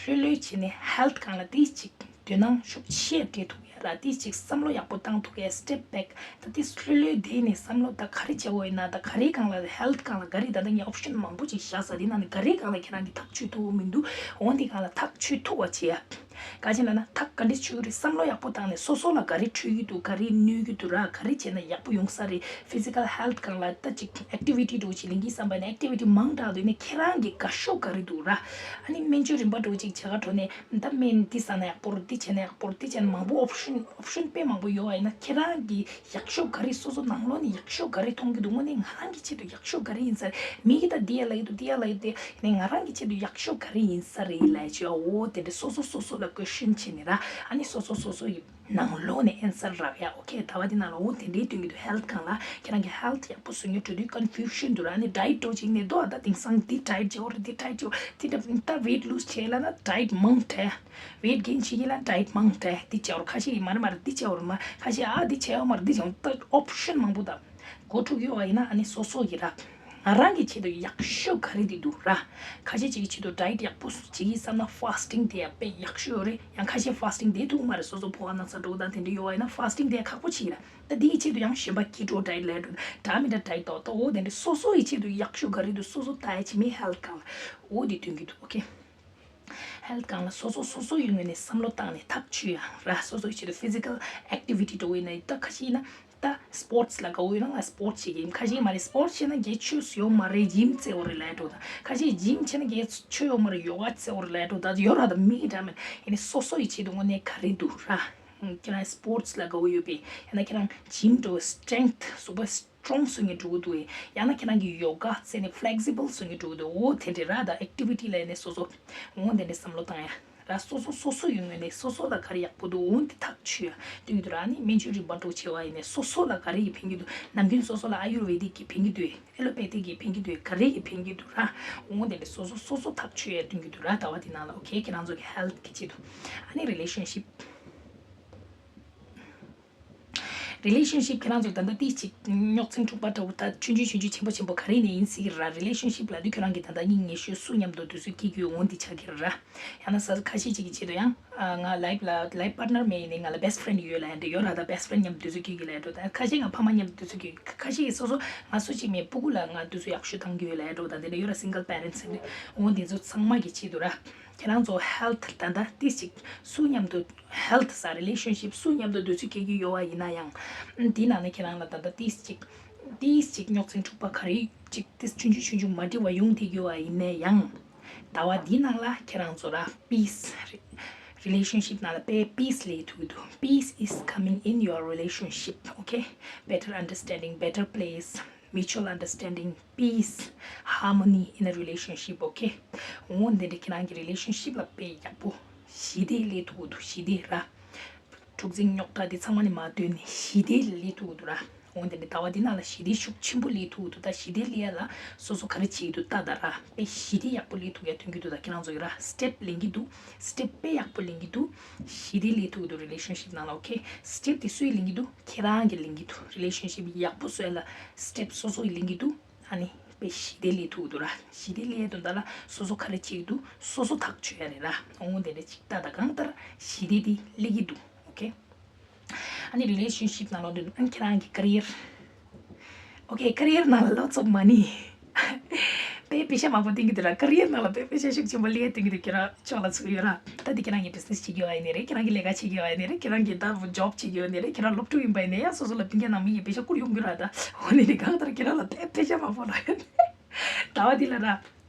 ལྷོད་ལྷོད་བྱས་ནས་health སྒང་ལ་དེ་ཅིག་དོ་སྣང་ཤུགས་ཆེ་སྤྲད་ཐུབ་ཡ་ར། དེ་ཅིག་བསམ་བློ་ཡག་པོ་བཏང་ཐུབ་ཡ་step back ད་དེ་ལྷོད་ལྷོད་བསྡད་ནས་བསམ་བློ་ད་ག་རེ་བྱེད་དགོས་ཡིན་ན་ད་ག་རེ་སྒང་ལ་health སྒང་ལ་ག་རེ་ད་ད་ངས་option མང་པོ་ཅིག་བཞག་ས་དེ་ནང་ནས་ག་རེ་སྒང་ལ་ཁྱེད་རང་གིས་ཐག་ཆོད་ཐུབ་མི་འདུག་འོ་འདི་སྒང་ལ་ཐག་ཆོད་ཐུབ་པ་བྱེད་ཡ། ག་ཅི་ལབ་ན་ཐག་ག་འདྲ་ཆོད་རེད། བསམ་བློ་ཡག་པོ་བཏང་ནས་སོ་སོ་ལ་ག་རེ་འཕྲོད་ཀྱི་འདུག་ག་རེ་གནོད་ཀྱི་འདུག་ར། ག་རེ་བྱས་ན་ཡག་པོ་ཡོང་ས་རེད། physical health སྒང་ལ་ད་ཅིག་activity འདྲ་བོ་ཅིག་ལེན་གྱི་བསམ་པ་ཡིན་ན་activity མང་དྲགས་འདུག་ནས་ཁྱེད་རང་གི་དགའ་ཤོས་ག་རེ་འདུག་ར། ཨ་ནི་སྨན་བཅོས་རིམ་པ་འདྲ་བོ་ཅིག་བྱེད་ག་འགྲོ་ནས་ད་སྨན་འདི་ཟ་ན་ཡག་པོ་རེད། འདི་བྱས་ན་ཡག་པོ་རེད། འདི་བྱས་ན་མང་པོ་option option དཔེ་མང་པོ་ཡོད་པ་ཡིན་ན་ཁྱེད་རང་གི་ཡག་ཤོས་ག་རེ་སོ་སོ་ནང་ལོགས་ནས་ཡག་ཤོས་ག་རེ་མཐོང་གི་འདུག་དངོས་གནས་ང་རང་གི་ཆེད་དུ་ཡག་ཤོས་ག་རེ་ཡིན་ས་རེད། མི་གིས་ད་འདི་ཡ་ལབ་ཀྱི་འདུག་འདི་ཡ་ལབ་ཀྱི་འདུག་ནས་ང་རང་གི་ཆེད་དུ་ཡག་ཤོས་ག་རེ་ཡིན་ས་རེད་ལབ་བྱས་འོ་དེ་འདྲ་སོ་སོ་སོ་སོ་ལ་question བྱས་ནས་ར། ཨ་ནི་སོ་སོ་སོ་སོ་ཡི་ནང་ལོགས་ནས་answer རག་ཡ། okay ཟླ་བ་འདི་ནང་ལ་འོ་དེ་འདྲའི་སྟོན་གྱི་འདུག health སྒང་ལ་ཁྱེད་རང་གི་health ཡག་པོ་བཟོ་མཁན་འགྲོ་དུས་confusion འདུག་ར། ཨ་ནི་diet འདྲ་བོ་ཅིག་ནས་འདུག་ཨ་ད་དེང་སང་འདི་diet བྱེད་དགོས་རེད། འདི་diet བྱེད་དགོས་འདི་འདྲ་ད་weight lose བྱེད་ལབ་ན་diet མང་དྲགས། weight gain བྱེད་ཀྱི་ལ་diet མང་དྲགས། འདི་བྱེད་དགོས་རེད། ཁ་ཤས་ཀྱིས་མ་རེད་མ་རེད་འདི་བྱེད་དགོས་རེད། མ་ཁ་ཤས་ཨ་འདི་བྱེད་ཡོད་མ་རེད། འདི་བྱེད་ད་option མང་པོ་ད་མགོ་འཁྲུག་ཡོད་པ་ཡིན་ན་ཨ་ནི་སོ་སོ་ཡིས་ར། ང་རང་གི་ཆེད་དུ་ཡག་ཤོས་ག་རེ་འདི་འདུག་ར། ཁ་ཤས་ཅིག་གི་ཆེད་དུ་diet ཡག་པོ་བྱེད་ཀྱི་བསམ་ན་fasting དེ་ཡང་དཔེ་ཡག་ཤོས་ཡོད་རེད། ཡང་ཁ་ཤས་fasting དེ་ཐུབ་མ་རེད། སོ་སོ་ཕོ་བ་ན་ཚ་འགྲོ་དང་དེ་འདྲ་ཡོད་པ་ཡིན་ན་fasting དེ་ཡང་ཁག་པོ་ཆེ་ར། ད་འདི་ཡི་ཆེད་དུ་ཡང་གཞན་པ་keto diet ལབ་འགྲོ་འདྲ་མི་འདྲ་diet ཏོག་ཏོག་འོ་དེ་འདྲ་སོ་སོ་ཡི་ཆེད་དུ་ཡག་ཤོས་ག་རེ་འདུག་སོ་སོ་ལྟ་ཡ་བྱེད་མི་health སྒང་ལ་འོ་དེ་སྟོན་གྱི་འདུག okay health སྒང་ལ་སོ་སོ་སོ་སོ་ཡི་ངོས་ནས་བསམ་བློ་བཏང་ནས་ཐག་ཆོད་ཡ་ར། སོ་སོ་ཡི་ཆེད་དུ་physical activity འགྲོ་བ་ཡིན་ན་ད་ཁ་ཤས་ཡིན་ན་ད་sports ལ་དགའ་བོ་ཡོད་ན་ང་sports བྱེད་ཀྱི་ཡིན། ཁ་ཤས་མ་རེད་sports བྱས་ན་རྒྱའི་ཆོས་སུ་ཡོད་མ་རེད། gym རྩེ་བོ་རེད་ལབ་འགྲོ་དང་ཁ་ཤས་gym བྱས་ན་རྒྱའི་ཆོས་ཡོད་མ་རེད། yoga རྩེ་བོ་རེད་ལབ་འགྲོ་ད་ཡོད་ར། ད་མི་གི་འདྲ་མིན་ཡིན་ནའི་སོ་སོ་ཡི་ཆེད་དུ་དངོས་གནས་ག་རེ་འདུག་ར། ཁྱེད་རང་sports ལ་དགའ་བོ་ཡོད་པས་ཡང་ན་ཁྱེད་རང་gym འགྲོ་strength གཟུགས་པོ་strong བཟོ་ངེས་འགྲོ་གི་འདུག་ཡང་ན་ཁྱེད་རང་གི་yoga རྩེ་ནས་flexible བཟོ་ངེས་འགྲོ་གི་འདུག་འོ་དེ་འདྲ་ར། ད་activity ལ་ཡིན་ནའི་སོ་སོ་འོ་དེ་འདྲ་བསམ་བློ་བཏང་ཡ། ར། སོ་སོ་སོ་སོ་ཡོང་ངོས་ནས་སོ་སོ་ལ་ག་རེ་ཡག་པོ་འདུག་འོ་འདི་ཐག་ཆོད་ཡ་སྟོན་གྱི་འདུག་ར། ཨ་ནི་སྨན་བཅོས་རིམ་པ་འགྲོ་བྱེད་པ་ཡིན་ནས་སོ་སོ་ལ་ག་རེ་ཡིས་ཕན་གྱི་འདུག་ནམ་རྒྱུན་སོ་སོ་ལ་ཨ་ཡུར་ཝེ་དིག་གིས་ཕན་གྱི་འདུག་ཨེ་ལོ་པེ་ཐིག་གིས་ཕན་གྱི་འདུག་ག་རེ་ཡིས་ཕན་གྱི་འདུག་ར། འོ་འདི་ནས་སོ་སོ་སོ་སོ་ཐག་ཆོད་ཡ་སྟོན་གྱི་འདུག་ར། ཟླ་བ་འདི་ནང་ལ། ཨོ་ཁེ། ཁྱེད་རང་ཚོ་གི་ཧེལ་ཐི་གི་ཆེད་དུ། ཨ་ནི་རི་ལེ་ཤན་ཤིབ། རི་ལེ་ཤན་ཤིབ་ཁྱེད་རང་ཚོ་ད་ལྟ་ཏིས་ཅིག་རྙོག་འཛིང་འཁྲུག་པ་འདྲ་བོ་ད་ཆུང་ཆུང་ཆུང་ཆུང་ཆེན་པོ་ཆེན་པོ་ག་རེ་ནས་ཡིན་སྲིད་ཀྱི་ར། རི་ལེ་ཤན་ཤིབ་ལབ་དུས་ཁྱོད་རང་གི་ད་ལྟ་སྙིང་ཉེ་ཤོས་སུ་མཉམ་དུ་དུས་ཚོད་སྐྱེལ་རྒྱུའི་འོ་འདི་ཆགས་ཀྱི་ར། ཡང་ན་ས་ཁ་ཤས་ཅིག་གི་ཆེད་དུ་ཡང་ང་ལའིབ་ལ་ལའིབ་པར་ཊི་ནར་མེད་ཡིན་ནའི་ང་ལ་བེ་སི་ཊི་ཕེ་རེན་ཌི་ཡོད་ལབ་ཡ་འདྲ་ཡོད་ར། ད་བེ་སི་ཊི་ཕེ་རེན་ཌི་མཉམ་དུས་ཚོད་སྐྱེལ་གྱི་ལབ་ཡ་འདྲ། ད་ཁ་ཤས་ང་ཕ་མ་མཉམ་དུ་དུས་ཚོད་སྐྱེལ་གྱི། ཁ་ཤས་ཀྱིས་སོ་སོ་ང་སུ་གཅིག་མེད་སྤུ་གུ་ལ་ང་དུས་ཚོད་ཡག་ཤོས་བཏང་གི་ཡོད་ལབ་ཡ་འདྲ་བོ་ད་འདི་འདྲ་ཡོད་ར། སིང་གལ་པེ་རེན་ཊི་འོ་འདི་ཚོ་ཚང་མ་གི་ཆེད་དུ་ར། ཁྱེད་རང་ཚོ་ཧེལ་ཐི་ད་ལྟ་ཏིས་ཅིག་སུ་མཉམ་དུ་ཧེལ་ཐི་ས་རི་ལེ་ཤན་ཤིབ་སུ་མཉམ་དུ་དུས་ཚོད་སྐྱེལ་གྱི་ཡོད་པ་ཡིན་ན་ཡང་། འདི་ནང་ནས་ཁྱེད་རང་ལ་ད་ལྟ་ཏིས་ཅིག་ཏིས་ཅིག་རྙོག་འཛིང་འཁྲུག་པ་ག་རེ་ཅིག་ཏིས་ཆུང་ཆུང་ཆུང་ཆུང་མ་འགྲིག་པ་ཡོང་བསྡད་ཀྱི་ཡོད་པ་ཡིན་ན་ཡང་། ཟླ་བ་འདི་ནང་ལ་ཁྱེད་རང་ཚོ་ར་པིས། རི་ལེ་ཤན་ཤིབ་ནང་ལ་དཔེ་པིས་སླེབས་ཐུབ་ཀྱི་འདུག Peace is coming in your relationship, okay? Better understanding, better place, mutual understanding, peace, harmony in a relationship, okay? འོ་འདི་འདྲ་ཁྱེད་རང་གི་རི་ལེ་ཤན་ཤིབ་ལ་དཔེ་ཡག་པོ་ཞི་བདེ་སླེབས་ཐུབ་ཀྱི་འདུག་ཞི་བདེ་ར། འཁྲུག་འཛིང་རྙོག་དྲ་འདི་ཚང་མ་ནས་མར་བཏོན་ནས་ཞི་བདེ་སླེབས་ཐུབ་ཀྱི་འདུག་ར། འོ་འདི་འདྲ་ཟླ་བ་འདི་ནང་ལ་ཞི་བདེ་ཤུགས་ཆེན་པོ་སླེབས་ཐུབ་ཀྱི་འདུག་ད་ཞི་བདེ་སླེབས་ཡ་ལ་སོ་སོ་ག་རེ་བྱེད་ཀྱི་འདུག་ལྟ་ད་ར། དཔེ་ཞི་བདེ་ཡག་པོ་སླེབས་ཐུབ་ཡ་སྟོན་གྱི་འདུག་ད་ཁྱེད་རང་ཚོ་ཡོད་ར། སི་ཊེབ་ལེན་གྱི་འདུག་སི་ཊེབ་དཔེ་ཡག་པོ་ལེན་གྱི་འདུག་ཞི་བདེ་སླེབས་ཐུབ་ཀྱི་འདུག་རི་ལེ་ཤན་ཤིབ་ནང་ལ། ཨོ་ཁེ། སི་ཊེབ་དེ་སུས་ལེན་གྱི་འདུག་ཁྱེད་རང་གིས་ལེན་གྱི་འདུག་རི་ལེ་ཤན་ཤིབ་ཡག་པོ་བཟོ་ཡ་ལ་སི་ཊེབ་སོ་སོ་ཡིས་ལེན་གྱི་འདུག་ཨ་ནི་དཔེ་ཞི་བདེ་སླེབས་ཐུབ་ཀྱི་འདུག་ར། ཞི་བདེ་སླེབས་ཡ་དོན་དག་ལ་སོ་སོ་ག་རེ་བྱེད་ཀྱི་འདུག་སོ་སོ་ཐག་ཆོད་ཡ་རེད་ར། འོ་དེ་འདྲ་ཅིག་ལྟ་ད་གང་ལྟར་ཞི་བདེ་དེ་སླེབས་ཀྱི་འདུག་ཨོ་ཁེ། ཨ་ནི་རི་ལེ་ཤན་ཤིབ་ནང་ལོགས་དུ་ཨ་ཁྱེད་རང་གི་ཀེ་རི་ཡར། ཨོ་ཁེ། ཀེ་རི་ཡར་ནང་ལ་ལོ་ཙོག་མ་ནི། དཔེ་པེ་ཤ་མང་པོ་བཏོན་གྱི་འདུག་ར། ཀེ་རི་ཡར་ནང་ལ་དཔེ་པེ་ཤ་ཤུགས་ཆེན་པོ་སླེབས་བཏོན་གྱི་འདུག་ཁྱེད་རང་ཕྱོགས་ལ་ཚུད་ཡོད་ར། ད་འདི་ཁྱེད་རང་གི་བི་ཛི་ནེ་སི་བྱེད་ཀྱི་ཡོད་ཡིན་ནི་རེད། ཁྱེད་རང་གི་ལས་ཀ་བྱེད་ཀྱི་ཡོད་ཡིན་ནི་རེད། ཁྱེད་རང་གི་ད་ཇོབ་བྱེད་ཀྱི་ཡོད་ནི་རེད། ཁྱེད་རང་སློབ་ཕྲུག་ཡིན་པ་ཡིན་ནི་ཡང་སོ་སོ་ལ་སྤུན་ཀྱག་ནང་མི་ཡིས་པེ་ཤ་བསྐུར་ཡོང་གི་ར། ད་འོ་ནི་རེད། གང་ལྟར་ཁྱེད་རང་ལ་དཔེ་པེ་ཤ་མང་པོ་རག་ཡོད་ནི། ཟླ་བ་འདི་ལ་ར།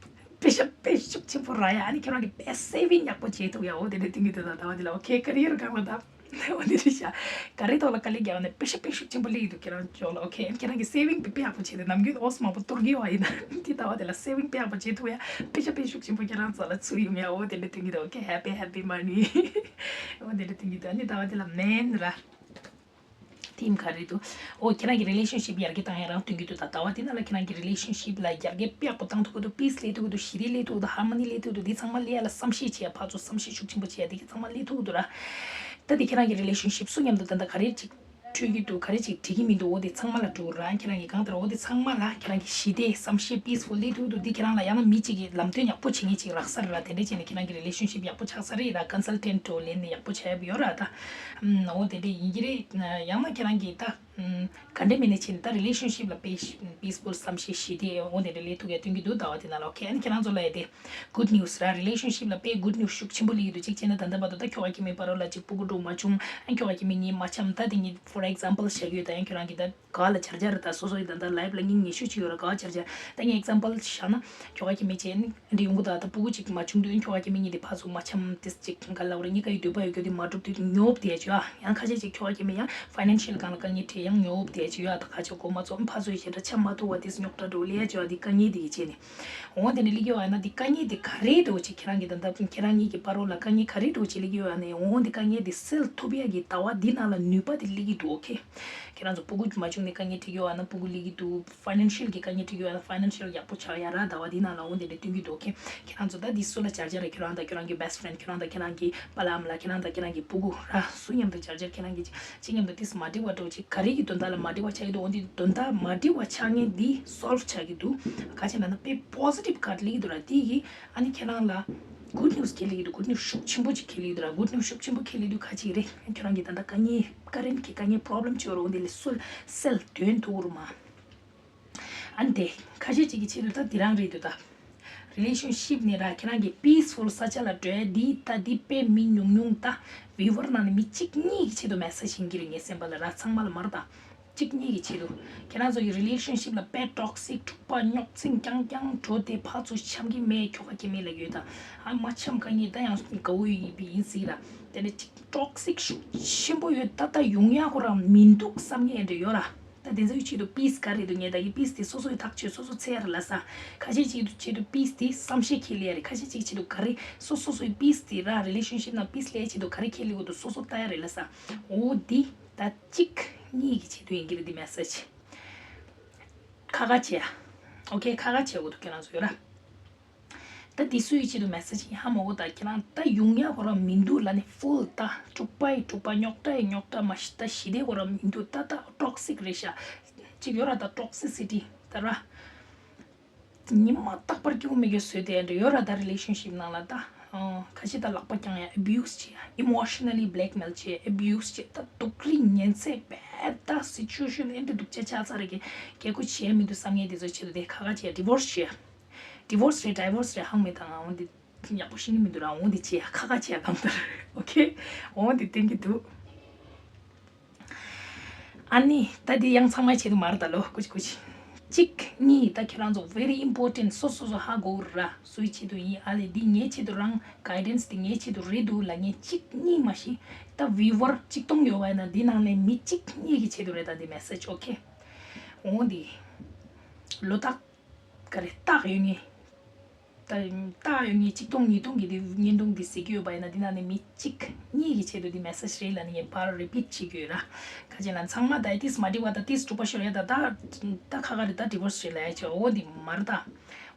པེ་ཤ་དཔེ་ཤུགས་ཆེན་པོ་རག་ཡ། ཨ་ནི་ཁྱེད་རང་གི་དཔེ་སེ་བིང་ཡག་པོ་བྱེད་ཐུབ་ཡ། འོ་དེ་འདྲ་སྟོན་གྱི་འདུག་ད་ཟླ་བ་འདི་ལ། ཨོ་ཁེ། ཀེ་རི་ཡར་སྒང་ལ་ད། འོ་དེ་འདྲ་ཤ། ག་རེ་ཐོག་ལ་དཀའ་ལས་རྒྱག་ནས་པེ་ཤ་དཔེ་ཤུགས་ཆེན་པོ་སླེབས་ཀྱི་འདུག་ཁྱེད་རང་ཕྱོགས་ལ། ཨོ་ཁེ། ཨ་ནི་ཁྱེད་རང་གི་སེ་བིང་དཔེ་དཔེ་ཡག་པོ་བྱེད་དེ་ནམ་རྒྱུན་ཨོ་ཙི་མང་པོ་གཏོར་གྱི་ཡོད་ཡིན་ན། འདི་ཟླ་བ་འདི་ལ་སེ་བིང་དཔེ་ཡག་པོ་བྱེད་ཐུབ་ཡ། པེ་ཤ་དཔེ་ཤུགས་ཆེན་པོ་ཁྱེད་རང་ཚོ་ལ་ཚུད་ཡོང་ཡ། འོ་དེ་འདྲ་སྟོན་གྱི་འདུག་ཨོ་ཁེ། ཧེ་པི་ཧེ་པི་མ་ནི། འོ་དེ་འདྲ་སྟོན་གྱི་འདུག་ཨ་ནི་ཟླ་བ་འདི་ལ་མེན་ར། ཐིམ་ག་རེ་འདུག་ཨོ་ཁྱེད་རང་གི་རི་ལེ་ཤན་ཤིབ་ཡར་རྒྱས་བཏང་ཡ་རང་སྟོན་གྱི་འདུག་ད་ཟླ་བ་འདི་ནང་ལ་ཁྱེད་རང་གི་རི་ལེ་ཤན་ཤིབ་ལ་ཡར་རྒྱས་དཔེ་ཡག་པོ་བཏང་ཐུབ་ཀྱི་འདུག་པིས་སླེབས་ཐུབ་ཀྱི་འདུག་ཞི་བདེ་སླེབས་ཐུབ་ཀྱི་འདུག་ཧར་མོ་ནི་སླེབས་ཐུབ་ཀྱི་འདུག་འདི་ཚང་མ་སླེབས་ཡ་ལ་བསམ་ཤེས་བྱེད་ཡ། ཕར་ཚུར་བསམ་ཤེས་ཤུགས་ཆེན་པོ་བྱེད་ཡ། འདི་ག་ཚང་མ་སླེབས་ཐུབ་ཀྱི་འདུག་ར། ད་འདི་ཁྱེད་རང་གི་རི་ལེ་ཤན་ཤིབ་སུ་མཉམ་དུ་ད་ལྟ་ག་རེ་ཅིག་འཕྲོད་ཀྱི་འདུག་ག་རེ་ཅིག་འགྲིག་གི་མི་འདུག་འོ་དེ་ཚང་མ་ལ་འགྲོ་ར། ཁྱེད་རང་གི་གང་ལྟར་འོ་དེ་ཚང་མ་ལ་ཁྱེད་རང་གི་ཞི་བདེ་བསམ་ཤེས་པིས་ཕུལ་སླེབས་ཐུབ་འདུག་འདི་ཁྱེད་རང་ལ་ཡང་ན་མི་གཅིག་གིས་ལམ་སྟོན་ཡག་པོ་བྱེད་མཁན་ཅིག་རག་ས་རེད་ར། དེ་འདྲ་བྱས་ནས་ཁྱེད་རང་གི་རི་ལེ་ཤན་ཤིབ་ཡག་པོ་ཆགས་ས་རེད་ར། ཀོན་སལ་ཊེན་ཊི་འདྲ་བོ་ལེན་ནས་ཡག་པོ་བྱས་ཡོད་ར་ད། ཨམ། འོ་དེ་འདྲ་ཡིན་གྱི་རེད། ཡང་ན་ཁྱེད་རང་གིས་ད། ཨམ། ག་འདྲ་མིན་ནས་བྱས་ནས་ད་རི་ལེ་ཤན་ཤིབ་ལ་པིས་པིས་ཕུལ་བསམ་ཤེས་ཞི་བདེ་འོ་དེ་འདྲ་སླེབས་ཐུབ་ཡ་སྟོན་གྱི་འདུག་ཟླ་བ་དེ་ནང་ལ། ཨོ་ཁེ། ཨ་ནི་ཁྱེད་རང་ཚོ་ལ་ཡ་དེ། གུཌ་ནིའུ་སི་ར། རི་ལེ་ཤན་ཤིབ་ལ་དཔེ་གུཌ་ནིའུ་སི་ཤུགས་ཆེན་པོ་སླེབས་ཀྱི་འདུག་གཅིག་བྱས་ན་ད་ལྟ་བར་དུ་ད་ཁྱོ་ག་ཁྱིམ་མི་བར་ལ་ཅིག་སྤུ་གུ་འགྲོ་མ་བྱུང་། ཨ་ཁྱོ་ག་ཁྱིམ་མི་གཉིས་མ་འཆམ། ད་དེ་གཉིས་ཕོར་ཨེག་ཛམ་པལ་བཞག་གི་ཡོད། ད་ཡང་ཁྱོད་རང་གིས་ད་ག་ལ་འཆར་འཆར་ད་སོ་སོ་ཡི་ད་ད་ལའིབ་ལ་སྙིང་ཉེ་ཤོས་ཅིག་ཡོད་ར། ག་འཆར་འཆར་ད་ངས་ཨེག་ཛམ་པལ་བཞག་ན་ཁྱོ་ག་ཁྱིམ་མི་བྱས་ནི་འདི་ཡོང་གི་ད་ད་སྤུ་གུ་ཅིག་མ་བྱུང་དུས་ཁྱོ་ག་ཁྱིམ་མི་གཉིས་དེ་ཕར་ཚུར་མ་འཆམ་དེ་ཅིག་ག་ལ་བར་གཉིས་ཀ་ཡི་འདོད་པ་ཡོད་རྒྱུ་དེ་མ་འགྲུབ་དུས་ཉོབ་བསྡད་ཡ་ཅིག་ཡོད། ཡང་ཁ་ཤས་ཅིག་ཁྱོ་ག་ཁྱིམ་མི་ཡང་ཕའི་ནན་ཤལ་སྒང་ལ་དཀའ་ངལ་འཕྲད་ཡང་ཉོབ་བསྡད་ཡ་ཅིག་ཡོད། ད་ག་ཅིག་གོ་མ་ཚོར་ཕར་ཚུར་ཞེ་དྲག་འཆམ་མ་ཐུབ་པ་དེ་ཉོག་དྲ་འགྲོ་ལེ་ཡ་ཅིག་ཡོད། དེ་དཀའ་ངལ་དེ་ཡི་བྱས་ནས། འོ་དེ་ནས་སླེབས་ཀྱི་ཡོད་ཡ་ན་དེ་དཀའ་ངལ་དེ་ག་རེ་འདྲ་བོ་ཅིག་ཁྱེད་རང་གི་ད་ལྟ་ཁྱེད་རང་གཉིས་ཀྱི་བར་རོ་ལ་དཀའ་ངལ་ག་རེ་འདྲ་བོ་ཅིག་སླེབས་ཀྱི་ཡོད་ཡ་ན། འོ་དེ་དཀའ་ངལ་དེ་སེལ་ཐུབ་ཡ་གི་ཟླ་བ་འདི་ནང་ལ་ནུས་པ་དེ་སླེབས་ཀྱི་འདུག་ཨོ་ཁེ། ཁྱེད་རང་ཚོ་སྤུ་གུ་མ་བྱུང་ནས་དཀའ་ངལ་འཕྲད་ཀྱི་ཡོད་ཡ་ན་སྤུ་གུ་སླེབས་ཀྱི་འདུག་ཕའི་ནན་ཤལ་གྱི་དཀའ་ངལ་འཕྲད་ཀྱི་ཡོད་ཡ་ན་ཕའི་ནན་ཤལ་ཡག་པོ་ཆགས་ཡ་ར། ཟླ་བ་འདི་ནང་ལ་འོ་དེ་འདྲ་སྟོན་གྱི་འདུག་ཨོ་ཁེ། ཁྱེད་རང་ཚོ་ད་འདི་སུ་ལ་བྱར་བྱར་ར། ཁྱེད་རང་དང་ཁྱེད་རང་གི་བེ་སི་ཊི་ཕེ་རེན་ཌི། ཁྱེད་རང་དང་ཁྱེད་རང་གི་པཱ་ལགས་ཨ་མ་ལགས། ཁྱེད་རང་དང་ཁྱེད་རང་གི་སྤུ་གུ་ར། སུ་མཉམ་དུ་བྱར་བྱར་ཁྱེད་རང་གི་ཅིག་མཉམ་དུ་ཏིས་མ་འགྲིག་པ་འདྲ་བོ་ཅིག་ག་རེ་གི་དོན་དག་ལ་མ་འགྲིག་པ་ཆགས་ཀྱི་འདུག་འོ་འདི་དོན་དག་མ་འགྲིག་པ་ཆགས་མཁན་འདི་སོལ་བ་ཆགས་ཀྱི་འདུག་ག་ཅི་ལབ་ན་དཔེ་པོ་སི་ཊིབ་ཁ་སླེབས་ཀྱི་འདུག་ར། དེ་གི་ཨ་ནི་ཁྱེད་རང་ལ་གུཌ་ནིའུ་སི་ཁྱེར་སླེབས་ཀྱི་འདུག་གུཌ་ནིའུ་སི་ཤུགས་ཆེན་པོ་ཅིག་ཁྱེར་སླེབས་ཀྱི་འདུག་ར། གུཌ་ནིའུ་སི་ཤུགས་ཆེན་པོ་ཁྱེར་སླེབས་དུས་ག་ཅི་རེད། ཁྱེད་རང་གི་ད་ལྟ་དཀའ་ངལ་ཀ་རེན་ཊི་གི་དཀའ་ངལ་པོ་རོབ་ལེམ་ཅིག་ཡོད་ར། འོ་འདི་ལས་སོལ་སེལ་འདོན་ཐུབ་རུ་མ། ཨ་ནི་དེ་ཁ་ཤས་ཅིག་གི་ཆེད་དུ་ད་འདི་རང་རེད་འདུག་ད་རི་ལེ་ཤན་ཤིབ་ནས་ར་ཁྱེད་རང་གི་པིས་ཕུལ་ས་ཆ་ལ་འགྲོ་ཡ་འདི་ད་འདི་དཔེ་མི་ཉུང་ཉུང་ད་བིའུ་ཝར་ནང་ནས་མི་གཅིག་གཉིས་ཀྱི་ཆེད་དུ་མེ་སེ་ཇི་ཡིན་གྱི་རེད། ངའི་སེམས་པ་ལ་ར་ཚང་མ་ལ་མ་རེད་ད། གཅིག་གཉིས་ཀྱི་ཆེད་དུ། ཁྱེད་རང་ཚོ་གི་རི་ལེ་ཤན་ཤིབ་ལ་དཔེ་ཊོག་སིག་འཁྲུག་པ་རྙོག་འཛིང་རྐྱང་རྐྱང་འགྲོ་དེ་ཕར་ཚུར་འཆམ་གྱི་མེད། ཁྱོ་ག་ཁྱིམ་མི་ལ་ཡོད་ད། ཨ་མ་འཆམ་ག་ངེད་ད་ཡང་དགའ་བོ་ཡིན་པ་ཡིན་སྲིད་ར། དེ་ནས་གཅིག་ཊོག་སིག་ཤུགས་ཆེན་པོ་ཡོད་ད་ད་ཡོང་ཡ་ཁོ་རང་མི་འདུག་བསམ་ངེས་འདྲ་ཡོད་ར། ད་ ད་དེ་ཚོའི་ཆེད་དུ་པིས་ག་རེ་འདུག་ངས་ད་གི་པིས་དེ་སོ་སོའི་ཐག་ཆོད། སོ་སོ་འཚོལ་ཡ་རེད་ལ་ས། ཁ་ཤས་ཅིག་ཆེད་དུ་པིས་དེ་བསམ་ཤེས་ཁྱེར་ལེ་ཡ་རེད། ཁ་ཤས་ཅིག་ཆེད་དུ་ག་རེ་སོ་སོ་སོའི་པིས་དེ་ར་རི་ལེ་ཤན་ཤིབ་ནང་པིས་ལེ་ཡ་ཆེད་དུ་ག་རེ་ཁྱེར་ལེ་དགོས་འདུག་སོ་སོ་ལྟ་ཡ་རེད་ལ་ས། འོ་འདི་ད་གཅིག་གཉིས་ཀྱི་ཆེད་དུ་ཡིན་གྱི་རེད། འདི་མེ་སེ་ཇི། ཁ་ཁ་བྱེད་ཡ། ཨོ་ཁེ། ཁ་ཁ་བྱེད་དགོས་འདུག་ཁྱེད་རང་ཚོ་ཡོད་ར། ད་དེ་སུའི་ཆེད་དུ་མེ་སེ་ཇི་ཡིན་ཧ་མ་གོ། ད་ཁྱེད་རང་ད་ཡོང་ཡ་ཁོ་རང་མི་འདུག་ལ་ནི་ཕུལ་ད་དཀྲུག་པ་ཡི་དཀྲུག་པ། རྙོག་དྲ་ཡི་རྙོག་དྲ། མ་གཞི་ད་ཞི་བདེ་ཁོ་རང་མི་འདུག་ད་ད་ཊོག་སིག་རེད་ཤག་ཅིག་ཡོད་ར། ད་ཊོག་སི་སི་ཊི་ད་ར། ཉི་མ་རྟག་པར་སྐྱིད་པོ་མེད་རྒྱུ་བཟོས་ཏེ་འདྲ་ཡོད་ར། ད་རི་ལེ་ཤན་ཤིབ་ནང་ལ་ད་ཁ་ཤས་ད་ལག་པ་བརྐྱང་ཡ། ཨ་བིའུ་སི་བྱེད་ཡ། ཨི་མོ་ཤ་ན་ལི་བྷི་ལེག་མེལ་བྱེད་ཡ། ཨ་བིའུ་སི་བྱེད། ད་སྡུག་རུས་ཉེན་ཚད་བེད། ད་སི་ཅུ་ཨེ་ཤན་ཨེ་འདྲ་སྡུག་ཅག་ཆགས་ཚར་རེད། གལ་ཁོ་བྱེད་ཡ་མི་འདུག་བསམ་མཁན་དེ་ཚོ་ཆེད་དུ་དེ་ཁ་ཁ་བྱེད་ཡ། ཌི་བོར་སི་བྱེད་ཡ། ཌི་བོར་སི་རེད་ཌའི་བོར་སི་རེད་ཧང་མེད་ད། ང་འོ་འདི་ཡག་པོ་ཤེས་ཀྱི་མི་འདུག་ར། འོ་འདི་བྱེད་ཡ། ཁ་ཁ་བྱེད་ཡ་གང་ལྟར། ཨོ་ཁེ། འོ་འདི་བསྟན་གྱི་འདུག་ཨ་ནི་ད་འདི་ཡང་ཚང་མའི་ཆེད་དུ་མ་རེད་ད་ལོ། ཀུ་ཅི་ཀུ་ཅི། གཅིག་གཉིས། ད་ཁྱེད་རང་ཚོ་very important། སོ་སོ་སོ་ཧ་གོ་ར། སུའི་ཆེད་དུ་ཡིན། ཨ་ལེ་འདི་ངའི་ཆེད་དུ་རང་གའི་ཌེན་སི་འདི་ངའི་ཆེད་དུ་རེད་འདུག་ལབ་མཁན་གཅིག་གཉིས་མ་གཞི། ད་བིའུ་ཝར་གཅིག་སྟོང་ཡོད་པ་ཡིན་ན་འདི་ནང་ནས་མི་གཅིག་གཉིས་ཀྱི་ཆེད་དུ་རེད་ད་འདི་མེ་སེ་ཇི། ཨོ་ཁེ། འོ་འདི་བློ་ཐག་ག་རེ་བཏགས་ཡོད་ངེས། ད་བཏགས་ཡོད་ངེས་གཅིག་སྟོང་ཉིས་སྟོང་གི་དེ་བརྙན་ཐུང་དེ་གཟིགས་ཀྱི་ཡོད་པ་ཡིན་ན། འདི་ནང་ནས་མི་གཅིག་གཉིས་ཀྱི་ཆེད་དུ་འདི་མེ་སེ་ཇི་རེད་ལབ་ནས་ངས་ཕར་རི་པིཊ་བྱེད་ཀྱི་ཡོད་ར། ཁ་ཅིག་ལ་ཚང་མ་ད་ཏིས་མ་འགྲིག་པ། ད་ཏིས་དཀྲུག་པ་ཤོར་ཡ། ད་ད་ད་ཁ་ཁ་རེད། ད་ཌི་བོར་སི་རེད་ལབ་ཡ་ཆེ། འོ་འདི་མ་རེད་ད།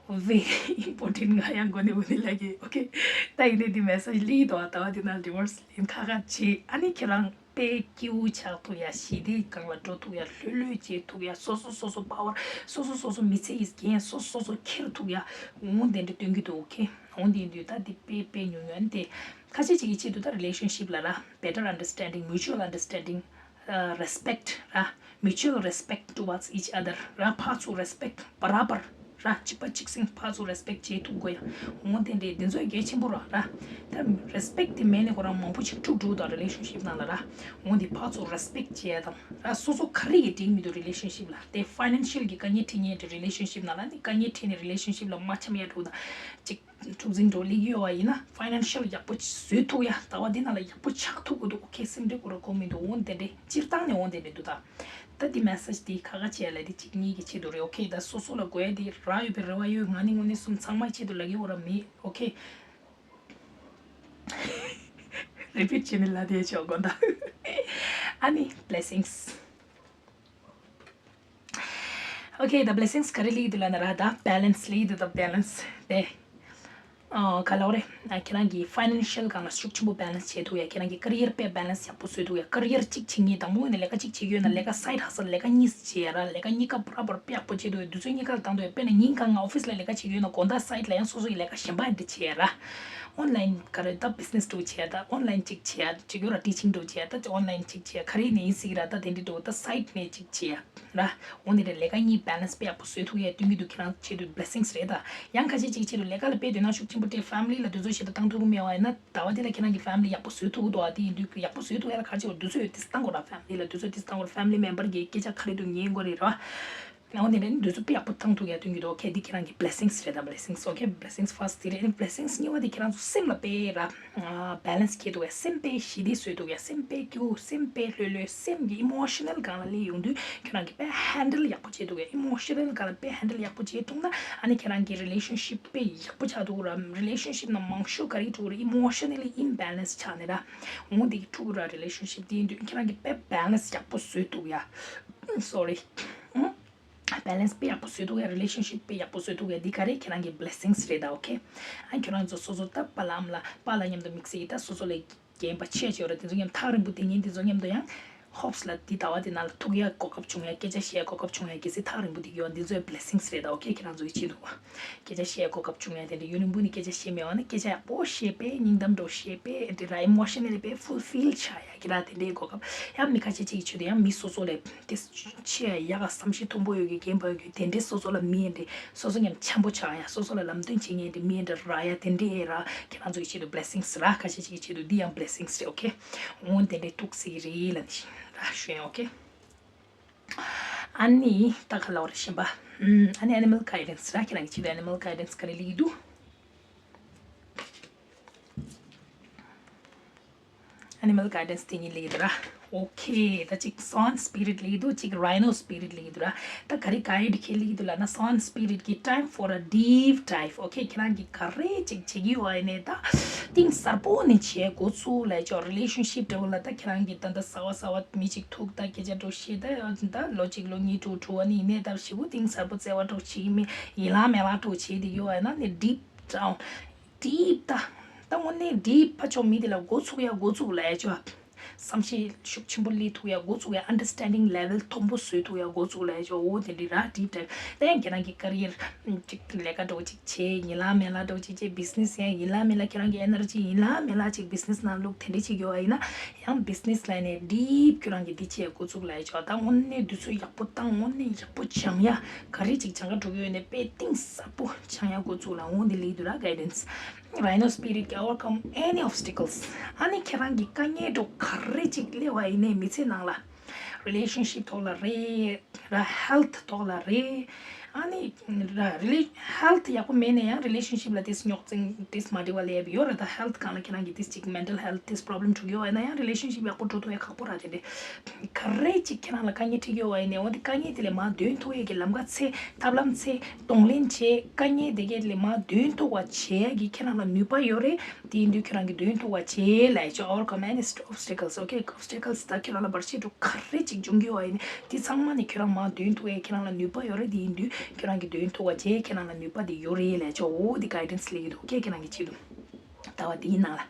very important། ང་ཡང་མགོ་ནས་འོ་འདི་ལབ་ཀྱི། ཨོ་ཁེ། ད་ཡིན་ནའི་འདི་མེ་སེ་ཇི་ལིག་འདུག་ད་བ་འདི་ནང་ཌི་བོར་སི་ལིན་ཁ་ཁ་བྱེད། ཨ་ནི་ཁྱེད་རང་དཔེ་སྐྱིད་པོ་ཆགས་ཐུབ་ཡ། ཞི་བདེ་སྒང་ལ་འགྲོ་ཐུབ་ཡ། ལྷོད་ལྷོད་བྱེད་ཐུབ་ཡ། སོ་སོ་སོ་སོ་པ་ཝར། སོ་སོ་སོ་སོ་མི་ཚེ་ཡི་འགན་སོ་སོ་སོ་སོ་འཁྱེར་ཐུབ་ཡ། འོ་དེ་འདྲ་སྟོན་གྱི་འདུག་ཨོ་ཁེ། འོ་དེ་འདུག་ད་འདི་དཔེ་དཔེ་ཉུང་ཉུང་དེ་ཁ་ཤས་ཅིག་གི་ཆེད་དུ་ད་རི་ལེ་ཤན་ཤིབ་ལ་ར་better understanding, mutual understanding, respect ར། mutual respect towards each other ར། ཕར་ཚུར་རེ་སི་པེག་བར་བར་ར། གཅིག་པ་གཅིག་སེམས་ཕར་ཚུར་རེ་སི་པེག་བྱེད་ཐུབ་དགོས་ཡ། འོ་དེ་འདྲས་འདི་ཚོ་གལ་ཆེན་པོ་ར་ར། ད་རེ་སི་པེག་དེ་མེད་ནས་ཁོ་རང་མང་པོ་ཞིག་འཁྲུག་འགྲོ་དང་རི་ལེ་ཤན་ཤིབ་ནང་ལ་ར། འོ་འདི་ཕར་ཚུར་རེ་སི་པེག་བྱེད་ཡ་དང་ར། སོ་སོ་ག་རེ་ཡིས་འགྲིག་མི་འདུག་རི་ལེ་ཤན་ཤིབ་ལ། དེ་ཕའི་ནན་ཤལ་གྱི་དཀའ་ངལ་འཕྲད་མཁན་དེ་རི་ལེ་ཤན་ཤིབ་ནང་ལ་ནི་དཀའ་ངལ་འཕྲད་ནས་རི་ལེ་ཤན་ཤིབ་ལ་མ་འཆམ་ཡ་འགྲོ་དང་གཅིག་འཁྲུག་འཛིང་འགྲོ་སླེབས་ཡོད་པ་ཡིན་ན། ཕའི་ནན་ཤལ་ཡག་པོ་བཟོས་ཐུབ་ཡ། ཟླ་བ་འདི་ནང་ལ་ཡག་པོ་ཆགས་ཐུབ་དགོས་འདུག་ཨོ་ཁེ། སེམས་ཁྲལ་དགོས་ར་དགོས་མི་འདུག་འོ་དེ་འདྲས་སྤྱིར་བཏང་ནས་འོ་དེ་འདྲས་འདུག་ད་ད་འདི་མེ་སེ་ཇི་འདི་ཁ་ཁ་བྱས་ལ་འདི་གཅིག་གཉིས་ཀྱི་ཆེད་དུ་རེད། ཨོ་ཁེ། ད་སོ་སོ་ལ་དགོས་ཡ་འདི་རག་ཡོད་པའི་རེ་བ་ཡོད། ང་ནི་དངོས་གནས་གསུམ་ཚང་མའི་ཆེད་དུ་ལབ་ཀྱི་ཡོད་ར་མེད། ཨོ་ཁེ། རི་པིཊ་བྱས་ནས་ལབ་བསྡད་ཆོག་དགོངས་དག་ཨ་ནི་blessings། ཨོ་ཁེ། ད་blessings ག་རེ་སླེབས་འདུག་ལབ་ན་ར། ད་balance སླེབས་འདུག་ད་balance དེ། ཨ་ག་ལབ་རེད། ཨ་ཁྱེད་རང་གི་ཕའི་ནན་ཤལ་སྒང་ལ་ཤུགས་ཆེན་པོ་balance བྱེད་ཐུབ་ཡ། ཁྱེད་རང་གི་ཀེ་རི་ཡར་དཔེ་balance ཡག་པོ་བཟོ་ཐུབ་ཡ། ཀེ་རི་ཡར་གཅིག་བྱེད་མཁན་དང་པོ་ནས་ལས་ཀ་གཅིག་བྱེད་ཀྱི་ཡོད་ན་ལས་ཀ་side hustle ལས་ཀ་གཉིས་བྱེད་ཡ་ར། ལས་ཀ་གཉིས་ཀ་བར་བར་དཔེ་ཡག་པོ་བྱེད་ཐུབ་ཡ། དུས་ཚོད་གཉིས་ཀ་ལ་བཏང་ཐུབ་ཡ། དཔེར་ན་ཉིན་གང་ང་ཨོ་ཕིས་ལ་ལས་ཀ་བྱེད་ཀྱི་ཡོད་ན་དགོང་དག་side ལ་ཡང་སོ་སོ་ཡི་ལས་ཀ་གཞན་པ་འདི་བྱེད་ཡ་ར། online ག་རེ་ད་business འགྲོ་བྱེད་ཡ། ད་online གཅིག་བྱེད་ཡ། གཅིག་ཡོད་ར་teaching འགྲོ་བྱེད་ཡ། ད་online གཅིག་བྱེད་ཡ། ག་རེ་ནས་ཡིན་སྲིད་ར། ད་དེ་འདྲ་འགྲོ་ད་side ནས་གཅིག་བྱེད་ཡ། ར། འོ་ནི་རེད། ལས་ཀ་གཉིས་balance དཔེ་ཡག་པོ་བཟོ་ཐུབ་ཡས་སྟོན་གྱི་འདུག་ཁྱེད་རང་ཆེད་དུ་blessings རེད་ད། ཡང་ཁ་ཤས་ཅིག་ཆེད་དུ་ལས་ཀ་ལ་དཔེ་དོ་སྣང་ཤུགས་ཆེན་པོ་སྤྲད། family ལ་དུས་ཚོད་ཞེ་དྲག་བཏང་ཐུབ་ཀྱི་མེད་པ་ཡིན་ན། ཟླ་བ་འདི་ལ་ཁྱེད་རང་གི་family ཡག་པོ་བཟོ་ཐུབ་ཀྱི་འདུག་ཨ་དེ་ཡིན་དུས་ཡག་པོ་བཟོ་ཐུབ་ཡས་ལ་ག་རེ་བྱེད་དགོས། དུས་ཚོད་ཏིས་བཏང་དགོས་ར། family ལ་དུས་ཚོད་ཏིས་བཏང་དགོས་ར། family member གྱི་སྐད་ཆ་ག་རེ་འདུག་ཉན་དགོས་རེད་ར། འོ་ནི་རེད། དུས་ཚོད་དཔེ་ཡག་པོ་བཏང་ཐུབ་ཡས་སྟོན་གྱི་འདུག་ཁྱེད་འདི་ཁྱེད་རང་གི་blessings རེད་ད། blessings okay, blessings first དེ་རེད། blessings གཉིས་པ་དེ་ཁྱེད་རང་ཚོ་སེམས་ལ་དཔེ་ར། balance སྐྱེ་ཐུབ་ཡ། སེམས་དཔེ་ཞི་བདེ་བཟོ་ཐུབ་ཡ། སེམས་དཔེ་སྐྱིད་པོ། སེམས་དཔེ་ལྷོད་ལྷོད། སེམས་ཀྱི་emotional སྒང་ལ་སླེབས་ཡོང་དུས་ཁྱོད་རང་གིས་དཔེ་handle ཡག་པོ་བྱེད་ཐུབ་ཡ། emotional སྒང་ལ་དཔེ་handle ཡག་པོ་བྱེད་ཐུབ་ན། ཨ་ནི་ཁྱེད་རང་གི་relationship དཔེ་ཡག་པོ་ཆགས་ཐུབ་ར། relationship ནང་མང་ཤོས་ག་རེ་འཁྲུག་ར། emotionally imbalance ཆགས་ནས་ར། འོ་དེ་འཁྲུག་ར། relationship དེ་ཡིན་དུས་ཁྱེད་རང་གིས་དཔེ་balance ཡག་པོ་བཟོ་ཐུབ་ཡ། sorry balance དཔེ་ཡག་པོ་བཟོ་ཐུབ་ཡ། relationship དཔེ་ཡག་པོ་བཟོ་ཐུབ་ཡ། འདི་ག་རེ་ཁྱེད་རང་གི་blessings རེད་ད། okay ཨ་ཁྱོད་རང་ཚོ་སོ་སོ་ད་པཱ་ལགས་ཨ་མ་ལགས་པཱ་ལགས་མཉམ་དུ་དམིགས་བསལ་གྱིས་ད་སོ་སོ་ལས་རྒན་པ་ཆེ་ཆེ་བ་ར། དེ་ཚོ་མཉམ་ཐག་རིང་པོ་བསྡད་མཁན་དེ་ཚོ་མཉམ་དུ་ཡང་ཧོབ་སི་ལ་འདི་ཟླ་བ་འདི་ནང་ལ་ཐུག་ཡ་གོ་སྐབས་བྱུང་ཡ། སྐད་ཆ་བཤད་ཡ་གོ་སྐབས་བྱུང་ཡ། གལ་སྲིད་ཐག་རིང་པོ་བསྡད་ཀྱི་ཡོད་ན་འདི་ཚོའི་blessings རེད་ད། okay ཁྱེད་རང་ཚོ་གི་ཆེད་དུ་སྐད་ཆ་བཤད་ཡ་གོ་སྐབས་བྱུང་ཡ། དེ་འདྲ་ཡུན་རིང་པོ་ནས་སྐད་ཆ་བཤད་མེད་པ་ན་སྐད་ཆ་ཡག་པོ་བཤད་པས་སྙིང་གཏམ་འདྲ་བོ་བཤད་པས་དེ་ར་emotionally དཔེ་fulfill ཆགས་ཡ། ཀྱི་ར། དེ་འདྲའི་གོ་སྐབས་ཡང་མི་ཁ་ཤས་ཅིག་གི་ཆེད་དུ་ཡང་མི་སོ་སོ་ལས་དེ་ཆེ་ཡ་ཡག་ག་བསམ་ཤེས་མཐོན་པོ་ཡོད་ཀྱི་རྒན་པ་ཡོད་ཀྱི་དེ་འདྲའི་སོ་སོ་ལ་མི་ཡན་དེ་སོ་སོ་མཉམ་འཆམ་པོ་ཆགས་ཡ། སོ་སོ་ལ་ལམ་སྟོན་བྱེད་མཁན་དེ་མི་ཡན་དེ་རག་ཡ། དེ་འདྲའི་ར་ཁྱེད་རང་ཚོ་གི་ཆེད་དུ་blessings ར། ཁ་ཤས་ཅིག་གི་ཆེད་དུ་འདི་ཡང་blessings རེད། okay འོ་དེ་འདྲའི་ཐུགས་སྲིད་རེད་ལ་ནི་ར་ཞུ་ཡ། okay ཨ་ནི་ད་ག་ལ་བར་ཤེས་པ། ཨ་ནི་animal guidance ར། ཁྱེད་རང་གི་ཆེད་དུ་animal guidance ག་རེ་ལི་འདུག animal guidance དེ་གཉིས་ལེགས་ར། Okay, ད་ཅིག་Swan Spirit ལབ་ཀྱི་འདུག་ཅིག་Rhino Spirit ལབ་ཀྱི་འདུག་ར། ད་ག་རེ་guide ཁྱེད་ལབ་ཀྱི་འདུག་ལབ་ན། Swan Spirit གི time for a deep dive. Okay, ཁྱེད་རང་གིས་ག་རེ་ཅིག་བྱེད་ཀྱི་ཡོད་ཨ་ནས་ད་གཏིང་ཟབ་པོ་ནས་བྱེད་འགོ་ཚུགས་ལབ་ཀྱི་འདུག relationship འདྲ་བོ་ལ་ད་ཁྱེད་རང་གིས་ད་ད་གསར་པ་གསར་པ་མི་ཅིག་ཐུག་ད་སྐད་ཆ་འདྲ་བཤད་ད་ད་ལོ་གཅིག་ལོ་གཉིས་དྲུག་དྲུག་ཨ་ནི་ཡིན་ནས་ད་ཞེ་པོ་གཏིང་ཟབ་པོ་བརྩེ་བ་འདྲ་བོ་བྱེད་ཀྱི་མེད། ཡིན་ལ་མེད་ལ་འདྲ་བོ་བྱེད་ཀྱི་ཡོད་ཨ་ན་ནས་deep down, deep ད་ད་དངོས་གནས་deep ཕར་ཕྱོགས་མི་དེ་ལ་འགོ་ཚུགས་ཡ་འགོ་ཚུགས་ལབ་ཀྱི་འདུག་བསམ་ཤེས་ཤུགས་ཆེན་པོ་སླེབས་ཐུབ་ཡ་འགོ་ཚུགས་ཡ། understanding level མཐོན་པོ་བཟོ་ཐུབ་ཡ་འགོ་ཚུགས་ལབ་ཀྱི་འདུག་འོ་དེ་འདྲ་ར་deep dive ད་ཡང་ཁྱེད་རང་གི་career ཅིག་ལས་ཀ་འདྲ་བོ་ཅིག་བྱེད་ཡིན་ལ་མེད་ལ་འདྲ་བོ་ཅིག་བྱེད། business ཡང་ཡིན་ལ་མེད་ལ་ཁྱེད་རང་གི་energy ཡིན་ལ་མེད་ལ་ཅིག་business ནང་བླུགས་དེ་འདྲ་བྱེད་ཀྱི་ཡོད་ཡིན་ན་ཡང་business ལ་ནས་deep ཁྱེད་རང་གི་འདི་བྱེད་འགོ་ཚུགས་ལབ་ཀྱི་འདུག་ད་དངོས་གནས་དུས་ཚོད་ཡག་པོ་བཏང་དངོས་གནས་ཡག་པོ་སྦྱང་ཡ་ག་རེ་ཅིག་སྦྱང་ག་འགྲོ་གི་ཡོད་ནས་དཔེ་གཏིང་ཟབ་པོ་སྦྱང་ཡ་འགོ་ཚུགས་ལ་འོ་འདི་ལབ་ཀྱི་འདུག་ར་guidance. Rhino Spirit can overcome any obstacles. ཨ་ནི་ཁྱེད་རང་གི་དཀའ་ངལ་འདྲ་བོ་ག་རེ་ཅིག་སླེབས་པ་ཡིན་ནའི་མི་ཚེ་ནང་ལ་relationship ཐོག་ལ་རེད་ར། health ཐོག་ལ་རེད། ཨ་ནི་ར་rela- health ཡག་པོ་མེད་ནའི་ཡང་relationship ལ་ཏོག་ཙམ་རྙོག་འཛིང་ཏོག་ཙམ་མ་འགྲིག་པ་སླེབས་ཡོད་ར། ད་health སྒང་ལ་ཁྱེད་རང་གི་ཏོག་ཙམ་ཅིག་mental health ཏོག་ཙམ་problem འགྲོ་གི་ཡོད་པ་ཡིན་ན་ཡང་relationship ཡག་པོ་འགྲོ་ཐུབ་ཡ་ཁག་པོ་ར། དེ་འདྲ་ག་རེ་ཅིག་ཁྱེད་རང་ལ་དཀའ་ངལ་འཕྲད་ཀྱི་ཡོད་པ་ཡིན་ནའི་འོ་དེ་དཀའ་ངལ་དེ་ལས་མར་འདོན་ཐུབ་ཡས་ཀྱི་ལམ་ཁ་འཚོལ། ཐབས་ལམ་འཚོལ། གདོང་ལེན་བྱེད། དཀའ་ངལ་དེ་གས་ལས་མར་འདོན་ཐུབ་པ་བྱེད་ཡ་གི་ཁྱེད་རང་ལ་ནུས་པ་ཡོད་རེད། དེ་ཡིན་དུས་ཁྱེད་རང་གིས་འདོན་ཐུབ་པ་བྱེད་ལབ་ཀྱི་འདུག overcome any obstacles. Okay, obstacles ད་ཁྱེད་རང་ལ་བར་ཆད་འདྲ་བོ་ག་རེ་ཅིག་འབྱུང་གི་ཡོད་པ་ཡིན་ནའི་དེ་ཚང་མ་ནས་ཁྱེད་རང་མར་འདོན་ཐུབ་ཡས་ཁྱེད་རང་ལ་ནུས་པ་ཡོད་རེད། དེ་ཡིན་དུས་ཁྱེད་རང་གིས་འདོན་ཐུབ་པ་བྱེད། ཁྱེད་རང་ལ་ནུས་པ་དེ་ཡོད་རེད་ལབ་ཀྱི་འདུག་འོ་དེ་guidance སླེབས་ཀྱི་འདུག་ཁྱེད་ཁྱེད་རང་གི་ཆེད་དུ། ཟླ་བ་འདིའི་ནང་ལ།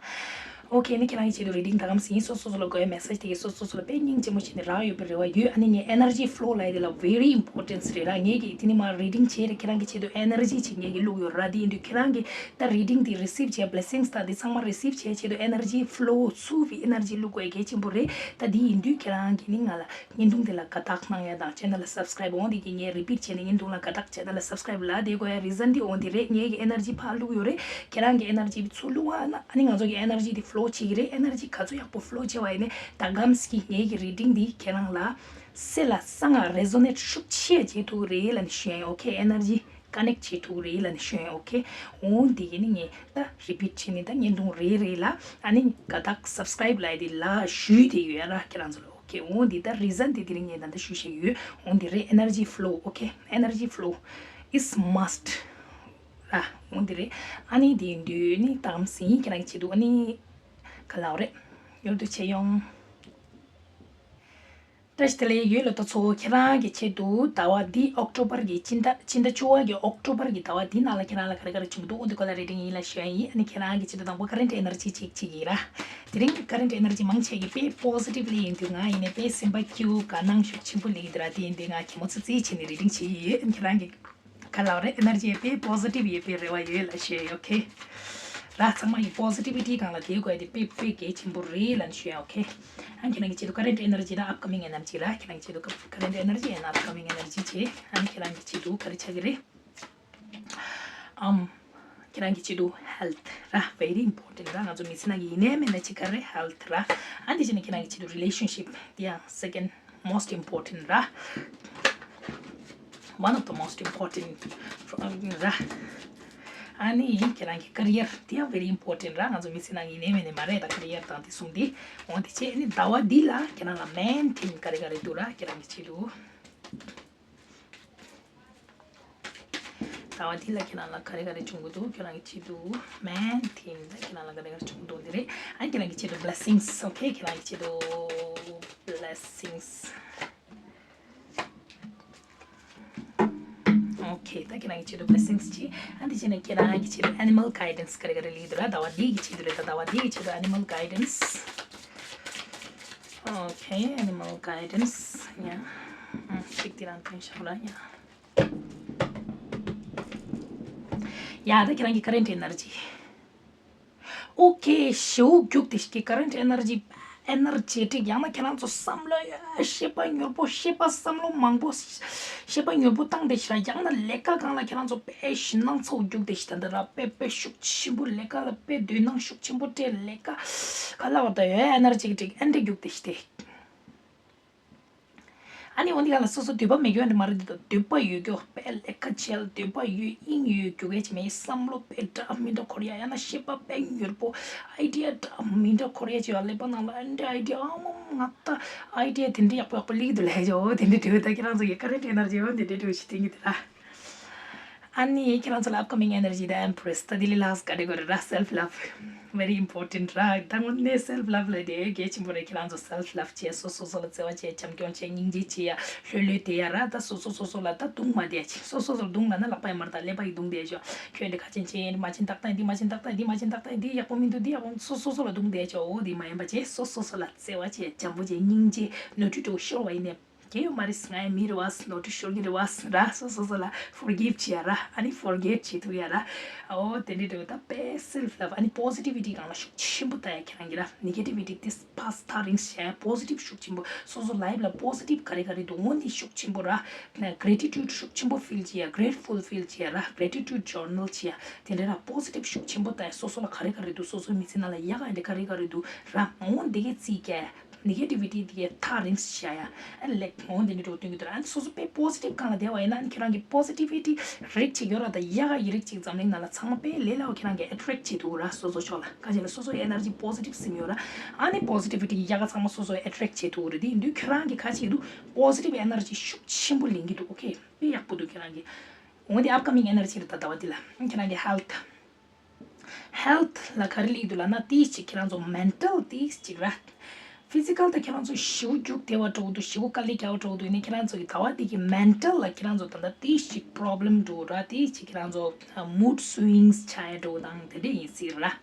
Okay, ནི་ཁྱེད་རང་གི་ཆེད་དུ་reading ད་གམ་ཟིན་སོ་སོ་སོ་ལ་དགོས་ཡ་message དེ་གི་སོ་སོ་སོ་ལ་དཔེ་སྙིང་རྗེ་མོ་བྱས་ནས་རག་ཡོད་པའི་རེ་བ་ཡོད། ཨ་ནི་ངའི་energy flow ལབ་ཡ་དེ་ལ་very important རེད་ར། ངས་ཀྱི་དེ་ནི་མ་reading བྱས་རེད། ཁྱེད་རང་གི་ཆེད་དུ་energy ཅིག་ངས་ཀྱི་བླུགས་ཡོད་ར། དེ་ཡིན་དུས་ཁྱེད་རང་གི་ད་reading དེ་receive བྱས་blessings དང་དེ་ཚང་མ་receive བྱས་ཆེད་དུ་energy flow ཚུགས་པའི་energy བླུགས་དགོས་གལ་ཆེན་པོ་རེད། ད་དེ་ཡིན་དུས་ཁྱེད་རང་གི་ནི་ང་ལ་བརྙན་ཐུང་འདི་ལ་དགའ་རྟགས་གནང་ཡ་དང་channel ལ་subscribe འོང་འདི་གི་ངས་repeat བྱས་ནས་བརྙན་ཐུང་ལ་དགའ་རྟགས་channel ལ་subscribe ལབ་བསྡད་དགོས་ཡ་reason འདི་འོང་འདི་རེད། ངས་ཀྱི་energy ཕར་བླུགས་ཡོད་རེད། ཁྱེད་རང་གི་energy ཚུར་བླུགས་པ་ན་ཨ་ནི་ང་ཚོ་གི་energy འདི་flow བྱེད་ཀྱི་རེད། energy ག་ཚོད་ཡག་པོ་flow བྱེད་པ་ཡིན་ནའི་ད་གམ་གི་ངས་ཀྱི་reading འདི་ཁྱེད་རང་ལ་སེམས་ལ་གསང་ང་resonate ཤུགས་ཆེ་བྱེད་ཐུབ་ཀྱི་རེད་ལབ་ནས་ཞུ་ཡ་ཡིན། Okay, energy connect བྱེད་ཐུབ་ཀྱི་རེད་ལབ་ནས་ཞུ་ཡ་ཡིན། Okay, འོང་འདི་གི་ནི་ངས་ད་repeat བྱས་ནས་ད་བརྙན་ཐུང་རེ་རེ་ལ་ཨ་ནི་དགའ་རྟགས་subscribe ལབ་ཡ་འདི་ལ་ཞུས་ཏེ་ཡོད་ར་ཁྱེད་རང་ཚོ་ལ། Okay, འོང་འདི་ད་reason དེ་དེ་རིང་ངས་ད་ལྟ་ཞུ་བཞག་ཡོད། འོང་འདི་རེད། energy flow. Okay, energy flow is must ར། འོང་འདི་རེད། ཨ་ནི་དེ་ཡིན་དུས་ནི་ད་གམ་ཟིན་ཁྱེད་རང་གི་ཆེད་དུ་ཨ་ནི་ག་ལབ་རེད། ཡོད་དུ་ཆེ་ཡོང་། བཀྲ་ཤིས་བདེ་ལེགས་ཡོད་ལ་ད་ཚོ་ཁྱེད་རང་གི་ཆེད་དུ་ཟླ་བ་འདི་October གི་སྤྱི་ཟླ་སྤྱི་ཟླ་བཅུ་པ་གི་October གི་ཟླ་བ་འདི་ནང་ལ་ཁྱེད་རང་ལ་ག་རེ་ག་རེ་བྱུང་འདུག་འོ་འདི་སྐོར་ལ་reading ཡིན་ལ་ཞུ་ཡ་ཡིན། ཨ་ནི་ཁྱེད་རང་གི་ཆེད་དུ་དང་པོ་current energy check བྱེད་ཀྱི་ཡིན་ར། དེ་རིང་གི་current energy མང་ཆེ་གི་དཔེ་positive ལ་ཡིན་དུས་ང་ཡིན་ནའི་དཔེ་སེམས་པ་སྐྱིད་པོ་དགའ་སྣང་ཤུགས་ཆེན་པོ་ལ་ཡིན་དུས་ར། དེ་ཡིན་དུས་ང་གད་མོ་ཙི་ཙི་བྱས་ནས་reading བྱེད་ཀྱི་ཡོད། ཨ་ནི་ཁྱེད་རང་གི་ག་ལབ་རེད། energy དཔེ་positive ཡོད་པའི་རེ་བ་ཡོད་ལ་ཞུ་ཡ་ཡོད། Okay ར། ཚང་མ་ཡི་positivity སྒང་ལ་དེའི་དགོས་དེ་དཔེ་དཔེ་གལ་ཆེན་པོ་རེད་ལབ་ནས་ཞུ་ཡ། Okay, ཨ་ནི་ཁྱེད་རང་གི་ཆེད་དུ་current energy དང་upcoming energy ར། ཁྱེད་རང་གི་ཆེད་དུ་current energy and upcoming energy བྱེད། ཨ་ནི་ཁྱེད་རང་གི་ཆེད་དུ་ག་རེ་ཆགས་ཀྱི་རེད། ཨམ། ཁྱེད་རང་གི་ཆེད་དུ་health ར། very important ར། ང་ཚོ་མི་ཚེ་ནང་གི་ཡིན་ནའི་མིན་ནའི་ཅིག་ག་རེ་health ར། ཨ་ནི་དེ་བྱས་ནས་ཁྱེད་རང་གི་ཆེད་དུ་relationship དེ་ཡང་second most important ར། One of the most important ར། ཨ་ནི་ཁྱེད་རང་གི་career དེ་ཡང་very important ར། ང་ཚོ་མི་ཚེ་ནང་ཡིན་ནའི་མིན་ནའི་མ་རེད་ད་career དང་དེ་གསུམ་དེ། འོ་དེ་བྱས་ཨ་ནི་ཟླ་བ་འདི་ལ་ཁྱེད་རང་ལ་main theme ག་རེ་ག་རེ་འདུག་ར། ཁྱེད་རང་གི་ཆེད་དུ། ཟླ་བ་འདི་ལ་ཁྱེད་རང་ལ་ག་རེ་ག་རེ་བྱུང་གི་འདུག་ཁྱེད་རང་གི་ཆེད་དུ་main theme ད་ཁྱེད་རང་ལ་ག་རེ་ག་རེ་བྱུང་གི་འདུག་འདི་རེད། ཨ་ནི་ཁྱེད་རང་གི་ཆེད་དུ་blessings། Okay, ཁྱེད་རང་གི་ཆེད་དུ་blessings། Okay, ད་ཁྱེད་རང་གི་ཆེད་དུ་blessings བྱས། ཨ་འདི་བྱས་ནས་ཁྱེད་རང་གི་ཆེད་དུ་animal guidance ག་རེ་ག་རེ་ལབ་ཀྱི་འདུག་ར། ཟླ་བ་འདི་གི་ཆེད་དུ་རེད། ད་ཟླ་བ་འདི་གི་ཆེད་དུ་animal guidance། Okay, animal guidance ཡ། ཨ་ཅིག་འདི་རང་སྟོན་བཞག་ར་ཡ། ཡ་ད་ཁྱེད་རང་གི་current energy། Okay, ཞེའུ་རྒྱུགས་དེ་ཞིག་གི་current energy, energetic ཡང་ན་ཁྱེད་རང་ཚོ་བསམ་བློ་ཤེས་པ་མྱུར་པོ། ཤེས་པ་བསམ་བློ་མང་པོ། ཤེས་པ་མྱུར་པོ་བཏང་དེ་ཞིག་ར། ཡང་ན་ལས་ཀ་སྒང་ལ་ཁྱེད་རང་ཚོ་དཔེ་ཞེད་སྣང་ཚ་པོ་རྒྱུགས་དེ་ཞིག་ད་འདི་ར་དཔེ་དཔེ་ཤུགས་ཆེན་པོ་ལས་ཀ་ལ་དཔེ་འདོད་སྣང་ཤུགས་ཆེན་པོ་སྤྲད། ལས་ཀ་ག་ལ་བ་ད་ཡོད་energetic ཨེ་འདྲ་རྒྱུགས་དེ་ཞིག་དེ། ཨ་ནི་འོན་ཏེ་ག་ལ་སོ་སོ་འདོད་པ་མེད་རྒྱུ་འདྲ་མ་རེད་འདུག་འདོད་པ་ཡོད་རྒྱུ་དཔེ་ལས་ཀ་བྱེད་ཡ་ལ་འདོད་པ་ཡོད་དབྱིངས་ཡོད་རྒྱུ་གལ་ཆེ་མེད་བསམ་བློ་དཔེ་འདྲ་མི་འདྲ་འཁོར་ཡ་ཡང་ན་ཤེས་པ་དཔེ་མྱུར་པོ་ཨའི་ཌི་ཡ་འདྲ་མི་འདྲ་འཁོར་ཡ་བྱེད་ཡ་ཀླད་པ་ནང་ལ་ཨ་འདྲ་ཨའི་ཌི་ཡ་ཨ་མ་ང་ད་ཨའི་ཌི་ཡ་དེ་འདྲ་ཡག་པོ་ཡག་པོ་སླེབས་འདུག་ལས་ཇོ་དེ་འདྲ་འདྲ་ད་ཁྱེད་རང་ཚོ་ཡི་ཀ་རེ་འདྲ་ན་རྗེ་འོ་དེ་འདྲ་འདྲ་ཞིག་དེ་གི་དེ་ལ། ཨ་ནི་ཁྱེད་རང་ཚོ་ལ་upcoming energy the empress ད་དེ་ལས་last category ར་self love very important ར། ད་དངོས་གནས་self love ལ་དེ་གལ་ཆེན་པོ་རེད། ཁྱེད་རང་ཚོ་self love བྱས་སོ་སོ་སོ་ལ་བརྩེ་བ་བྱས་བྱམས་སྐྱོང་བྱས་སྙིང་རྗེ་བྱས་ཡ་ལྷོད་ལྷོད་བསྡད་ཡ་ར། ད་སོ་སོ་སོ་སོ་ལ་ད་རྡུང་མ་བསྡད་ཅིག་སོ་སོ་སོ་ལ་རྡུང་ལབ་ན་ལག་པ་ཡ་མར་ད་ཀླད་པ་ཡི་རྡུང་བསྡད་ཅོ། ཁྱོད་འདི་ཁ་ཆེན་ཆེན་འདི་མ་ཆེན་ཏག་ཏག་འདི་མ་ཆེན་ཏག་ཏག་འདི་མ་ཆེན་ཏག་ཏག་འདི་ཡག་པོ་མི་འདུག་འདི་ཡག་པོ་སོ་སོ་སོ་ལ་རྡུང་བསྡད་ཅོ། འོ་འདི་མ་ཡིན་པ་བྱས་སོ་སོ་སོ་ལ་བརྩེ་བ་བྱས་བྱམས་པོ་བྱས་སྙིང་རྗེ་ནོར་འཁྲུལ་འགྲོ་ཤོར་བ་ཡིན་ནས། གལ་ཡོད་མ་རེད། ང་ཡང་མི་རེད་བ། ནོར་འཁྲུལ་ཤོར་གྱི་རེད་བ་ར། སོ་སོ་སོ་ལ་forgive བྱེད་ཡ་ར། ཨ་ནི་forget བྱེད་ཐུབ་ཡ་ར། ཨོ་དེ་འདྲ་འདྲ་བོ་ད་དཔེ་self love ཨ་ནི་positivity སྒང་ལ་ཤུགས་ཆེན་པོ་ལྟ་ཡ་ཁྱེད་རང་གི་ར། negativity this past ཐག་རིང་བྱས་positive ཤུགས་ཆེན་པོ་སོ་སོ་life ལ་positive ག་རེ་ག་རེ་འདུག་འོ་འདི་ཤུགས་ཆེན་པོ་ར། gratitude ཤུགས་ཆེན་པོ་feel བྱེད་ཡ་grateful feel བྱེད་ཡ་ར། gratitude journal བྱེད་ཡ་དེ་འདྲ་ར། positive ཤུགས་ཆེན་པོ་ལྟ་ཡ་སོ་སོ་ལ་ག་རེ་ག་རེ་འདུག་སོ་སོའི་མི་ཚེ་ནང་ལ་ཡག་ག་འདྲ་ག་རེ་ག་རེ་འདུག་ར། འོ་འདི་གའི་རྩིས་རྒྱག་ཡ། negativity དེ་གའི་ཐག་རིང་བྱ་ཡ། ཨ་ལེགས་འོང་དེ་འདྲ་འགྲོ་སྟོན་གྱི་འདུག་ཨ་ནི་སོ་སོ་དཔེ་positive སྒང་ལ་བསྡད་པ་ཡིན་ན་ཨ་ནི་ཁྱེད་རང་གི་positivity རིགས་ཅིག་ཡོད་ར། ད་ཡག་ག་ཡི་རིགས་ཅིག་འཛམ་གླིང་ནང་ལ་ཚང་མ་དཔེ་ལས་སླ་བོ་ཁྱེད་རང་གི་attract བྱེད་ཐུབ་ར། སོ་སོ་ཕྱོགས་ལ་ཁ་ཅིག་ལ་སོ་སོའི་energy positive ཟིན་ཡོད་ར། ཨ་ནི་positivity ཡག་ག་ཚང་མ་སོ་སོ་attract བྱེད་ཐུབ་རེད། དེ་ཡིན་དུས་ཁྱེད་རང་གི་ཁ་ཅིག་འདུག positive energy ཤུགས་ཆེན་པོ་ལེན་གྱི་འདུག okay དཔེ་ཡག་པོ་འདུག་ཁྱེད་རང་གི་འོང་དེ་upcoming energy རེད། ད་ཟླ་བ་འདི་ལ་ཁྱེད་རང་གི་health health ལ་ག་རེ་སླེབས་འདུག་ལབ་ན་ཏིས་ཅིག་ཁྱེད་རང་ཚོ་mental ཏིས་ཅིག་ར། physical ད་ཁྱེད་རང་ཚོ་ཞེ་པོ་རྒྱུགས་བདེ་བ་འགྲོ་གི་འདུག་ཞེ་པོ་དཀའ་ལས་རྒྱག་པ་འགྲོ་གི་འདུག་ཡིན་ནའི་ཁྱེད་རང་ཚོ་གི་ཟླ་བ་འདི་གི་mental ལ་ཁྱེད་རང་ཚོ་ད་ལྟ་ཏིས་ཅིག་problem འགྲོ་ར། ཏིས་ཅིག་ཁྱེད་རང་ཚོ་mood swings ཆགས་ཡ་འགྲོ་དང་དེ་འདྲ་ཡིན་སྲིད་ར།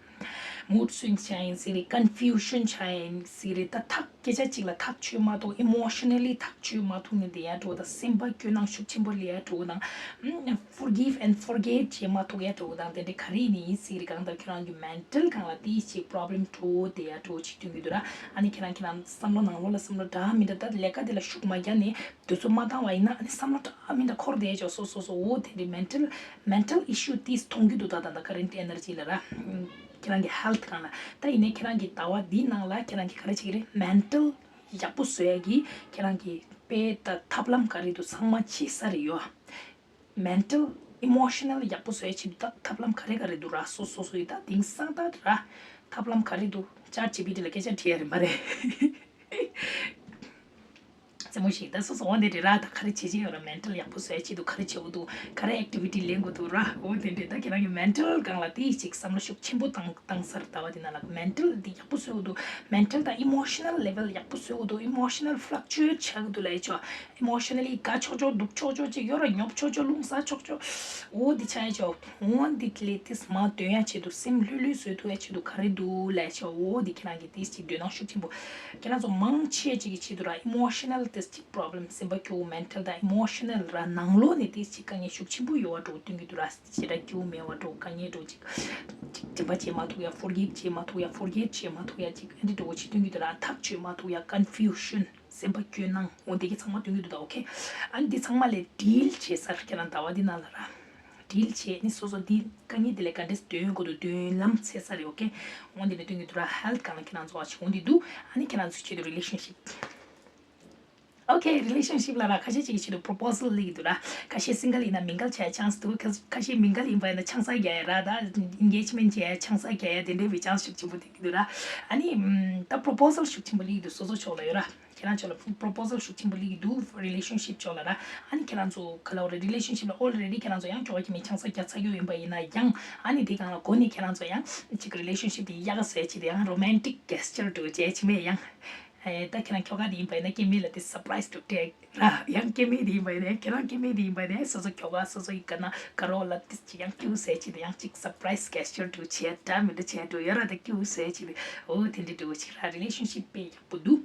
mood swings ཆགས་ཡིན་སྲིད་རེད། confusion ཆགས་ཡིན་སྲིད་རེད། ད་ཐག་སྐད་ཆ་གཅིག་ལ་ཐག་ཆོད་མ་ཐུབ། emotionally ཐག་ཆོད་མ་ཐུབ་ནས་བསྡད་ཡ་འགྲོ་དང་སེམས་པ་སྐྱོ་སྣང་ཤུགས་ཆེན་པོ་སླེབས་ཡ་འགྲོ་དང་། forgive and forget བྱེད་མ་ཐུབ་ཡ་འགྲོ་དང་དེ་འདྲ་ག་རེ་ཡིན་ནའི་ཡིན་སྲིད་རེད། གང་ལྟར་ཁྱོད་རང་གི་mental སྒང་ལ་ཏིས་ཅིག་problem འགྲོ་བསྡད་ཡ་འགྲོ་ཅིག་སྟོན་གྱི་འདུག་ར། ཨ་ནི་ཁྱེད་རང་ཁྱེད་རང་བསམ་བློ་ནང་ལོགས་ལ་བསམ་བློ་འདྲ་མི་འདྲ་ད་ལས་ཀ་དེ་ལ་ཤུགས་མ་རྒྱག་ནས་དུས་ཚོད་མ་བཏང་བ་ཡིན་ན་ཨ་ནི་བསམ་བློ་འདྲ་མི་འདྲ་འཁོར་བསྡད་ཅོག་སོ་སོ་སོ་འོ་དེ་འདྲའི་mental mental issue ཏིས་མཐོང་གི་འདུག་ད་ད་ད་current energy ལ་ར། ཁྱེད་རང་གི་health སྒང་ལ་ད་ཡིན་ནའི་ཁྱེད་རང་གི་ཟླ་བ་འདིའི་ནང་ལ་ཁྱེད་རང་གི་ག་རེ་བྱེད་ཀྱི་རེད། mental ཡག་པོ་བཟོ་ཡ་གི་ཁྱེད་རང་གི་དཔེ་ད་ཐབས་ལམ་ག་རེ་འདུག་ཚང་མ་བྱེད་ས་རེད་ཡོད། mental emotional ཡག་པོ་བཟོ་ཡ་ཆེད་དུ་ད་ཐབས་ལམ་ག་རེ་ག་རེ་འདུག་ར། སོ་སོ་སོ་ཡི་ད་དེང་སང་ད་ར་ཐབས་ལམ་ག་རེ་འདུག chat G P T ལ་སྐད་ཆ་དྲི་ཡ་རེད་མ་རེད། རྩེད་མོ་ཞིག་ད་སོ་སོ་འོ་འདི་རེད་ར། ད་ག་རེ་བྱེད་ཀྱི་ཡོད་ར། mental ཡག་པོ་བཟོ་ཡ་ཆེད་དུ་ག་རེ་བྱེད་དགོས་འདུག་ག་རེ་activity ལེན་དགོས་འདུག་ར། འོ་དེ་འདྲས་ད་ཁྱེད་རང་གི་mental སྒང་ལ་དེ་ཅིག་བསམ་བློ་ཤུགས་ཆེན་པོ་བཏང་བཏང་སར་ཟླ་བ་འདི་ནང་ལ་mental འདི་ཡག་པོ་བཟོ་དགོས་འདུག mental དང་emotional level ཡག་པོ་བཟོ་དགོས་འདུག emotional fluctuate བྱ་གི་འདུག་ལབ་ཡ་ཆོག emotionally དགའ་ཆོག་ཆོག་སྡུག་ཆོག་ཆོག་ཅིག་ཡོད་ར། ཉོབ་ཆོག་ཆོག་རླུང་ཟ་ཆོག་ཆོག་འོ་འདི་ཆ་ཡ་ཆོག་འོ་འདི་ལས་དེ་མར་འདོན་ཡ་ཆེད་དུ་སེམས་ལྷོད་ལྷོད་བཟོ་ཐུབ་ཡ་ཆེད་དུ་ག་རེ་འདུག་ལབ་ཡ་ཆོག་འོ་འདི་ཁྱེད་རང་གི་དེ་ཅིག་འདོད་སྣང་ཤུགས་ཆེན་པོ་ཁྱེད་རང་ཚོ་མང་ཆེ་ཅིག་གི་ཆེད་དུ་ར་emotional དེ་ཅིག problem སེམས་པ་སྐྱོ་བོ་mental དང་emotional ར་ནང་ལོགས་ནས་དེ་ཅིག་དཀའ་ངལ་ཤུགས་ཆེན་པོ་ཡོད་པ་འགྲོ་སྟོན་གྱི་འདུག་ར། ཞེ་དྲག་སྐྱིད་པོ་མེད་པ་འགྲོ་དཀའ་ངལ་འགྲོ་ཅིག་ཅིག་དྲན་པ་བརྗེད་མ་ཐུབ་ཡ། forgive བྱེད་མ་ཐུབ་ཡ། forget བྱེད་མ་ཐུབ་ཡ། ཅིག་ཨ་འདི་འགྲོ་བོ་ཅིག་སྟོན་གྱི་འདུག་ར། ཐག་ཆོད་མ་ཐུབ་ཡ། confusion སེམས་པ་སྐྱོ་སྣང་འོ་འདི་གི་ཚང་མ་སྟོན་གྱི་འདུག་ད། okay ཨ་འདི་ཚང་མ་ལས་deal བྱེད་སར་ཁྱེད་རང་ཟླ་བ་འདི་ནང་ལ་ར་deal བྱེད་ནི་སོ་སོ་འདི་དཀའ་ངལ་འདི་ལས་ག་འདྲས་འདོན་དགོས་འདུག་འདོན་ལམ་འཚོལ་ས་རེད། okay འོ་འདི་ནས་སྟོན་གྱི་འདུག་ར། health སྒང་ལ་ཁྱེད་རང་ཚོ་བ་ཆུང་འདི་འདུག་ཨ་ནི་ཁྱེད་རང་ཚོ་ཆེད་དུ་relationship okay relationship ལ་ར་ཁ་ཤས་ཅིག་གི་ཆེད་དུ་proposal སླེབས་ཀྱི་འདུག་ར། ཁ་ཤས་single ཡིན་ན་mingle བྱ་ཡ་chance འདུག་ཁ་ཁ་ཤས་mingle ཡིན་པ་ཡིན་ན་ཆང་ས་རྒྱག་ཡ་ར། ད་engagement བྱ་ཡ་ཆང་ས་རྒྱག་ཡ་དེ་འདྲའི་བའི་chance ཤུགས་ཆེན་པོ་སྟོན་གྱི་འདུག་ར། ཨ་ནི་ད་proposal ཤུགས་ཆེན་པོ་སླེབས་ཀྱི་འདུག་སོ་སོ་ཕྱོགས་ལ་ཡོད་ར། ཁྱེད་རང་ཕྱོགས་ལ་proposal ཤུགས་ཆེན་པོ་སླེབས་ཀྱི་འདུག relationship ཕྱོགས་ལ་ར། ཨ་ནི་ཁྱེད་རང་ཚོ་ག་ལ་བ་རེད། relationship ལ་already ཁྱེད་རང་ཚོ་ཡང་ཁྱོ་ག་ཁྱིམ་མི་ཆང་ས་རྒྱག་ཚར་རྒྱུ་ཡིན་པ་ཡིན་ན་ཡང་ཨ་ནི་དེ་སྒང་ལ་འགོ་ནས་ཁྱེད་རང་ཚོ་ཡང་ཅིག་relationship དེ་ཡག་ག་བཟོ་ཡ་ཆེད་དུ་ཡང་romantic gesture འདྲ་བོ་བྱས་ཕྱི་མས་ཡང་ཨེ་ད་ཁྱེད་རང་ཁྱོ་ག་དེ་ཡིན་པ་ཡིན་ན་སྐྱེ་དམན་ལ་དེ་surprise འདྲ་བོ་སྤྲད་ར། ཡང་སྐྱེ་དམན་དེ་ཡིན་པ་ཡིན་ན་ཁྱེད་རང་སྐྱེ་དམན་དེ་ཡིན་པ་ཡིན་ན་སོ་སོ་ཁྱོ་ག་སོ་སོ་ཡི་དགའ་སྣང་དགའ་རོགས་ལ་དེ་ཅིག་ཡང་སྐྱིད་པོ་བཟོ་ཡ་ཆེད་དུ་ཡང་ཅིག་surprise gesture འདྲ་བོ་བྱས་འདྲ་མི་འདྲ་བྱས་འདྲ་བོ་ཡོད་ར། ད་སྐྱིད་པོ་བཟོ་ཡ་ཆེད་དུ་འོ་དེ་འདྲ་འདྲ་བོ་ཅིག་ར། relationship དཔེ་ཡག་པོ་འདུག་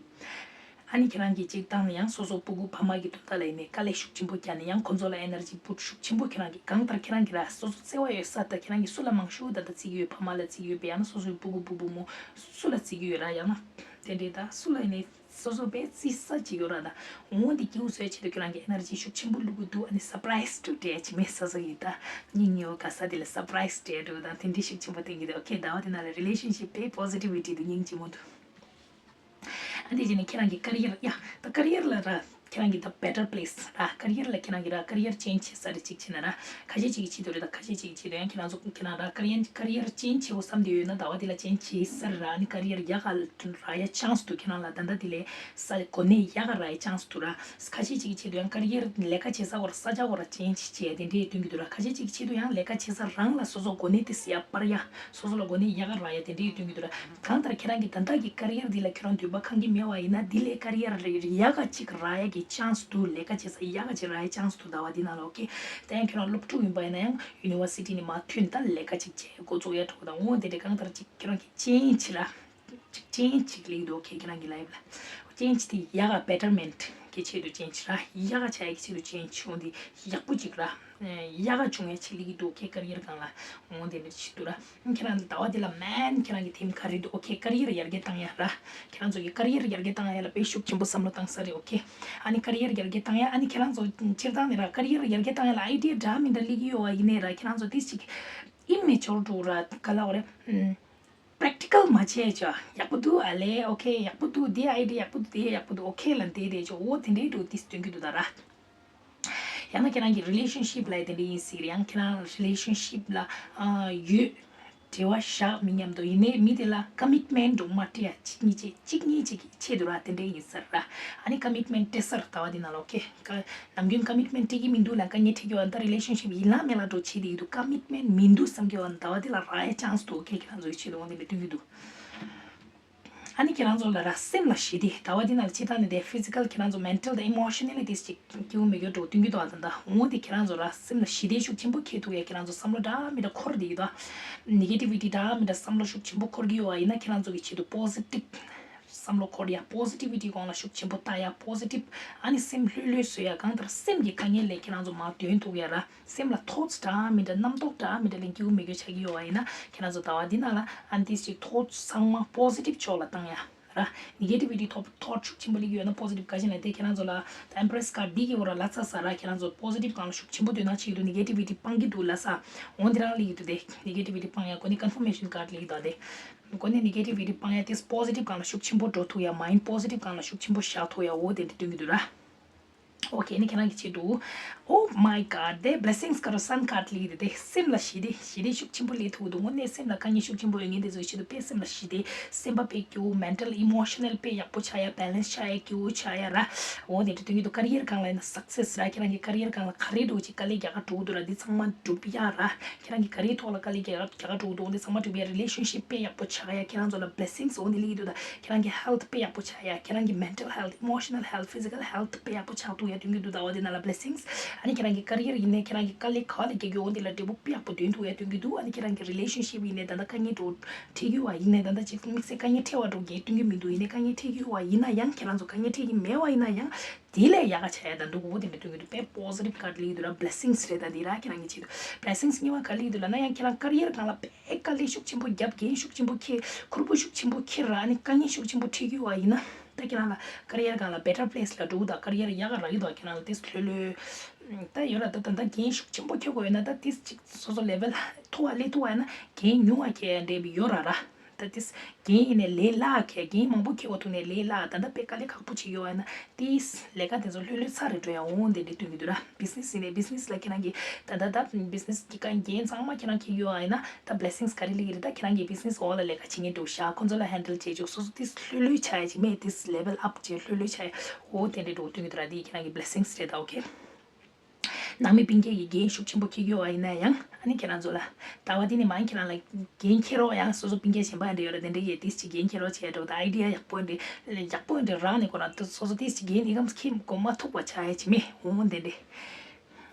ཨ་ནི་ཁྱེད་རང་གིས་གཅིག་བཏང་ན་ཡང་སོ་སོ་སྤུ་གུ་ཕ་མ་གི་དོན་དག་ལ་ཡིན་ནའི་དཀའ་ལས་ཤུགས་ཆེན་པོ་བརྒྱབ་ནས་ཡང་ཁོང་ཚོ་ལ་energy input ཤུགས་ཆེན་པོ་ཁྱེད་རང་གིས་གང་ལྟར་ཁྱེད་རང་གིས་ར་སོ་སོ་བརྩེ་བ་ཡོད་ས་ད་ཁྱེད་རང་གིས་སུ་ལ་མང་ཤོས་ད་ལྟ་བརྩི་གི་ཡོད། ཕ་མ་ལ་བརྩི་གི་ཡོད་པས་ཡང་ན་སོ་སོའི་སྤུ་གུ་སྤུ་བུ་མོ་སུ་ལ་བརྩི་གི་ཡོད་ར། ཡང་ན་དེ་འདྲའི་ད་སུ་ལ་ཡིན་ནའི་སོ་སོ་དཔེ་བརྩི་ས་ཅིག་ཡོད་ར། ད་འོ་འདི་སྐྱིད་པོ་བཟོ་ཡ་ཆེད་དུ་ཁྱེད་རང་གིས་energy ཤུགས་ཆེན་པོ་བླུག་གི་འདུག་ཨ་ནི་surprise འདྲ་བོ་སྤྲད་ཡ་ཆེད་མེད་ས་ས་གི་ད་སྙིང་ཉེ་བོ་ག་ས་དེ་ལ་surprise སྤྲད་འདྲ་བོ་དང་དེ་འདྲའི་ཤུགས་ཆེན་པོ་བསྟན་གི་འདུག okay ཟླ་བ་དེ་ནང་ལ་relationship དཔེ་positivity འདུག་སྙིང་རྗེ་མོ་འདུག་ཨ་འདི་བྱས་ནས་ཁྱེད་རང་གི་career ཡ་ད་career ལ་ར་ ཁྱེད་རང་གི་the better place ར། ཀ་རི་ཡར་ལ་ཁྱེད་རང་གི་ར་ཀ་རི་ཡར་ཅེན་ཇི་བྱེད་ས་རེ་གཅིག་བྱེད་ན་ར། ཁ་ཤས་གཅིག་གི་ཆེད་དུ་རེད། ད་ཁ་ཤས་གཅིག་གི་ཆེད་དུ་ཡང་ཁྱེད་རང་ཚོ་ཁྱེད་རང་ར་ཀ་རི་ཡར་ཀ་རི་ཡར་ཅེན་ཇི་བྱེད་དགོས་བསམ་བསྡད་ཡོད་ན་ཟླ་བ་འདི་ལ་ཅེན་ཇི་བྱེད་ས་ར། ཨ་ནི་ཀ་རི་ཡར་ཡག་ག་རག་ཡ་ཆན་སི་འདུག་ཁྱེད་རང་ལ་ད་ལྟ་འདི་ལས་ས་གོ་གནས་ཡག་ག་རག་ཡ་ཆན་སི་འདུག་ར། ཁ་ཤས་གཅིག་གི་ཆེད་དུ་ཡང་ཀ་རི་ཡར་ལས་ཀ་བྱེད་ས་སྐོར་ས་ཆ་སྐོར་ཅེན་ཇི་བྱེད་དེ་འདྲའི་སྟོན་གྱི་འདུག་ར། ཁ་ཤས་གཅིག་གི་ཆེད་དུ་ཡང་ལས་ཀ་བྱེད་ས་རང་ལ་སོ་སོ་གོ་གནས་དེ་ཡར་སྤར་ཡ། སོ་སོ་ལ་གོ་གནས་ཡག་ག་རག་ཡ་དེ་འདྲའི་སྟོན་གྱི་འདུག་ར། གང་ལྟར་ཁྱེད་རང་གི་ད་ལྟ་གི་ཀ་རི་ཡར་འདི་ལ་ཁྱེད་རང་འདོད་པ་ཁེངས་ཀྱི་མེད་པ་ཡིན་ན་འདི་ལས་ཀ་རི་ཡར་ཡག་ག་ཅིག་རག་ཡ་གི་ཆན་སི་འདུག་ལས་ཀ་བྱེད་ས་ཡག་ག་ཅིག་རག་ཡ་ཆན་སི་འདུག་ཟླ་བ་འདི་ནང་ལ། ཨོ་ཁེ། ད་ཡང་ཁྱེད་རང་སློབ་ཕྲུག་ཡིན་པ་ཡིན་ན་ཡང་ཡུ་ནི་ཝར་སི་ཊི་ནས་མར་ཐོན་ད་ལས་ཀ་ཅིག་བྱེད་འགོ་བཙུགས་ཡ་འགྲོ་དང་། འོ་དེ་འདྲའི་གང་ལྟར་ཅིག་ཁྱེད་རང་གི་ཅེན་ཇི་ར། ཅིག་ཅེན་ཇི་ཅིག་སླེབས་འདུག་ཁྱེད་ཁྱེད་རང་གི་ལའིབ་ལ། ཅེན་ཇི་དེ་ཡག་ག་betterment གི་ཆེད་དུ་ཅེན་ཇི་ར། ཡག་ག་ཆགས་ཡ་གི་ཆེད་དུ་ཅེན་ཇི། འོ་འདི་ཡག་པོ་ཅིག་ར། ཡག་ག་བྱུང་ཡ་ཅིག་སླེབས་ཀྱི་འདུག་ཁྱེད་ཀ་རི་ཡར་སྒང་ལ། འོ་འདི་འདྲ་ཅིག་འདུག་ར། ཁྱེད་རང་ཟླ་བ་འདི་ལ་མེན་ཁྱེད་རང་གི་ཐིམ་ག་རེ་འདུག་ཨོ་ཁེ། ཀ་རི་ཡར་ཡར་རྒྱས་བཏང་ཡ་ར། ཁྱེད་རང་ཚོ་གི་ཀ་རི་ཡར་ཡར་རྒྱས་བཏང་ཡ་ལ་དཔེ་ཤུགས་ཆེན་པོ་བསམ་བློ་བཏང་ས་རེད། ཨོ་ཁེ། ཨ་ནི་ཀ་རི་ཡར་ཡར་རྒྱས་བཏང་ཡ། ཨ་ནི་ཁྱེད་རང་ཚོ་སྤྱིར་བཏང་ནས་ར་ཀ་རི་ཡར་ཡར་རྒྱས་བཏང་ཡ་ལ་ཨའི་ཌི་ཡ་འདྲ་མི་འདྲ་སླེབས་ཀྱི་ཡོད་པ་ཡིན་ནའི་ར། ཁྱེད་རང་ཚོ་ཏིས་ཅིག་ཨིམ་མེ་ཅོར་འདུག་ར། ག་ལ་འོ་རེད། ཨམ། པེ་རེག་ཊི་ཀལ་མ་བྱས་ཅོ། ཡག་པོ་འདུག་ཨ་ལེ། ཨོ་ཁེ། ཡག་པོ་འདུག་འདི་ཨའི་ཌི་ཡ་ཡག་པོ་འདུག་དེ་ཡག་པོ་འདུག་ཨོ་ཁེ་ལ་འདི་དེ་ཅོ། འོ་དེ་འདྲའི་འདུག་ཏིས་སྟོན་གྱི་འདུག་ད་ར། ཡང་ན་ཁྱེད་རང་གི་རི་ལེ་ཤན་ཤིབ་ལབ་ཡ་དེ་འདྲ་ཡིན་སྲིད་རེད། ཡང་ཁྱེད་རང་རི་ལེ་ཤན་ཤིབ་ལ་ཨ་ཡོད། འབྲེལ་བ་བཞག་མི་མཉམ་དུ་ཡིན་ནའི་མི་དེ་ལ་ཀ་མིཊ་མེན་ཊི་འདྲ་མ་སྤྲད་ཡ། གཅིག་གཉིས་ཀྱི་གཅིག་གཉིས་ཀྱི་ཆེད་དུ་ར་དེ་འདྲ་ཡིན་ས་ར། ཨ་ནི་ཀ་མིཊ་མེན་ཊི་སྤྲད་ས་ར་ཟླ་བ་འདི་ནང་ལ། ཨོ་ཁེ། ཀ་ནམ་རྒྱུན་ཀ་མིཊ་མེན་ཊི་སྤྲད་ཀྱི་མི་འདུག་ལ་དཀའ་ངལ་འཕྲད་ཀྱི་ཡོད། ཨ་ད་རི་ལེ་ཤན་ཤིབ་ཡིན་ལ་མེད་ལ་འགྲོ་བྱེད་དེ་ཡོད་འདུག་ཀ་མིཊ་མེན་ཊི་མི་འདུག་བསམ་གྱི་ཡོད། ཨ་ཟླ་བ་འདི་ལ་རག་ཡ་ཆན་སི་འདུག་ཨོ་ཁེ། ཁྱེད་རང་ཚོ་ཡི་ཆེད་དུ་འོ་འདི་འདྲ་སྟོན་གྱི་འདུག་ཨ་ནི་ཁྱེད་རང་ཚོ་ལ་ར་སེམས་ལ་ཞི་བདེ། ཟླ་བ་འདི་ནང་ལ་སྤྱིར་བཏང་ནས་དེ་ཕི་ཛི་ཀལ་ཁྱེད་རང་ཚོ་མེན་ཊལ་དང་ཨི་མོ་ཤ་ནལ་ལི་ཏིས་ཅིག་སྐྱིད་པོ་མེད་རྒྱུ་འགྲོ་སྟོན་གྱི་འདུག་ཨ་ད་ད་འོ་དེ་ཁྱེད་རང་ཚོ་ར་སེམས་ལ་ཞི་བདེ་ཤུགས་ཆེན་པོ་འཁྱེར་ཐུབ་ཡ། ཁྱེད་རང་ཚོ་བསམ་བློ་འདྲ་མི་འདྲ་འཁོར་བསྡད་ཀྱི་འདུག་ནེ་གེ་ཊི་ཝི་ཊི་འདྲ་མི་འདྲ་བསམ་བློ་ཤུགས་ཆེན་པོ་འཁོར་གྱི་ཡོད་པ་ཡིན་ན་ཁྱེད་རང་ཚོ་གི་ཆེད་དུ་པོ་ཟི་ཊིབ་བསམ་བློ་འཁོར་ཡ། པོ་ཟི་ཊི་ཝི་ཊི་སྒང་ལ་ཤུགས་ཆེན་པོ་ལྟ་ཡ། པོ་ཟི་ཊིབ་ཨ་ནི་སེམས་ལྷོད་ལྷོད་བཟོ་ཡ། གང་ལྟར་སེམས་ཀྱི་དཀའ་ངལ་ལས་ཁྱེད་རང་ཚོ་མར་འདོན་ཐུབ་ཡ་ར། སེམས་ལ་ཐོཊ་སི་འདྲ་མི་འདྲ་རྣམ་རྟོག་འདྲ་མི་འདྲ་ལེན་སྐྱིད་པོ་མེད་རྒྱུ་ཆགས་ཀྱི་ཡོད་པ་ཡིན་ན་ཁྱེད་རང་ཚོ་ཟླ་བ་འདི་ནང་ལ་ཨ་ནི་ཏིས་ཅིག་ཐོཊ་སི་ཚང་མ་པོ་ཟི་ཊིབ་ཕྱོགས་ལ་བཏང་ཡ་ར། ནེ་གེ་ཊི་ཝི་ཊི་ཐོཊ་ཐོཊ་ཤུགས་ཆེན་པོ་སླེབས་ཀྱི་ཡོད་ན་པོ་ཟི་ཊིབ་ག་ཅི་ན་དེ་ཁྱེད་རང་ཚོ་ལ་ད་ཨེམ་པི་རེ་སི་ཀར་ཌི་འདི་གི་འོག་ར་ལབ་ཚར་ས་ར། ཁྱེད་རང་ཚོ་པོ་ཟི་ཊིབ་སྒང་ལ་ཤུགས་ཆེན་པོ་འདོན་ན་ཆེད་དུ་ནེ་གེ་ཊི་ཝི་ཊི་སྤང་གི་འདུག་ལབ་ས། འོ་འདི་རང་སླེབས་ཀྱི་འདུག་དེ་ནེ་གེ་ཊི་ཝི་ཊི་སྤང་ཡ་གོ་ནས་ཀོན་ཕར་མེ་ཤན་ཀར་ཌི་སླེབས་ཀྱི་འདུག་དེ་གོ་ནས་ནེ་གེ་ཊི་ཝི་ཊི་སྤང་ཡ་དེ་པོ་ཟི་ཊིབ་སྒང་ལ་ཤུགས་ཆེན་པོ་འགྲོ་ཐུབ་ཡ། མའིན་ཌི་པོ་ཟི་ཊིབ་སྒང་ལ་ཤུགས་ཆེན་པོ་བཞག་ཐུབ་ཡ། འོ་དེ་འདྲ་སྟོན་གྱི་འདུག་ར། ཨོ་ཁེ། ཨ་ནི་ཁྱེད་རང་གི་ཆེད་དུ། Oh my God, the blessings ཀ་རུ་སན་ཀར་ཌི་སླེབས་ཀྱི་འདུག་དེ་སེམས་ལ་ཞི་བདེ། ཞི་བདེ་ཤུགས་ཆེན་པོ་སླེབས་ཐུབ་ཀྱི་འདུག་དངོས་གནས་སེམས་ལ་དཀའ་ངལ་ཤུགས་ཆེན་པོ་ཡོད་མཁན་དེ་ཚོའི་ཆེད་དུ་དཔེ་སེམས་ལ་ཞི་བདེ། སེམས་པ་དཔེ་སྐྱིད་པོ། མེན་ཊལ་ཨི་མོ་ཤ་ནལ་དཔེ་ཡག་པོ་ཆགས་ཡ། བེ་ལེན་སི་ཆགས་ཡ། སྐྱིད་པོ་ཆགས་ཡ་ར། འོ་དེ་འདྲ་སྟོན་གྱི་འདུག་ཀ་རི་ཡར་སྒང་ལ་ཡིན་ན་སག་སེ་སི་ར། ཁྱེད་རང་གི་ཀ་རི་ཡར་སྒང་ལ་ག་རེ་འགྲོ་ཅིག་དཀའ་ལས་རྒྱག་ག་འགྲོ་གི་འདུག་ར། འདི་ཚང་མ་འགྲུབ་ཡ་ར། ཁྱེད་རང་གི་ག་རེའི་ཐོག་ལ་དཀའ་ལས་རྒྱག་རྒྱག་ག་འགྲོ་གི་འདུག་འདི་ཚང་མ་འགྲུབ་ཡ། རི་ལེ་ཤན་ཤིབ་དཔེ་ཡག་པོ་ཆགས་ཡ། ཁྱེད་རང་ཚོ་ལ་བི་ལེ་སིངས་འོ་འདི་སླེབས་ཀྱི་འདུག་ད་ཁྱེད་རང་གི་ཧེལ་ཐི་དཔེ་ཡག་པོ་ཆགས་ཡ། ཁྱེད་རང་གི་མེན་ཊལ་ཧེལ་ཐི། ཨི་མོ་ཤ་ནལ་ཧེལ་ཐི། ཕི་ཛི་ཀལ་ཧེལ་ཐི་དཔེ་ཡག་པོ་ཆགས་ཐུབ་ཡ་སྟོན་གྱི་འདུག་ཟླ་བ་འདི་ནང་ལ་བི་ལེ་སིངས། ཨ་ནི་ཁྱེད་རང་གི་ཀ་རི་ཡར་ཡིན་ནའི་ཁྱེད་རང་གི་དཀའ་ལས་ག་ལ་རྒྱག་གི་འོ་འདི་ལ་འབྲས་བུ་དཔེ་ཡག་པོ་འདོན་ཐུབ་ཡ་སྟོན་གྱི་འདུག་ཨ་ནི་ཁྱེད་རང་གི་རི་ལེ་ཤན་ཤིབ་ཡིན་ནའི་ད་ལྟ་དཀའ་ངལ་འགྲོ་འཕྲད་ཀྱི་ཡོད་པ་ཡིན་ནའི་ད་ལྟ་ཅིག་དམིགས་བསལ་དཀའ་ངལ་འཕྲད་པ་འགྲོ་གི་སྟོན་གྱི་མི་འདུག་ཡིན་ནའི་དཀའ་ངལ་འཕྲད་ཀྱི་ཡོད་པ་ཡིན་ན་ཡང་ཁྱེད་རང་ཚོ་དཀའ་ངལ་འཕྲད་ཀྱི་མེད་པ་ཡིན་ན་ཡང་། དེ་ལས་ཡག་ག་ཆགས་ཡ་ད་འདུག་འོ་དེ་འདྲ་སྟོན་གྱི་འདུག་དཔེ་པོ་ཟི་ཊིབ་ཀར་ཌི་སླེབས་ཀྱི་འདུག་ར། བི་ལེ་སིངས་རེད། ད་འདི་ར་ཁྱེད་རང་གི་ཆེད་དུ་བི་ལེ་སིངས་གཉིས་པ་ག་སླེབས་ཀྱི་འདུག་ལབ་ན་ཡང་ཁྱེད་རང་ཀ་རི་ཡར་སྒང་ལ་དཔེ་དཀའ་ལས་ཤུགས་ཆེན་པོ་བརྒྱབ། འགན་ཤུགས་ཆེན་པོ་འཁྱེར། ཁུར་པོ་ཤུགས་ཆེན་པོ་འཁྱེར་ར། ཨ་ནི་དཀའ་ངལ་ཤུགས་ཆེན་པོ་འཕྲད་ཀྱི་ཡོད་པ་ཡིན་ན་ད་ཁྱེད་རང་ལ་ཀ་རི་ཡར་སྒང་ལ་བེ་ཊར་པི་ལེ་སི་ལ་འགྲོ་གི་འདུག་ཀ་རི་ཡར་ཡག་ག་རག་གི་འདུག་ཁྱེད་རང་ལ་ཏིས་ལྷོད་ལྷོད་ད་ཡོད་ར། ད་ད་ད་འགན་ཤུགས་ཆེན་པོ་འཁྱེར་དགོས་ཡོད་ན་ད་ཏིས་ཅིག་སོ་སོ་ལེ་ཝལ་མཐོ་བ་སླེབས་ཐུབ་པ་ཡིན་ན་འགན་ཉུང་བ་འཁྱེར་ཡ་འདྲ་ཡོད་ར་ར། ད་ཏིས་འགན་ཡིན་ནའི་ལས་སླ་ཁེ། འགན་མང་པོ་འཁྱེར་བ་ཐུག་ནའི་ལས་སླ། ད་ལྟ་དཔེ་དཀའ་ལས་ཁག་པོ་ཅིག་ཡོད་པ་ཡིན་ན་ཏིས་ལས་ཀ་དེ་ཚོ་ལྷོད་ལྷོད་ཚར་རེ་འགྲོ་ཡ་འོང་དེ་འདྲ་སྟོན་གྱི་འདུག་ར། བི་ཛི་ནེ་སི་ཡིན་ནའི་བི་ཛི་ནེ་སི་ལ་ཁྱེད་རང་གིས་ད་ལྟ་ད་བི་ཛི་ནེ་སི་གི་དཀའ་འགན་ཚང་མ་ཁྱེད་རང་འཁྱེར་ཡོད་པ་ཡིན་ན་ད་བི་ལེ་སིངས་ག་རེ་སླེབས་ཀྱི་རེད། ད་ཁྱེད་རང་གིས་བི་ཛི་ནེ་སི་འོག་ལ་ལས་ཀ་བྱེད་མཁན་འདྲ་བོ་བཞག་ཁོང་ཚོ་ལ་ཧན་ཌལ་བྱེད་ཆོག་སོ་སོ་ཏིས་ལྷོད་ལྷོད་ཆགས་ཡ་ཅིག་མེད། ཏིས་ལེ་ཝལ་ཨབ་བྱས་ལྷོད་ལྷོད་ཆགས་ཡ་འོ་དེ་འདྲ་འདྲ་བོ་སྟོན་གྱི་འདུག་ར། དེ་ཁྱེད་རང་གི་བི་ལེ་སིངས་རེད། ད་ཨོ་ཁེ། ནང་མི་སྤུན་ཀྱག་གིས་འགན་ཤུགས་ཆེན་པོ་འཁྱེར་གྱི་ཡོད་པ་ཡིན་ན་ཡང་ཨ་ནི་ཁྱེད་རང་ཚོ་ལ་ཟླ་བ་འདི་ནས་མར་ཁྱེད་རང་ལ་འགན་འཁྱེར་རོགས། ཡང་སོ་སོ་སྤུན་ཀྱག་གཞན་པ་འདྲ་ཡོད་ར། དེ་འདྲ་ཡས་ཏིས་ཅིག་འགན་འཁྱེར་རོགས་བྱས་འགྲོ། ད་ཨའི་ཌི་ཡ་ཡག་པོ་འདྲ་ཡག་པོ་འདྲ་རག་ནས་ཁོ་རང་ཏིས་སོ་སོ་ཏིས་ཅིག་འགན་འདི་གམ་འཁྱེར་འགོ་མ་ཐུག་པ་ཆགས་ཡ་ཅིག་མེད། འོ་དེ་འདྲ་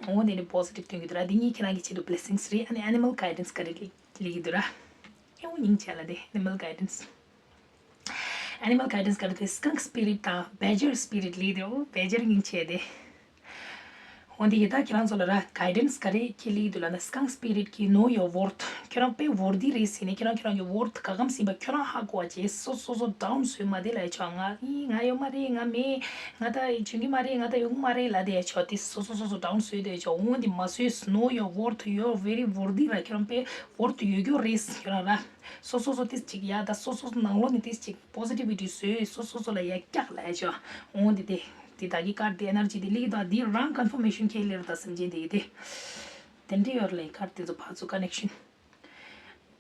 འོ་དེ་འདྲ་པོ་ཟི་ཊིབ་སྟོན་གྱི་འདུག་ར། འདི་གཉིས་ཁྱེད་རང་གི་ཆེད་དུ་བི་ལེ་སིངས་རེད། ཨ་ནི་ཨེ་ནི་མལ་གའི་ཌེན་སི་ག་རེ་སླེབས་ཀྱི་འདུག་ར། ཨེ་འོ་སྙིང་རྗེ་ལ་དེ་ཨེ་ནི་མལ་གའི་ཌེན་སི། ཨེ་ནི་མལ་གའི་ཌེན་སི་ག་རེ་དེ་སི་ཀང་སི་པི་རིཊ་དང་བེ་ཇར་སི་པི་རིཊ་སླེབས་ཀྱི་འདུག་བེ་ཇར་སྙིང་རྗེ་དེ། འོན་ཏེ་ཡི་ད་ཁྱེད་རང་ཚོ་ལ་ར་གའི་ཌེན་སི་ག་རེ་ཁྱེད་སླེབས་ཀྱི་འདུག་ལབ་ན་སི་ཀང་སི་པི་རིཊ་གི་know your worth། ཁྱོད་རང་དཔེ་ཝོར་ཐི་རེད་ཟེར་ནས་ཁྱོད་རང་ཁྱོད་རང་གི་ཝོར་ཐི་ག་གམ་ཟིན་པ་ཁྱོད་རང་ཧ་གོ་བ་བྱས། སོ་སོ་སོ་ཌའུན་བཟོས་མ་བསྡད་ལབ་ཡ་ཆོག་ང་ཨི་ང་ཡོད་མ་རེད། ང་མེད། ང་ད་བྱུང་གི་མ་རེད། ང་ད་ཡོང་གི་མ་རེད་ལབ་བསྡད་ཡ་ཆོག་དེ་སོ་སོ་སོ་སོ་ཌའུན་བཟོས་བསྡད་ཡ་ཆོག་འོན་ཏེ་མ་བཟོས། know your worth, you are very worthy ར། ཁྱོད་རང་དཔེ་ཝོར་ཐི་ཡོད་རྒྱུ་རེད་ཁྱོད་རང་ར། སོ་སོ་སོ་ཏིས་ཅིག་ཡ་ད་སོ་སོ་སོ་ནང་ལོགས་ནས་ཏིས་ཅིག་པོ་ཟི་ཊི་བི་ཊི་བཟོས། སོ་སོ་སོ་ལ་ཡ་སྐྱག་ལབ་ཡ་ཆོག་འོན་ཏེ་དེ། དེ་ད་གི་ཀར་དེ་ཨེ་ནར་ཇི་དེ་ལེགས་དང་དེ་རང་ཀོན་ཕོར་མེ་ཤོན་ཁྱེད་ལེར་ད་སེམས་ཅན་དེ་དེ་དེ་འདྲ་ཡོད་ལེ། ཀར་དེ་ཚོ་ཕར་ཚུར་ཀ་ནེག་ཤོན་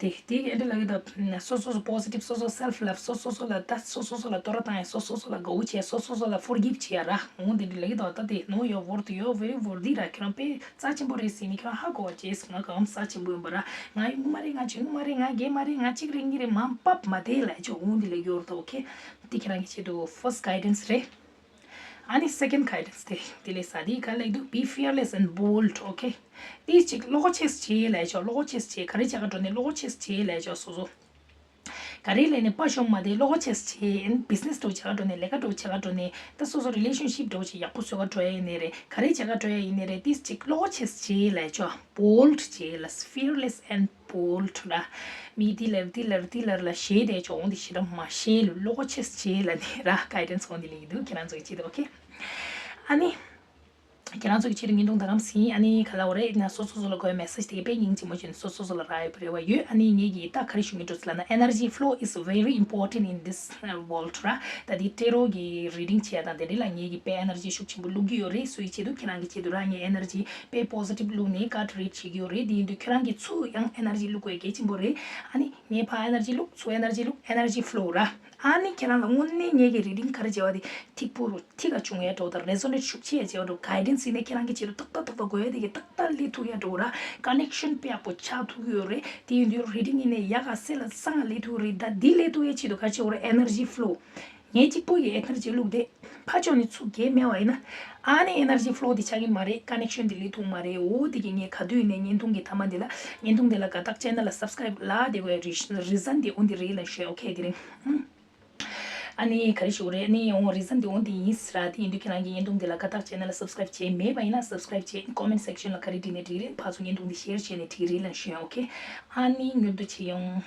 དེ་དེ་ཨེ་འདྲ་ལ་གི་ད་སོ་སོ་སོ་པོ་ཟི་ཊིབ་སོ་སོ་སེལ་ཕི་ལབ། སོ་སོ་སོ་ལ་ད་སོ་སོ་སོ་ལ་དོ་ར་བཏང་ཡ། སོ་སོ་སོ་ལ་དགའ་བོ་བྱས། སོ་སོ་སོ་ལ་ཕོར་གིབ་བྱས་ཡ་ར། འོ་དེ་འདྲ་ལ་གི་ད་ད་དེ་ནོ་ཡོ་ཝོར་ཐི་ཡོ་ཝེ་རི་ཝོར་དི་ར། ཁྱོད་རང་དཔེ་རྩ་ཆེན་པོ་རེད་ཟེར་ནི་ཁྱོད་རང་ཧ་གོ་བ་བྱས། ང་གམ་རྩ་ཆེན་པོ་ཡིན་པ་ར། ང་ཡིན་ནོ་མ་རེད། ང་བྱེད་ནོ་མ་རེད། ང་རྒས་མ་རེད། ང་གཅིག་རེད་གཉིས་རེད། མ་པབ་མ་དེ་ལ་ཆོག་འོ་འདི་ལ་ཡོད་རེད་ད། ཨོ་ཁེ། འདི་ཁྱེད་རང་གི་ཆེད་དུ་ཕར་སི་ཊི་གའི་ཌེན་སི་རེད། ཨ་ནི་སེ་ཀེན་ཌི་གའི་ཌེན་སི་དེ་དེ་ལས་ས་དེ་ག་ལེགས་འདུག Be fearless and bold. ཨོ་ཁེ། དེ་གཅིག་བློ་ཁོག་ཆེ་ཙམ་བྱེད་ལ་ཆོག་བློ་ཁོག་ཆེ་ཙམ་བྱེད། ག་རེ་བྱེད་ག་འགྲོ་ནས་བློ་ཁོག་ཆེ་ཙམ་བྱེད་ལ་ཆོག་སོ་སོ། ག་རེ་ལས་ནས་དཔའ་ཤོམ་མ་དེ་བློ་ཁོག་ཆེ་ཙམ་བྱེད། བི་ཛི་ནེ་སི་འགྲོ་བྱེད་ག་འགྲོ་ནས་ལས་ཀ་འགྲོ་བྱེད་ག་འགྲོ་ནས་ད་སོ་སོ་རི་ལེ་ཤན་ཤིབ་འགྲོ་བྱེད་ཡག་པོ་བཟོ་ག་འགྲོ་ཡ་ཡིན་ནའི་རེད། ག་རེ་བྱེད་ག་འགྲོ་ཡ་ཡིན་ནའི་རེད། དེ་གཅིག་བློ་ཁོག་ཆེ་ཙམ་བྱེད་ལ་ཆོག་བོལ་ཌི་བྱེད་ལ། Fearless and bold ར། མི་དེ་ལར་དེ་ལར་དེ་ལར་ལ་ཞེད་དེ་ཆོག་འོང་དེ་ཞེ་དྲག་མ་ཞེད་ལ་བློ་ཁོག་ཆེ་ཙམ་བྱེད་ལ་ནི་ར། གའི་ཌེན་སི་འོང་དེ་ལེགས་འདུག་ཁྱེད་རང་ཚོ་གི་ཆེད་དུ། ཨོ་ཁེ། ཨ་ནི། ཁྱེད་རང་ཚོ་གི་ཆེད་དུ་བརྙན་ཐུང་ད་གམ་ཟིན། ཨ་ནི་ག་ལ་འོ་རེད་ན་སོ་སོ་སོ་ལ་གོ་ཡ་མེ་སེ་ཇི་དེ་གི་དཔེ་སྙིང་རྗེ་མོ་བྱུང་། སོ་སོ་སོ་ལ་རག་ཡོད་པ་རེ་བ་ཡོད། ཨ་ནི་ངེད་ཀྱིས་ད་ག་རེ་ཞུ་གི་འགྲོ་ཟེར་ལ་ན། Energy flow is very important in this, uh, world ར། ད་དེ་ཊེ་རོ་གི་རི་ཌིང་བྱས་དང་དེ་འདྲ་ལ་ངེད་ཀྱིས་དཔེ་ཨེ་ནར་ཇི་ཤུགས་ཆེན་པོ་བླུག་གི་ཡོད་རེད། སུའི་ཆེད་དུ། ཁྱེད་རང་གི་ཆེད་དུ་ར། ངས་ཨེ་ནར་ཇི་དཔེ་པོ་ཟི་ཊིབ་བླུག་ནས་ཀར་ཌི་རིཌ་བྱེད་ཀྱི་ཡོད་རེད། དེ་ཡིན་དུས་ཁྱེད་རང་གིས་ཚུར་ཡང་ཨེ་ནར་ཇི་བླུག་དགོས་གལ་ཆེན་པོ་རེད། ཨ་ནི་ངས་ཕར་ཨེ་ནར་ཇི་བླུག་ཚུར་ཨེ་ནར་ཇི་བླུག energy flow ར། ཨ་ནི་ཁྱེད་རང་ལ་དངོས་གནས་ངེད་ཀྱི་རི་ཌིང་ག་རེ་བྱས་པ་དེ་ཐིག་པོ་རུ་ཐིག་ག་བྱུང་ཡ་འགྲོ་དང་རེ་ཛོ་ནེ་ཊི་ཤུགས་ཆེ་ཡ་བྱས་པ་འགྲོ། གའི་ཌེན་སི་ཡིན་ནའི་ཁྱེད་རང་གི་ཆེད་དུ་ཏག་ཏག་ཏག་ཏག་དགོས་ཡ་དེ་གི་ཏག་ཏག་སླེབས་ཐུབ་ཡ་འགྲོ་ར། ཀ་ནེག་ཤན་དཔེ་ཡག་པོ་ཆགས་ཐུབ་ཀྱི་ཡོད་རེད། དེ་ཡིན་དུས་རི་ཌིང་ཡིན་ནའི་ཡག་ག་གསལ་ལ་གསང་ང་སླེབས་ཐུབ་རེད། ད་འདི་སླེབས་ཐུབ་ཡ་ཆེད་དུ་ག་རེ་བྱེད་དགོས་རེད། energy flow ངས་གཅིག་པོ་ཡི་ཨེ་ནར་ཇི་བླུགས་ཏེ་ཕར་ཕྱོགས་ནས་ཚུར་རྒྱས་མེད་པ་ཡིན་ན། ཨ་ནི་ཨེ་ནར་ཇི་ཕ་ལོ་དེ་ཆགས་ཀྱི་མ་རེད། ཀ་ནེག་ཤན་དེ་སླེབས་ཐུབ་མ་རེད། འོ་དེ་གི་ངས་ག་དུས་ཡིན་ནའི་བརྙན་ཐུང་གི་མཐའ་མ་འདི་ལ། བརྙན་ཐུང་འདི་ལ་དགའ་རྟགས་ཅེ་ནལ་ལ་སབ་སི་ཀ་རེབ་ལབ་དེ་དགོས་རི་རི་ཛན་དེ་འོ་འདི་རེད་ལབ་ཤོད། ཨོ་ཁེ། དེ་རིང་ཨ་ནི་ག་རེ་ཞུ་དགོས་རེད། ཨ་ནི་འོ་རི་ཛན་དེ་འོ་འདི་ཡིན་ཟེར་ར། དེ་ཡིན་དུས་ཁྱེད་རང་གིས་བརྙན་ཐུང་འདི་ལ་དགའ་རྟགས་ཅེ་ནལ་ལ་སབ་སི་ཀ་རེབ་བྱས་མེད་པ་ཡིན་ན་སབ་སི་ཀ་རེབ་བྱས། ཀོ་མེན་ཊི་སེག་ཤན་ལ་ག་རེ་བྲིས་ནའི་འགྲིག་རེད། ཕར་ཚུར་བརྙན་ཐུང་འདི་ཤེར་བྱས་ནའི་འགྲིག་རེད་ལབ་ཤོད། ཨོ་ཁེ། ཨ་ནི་མྱུར་དུ་མཇལ་ཡོང་།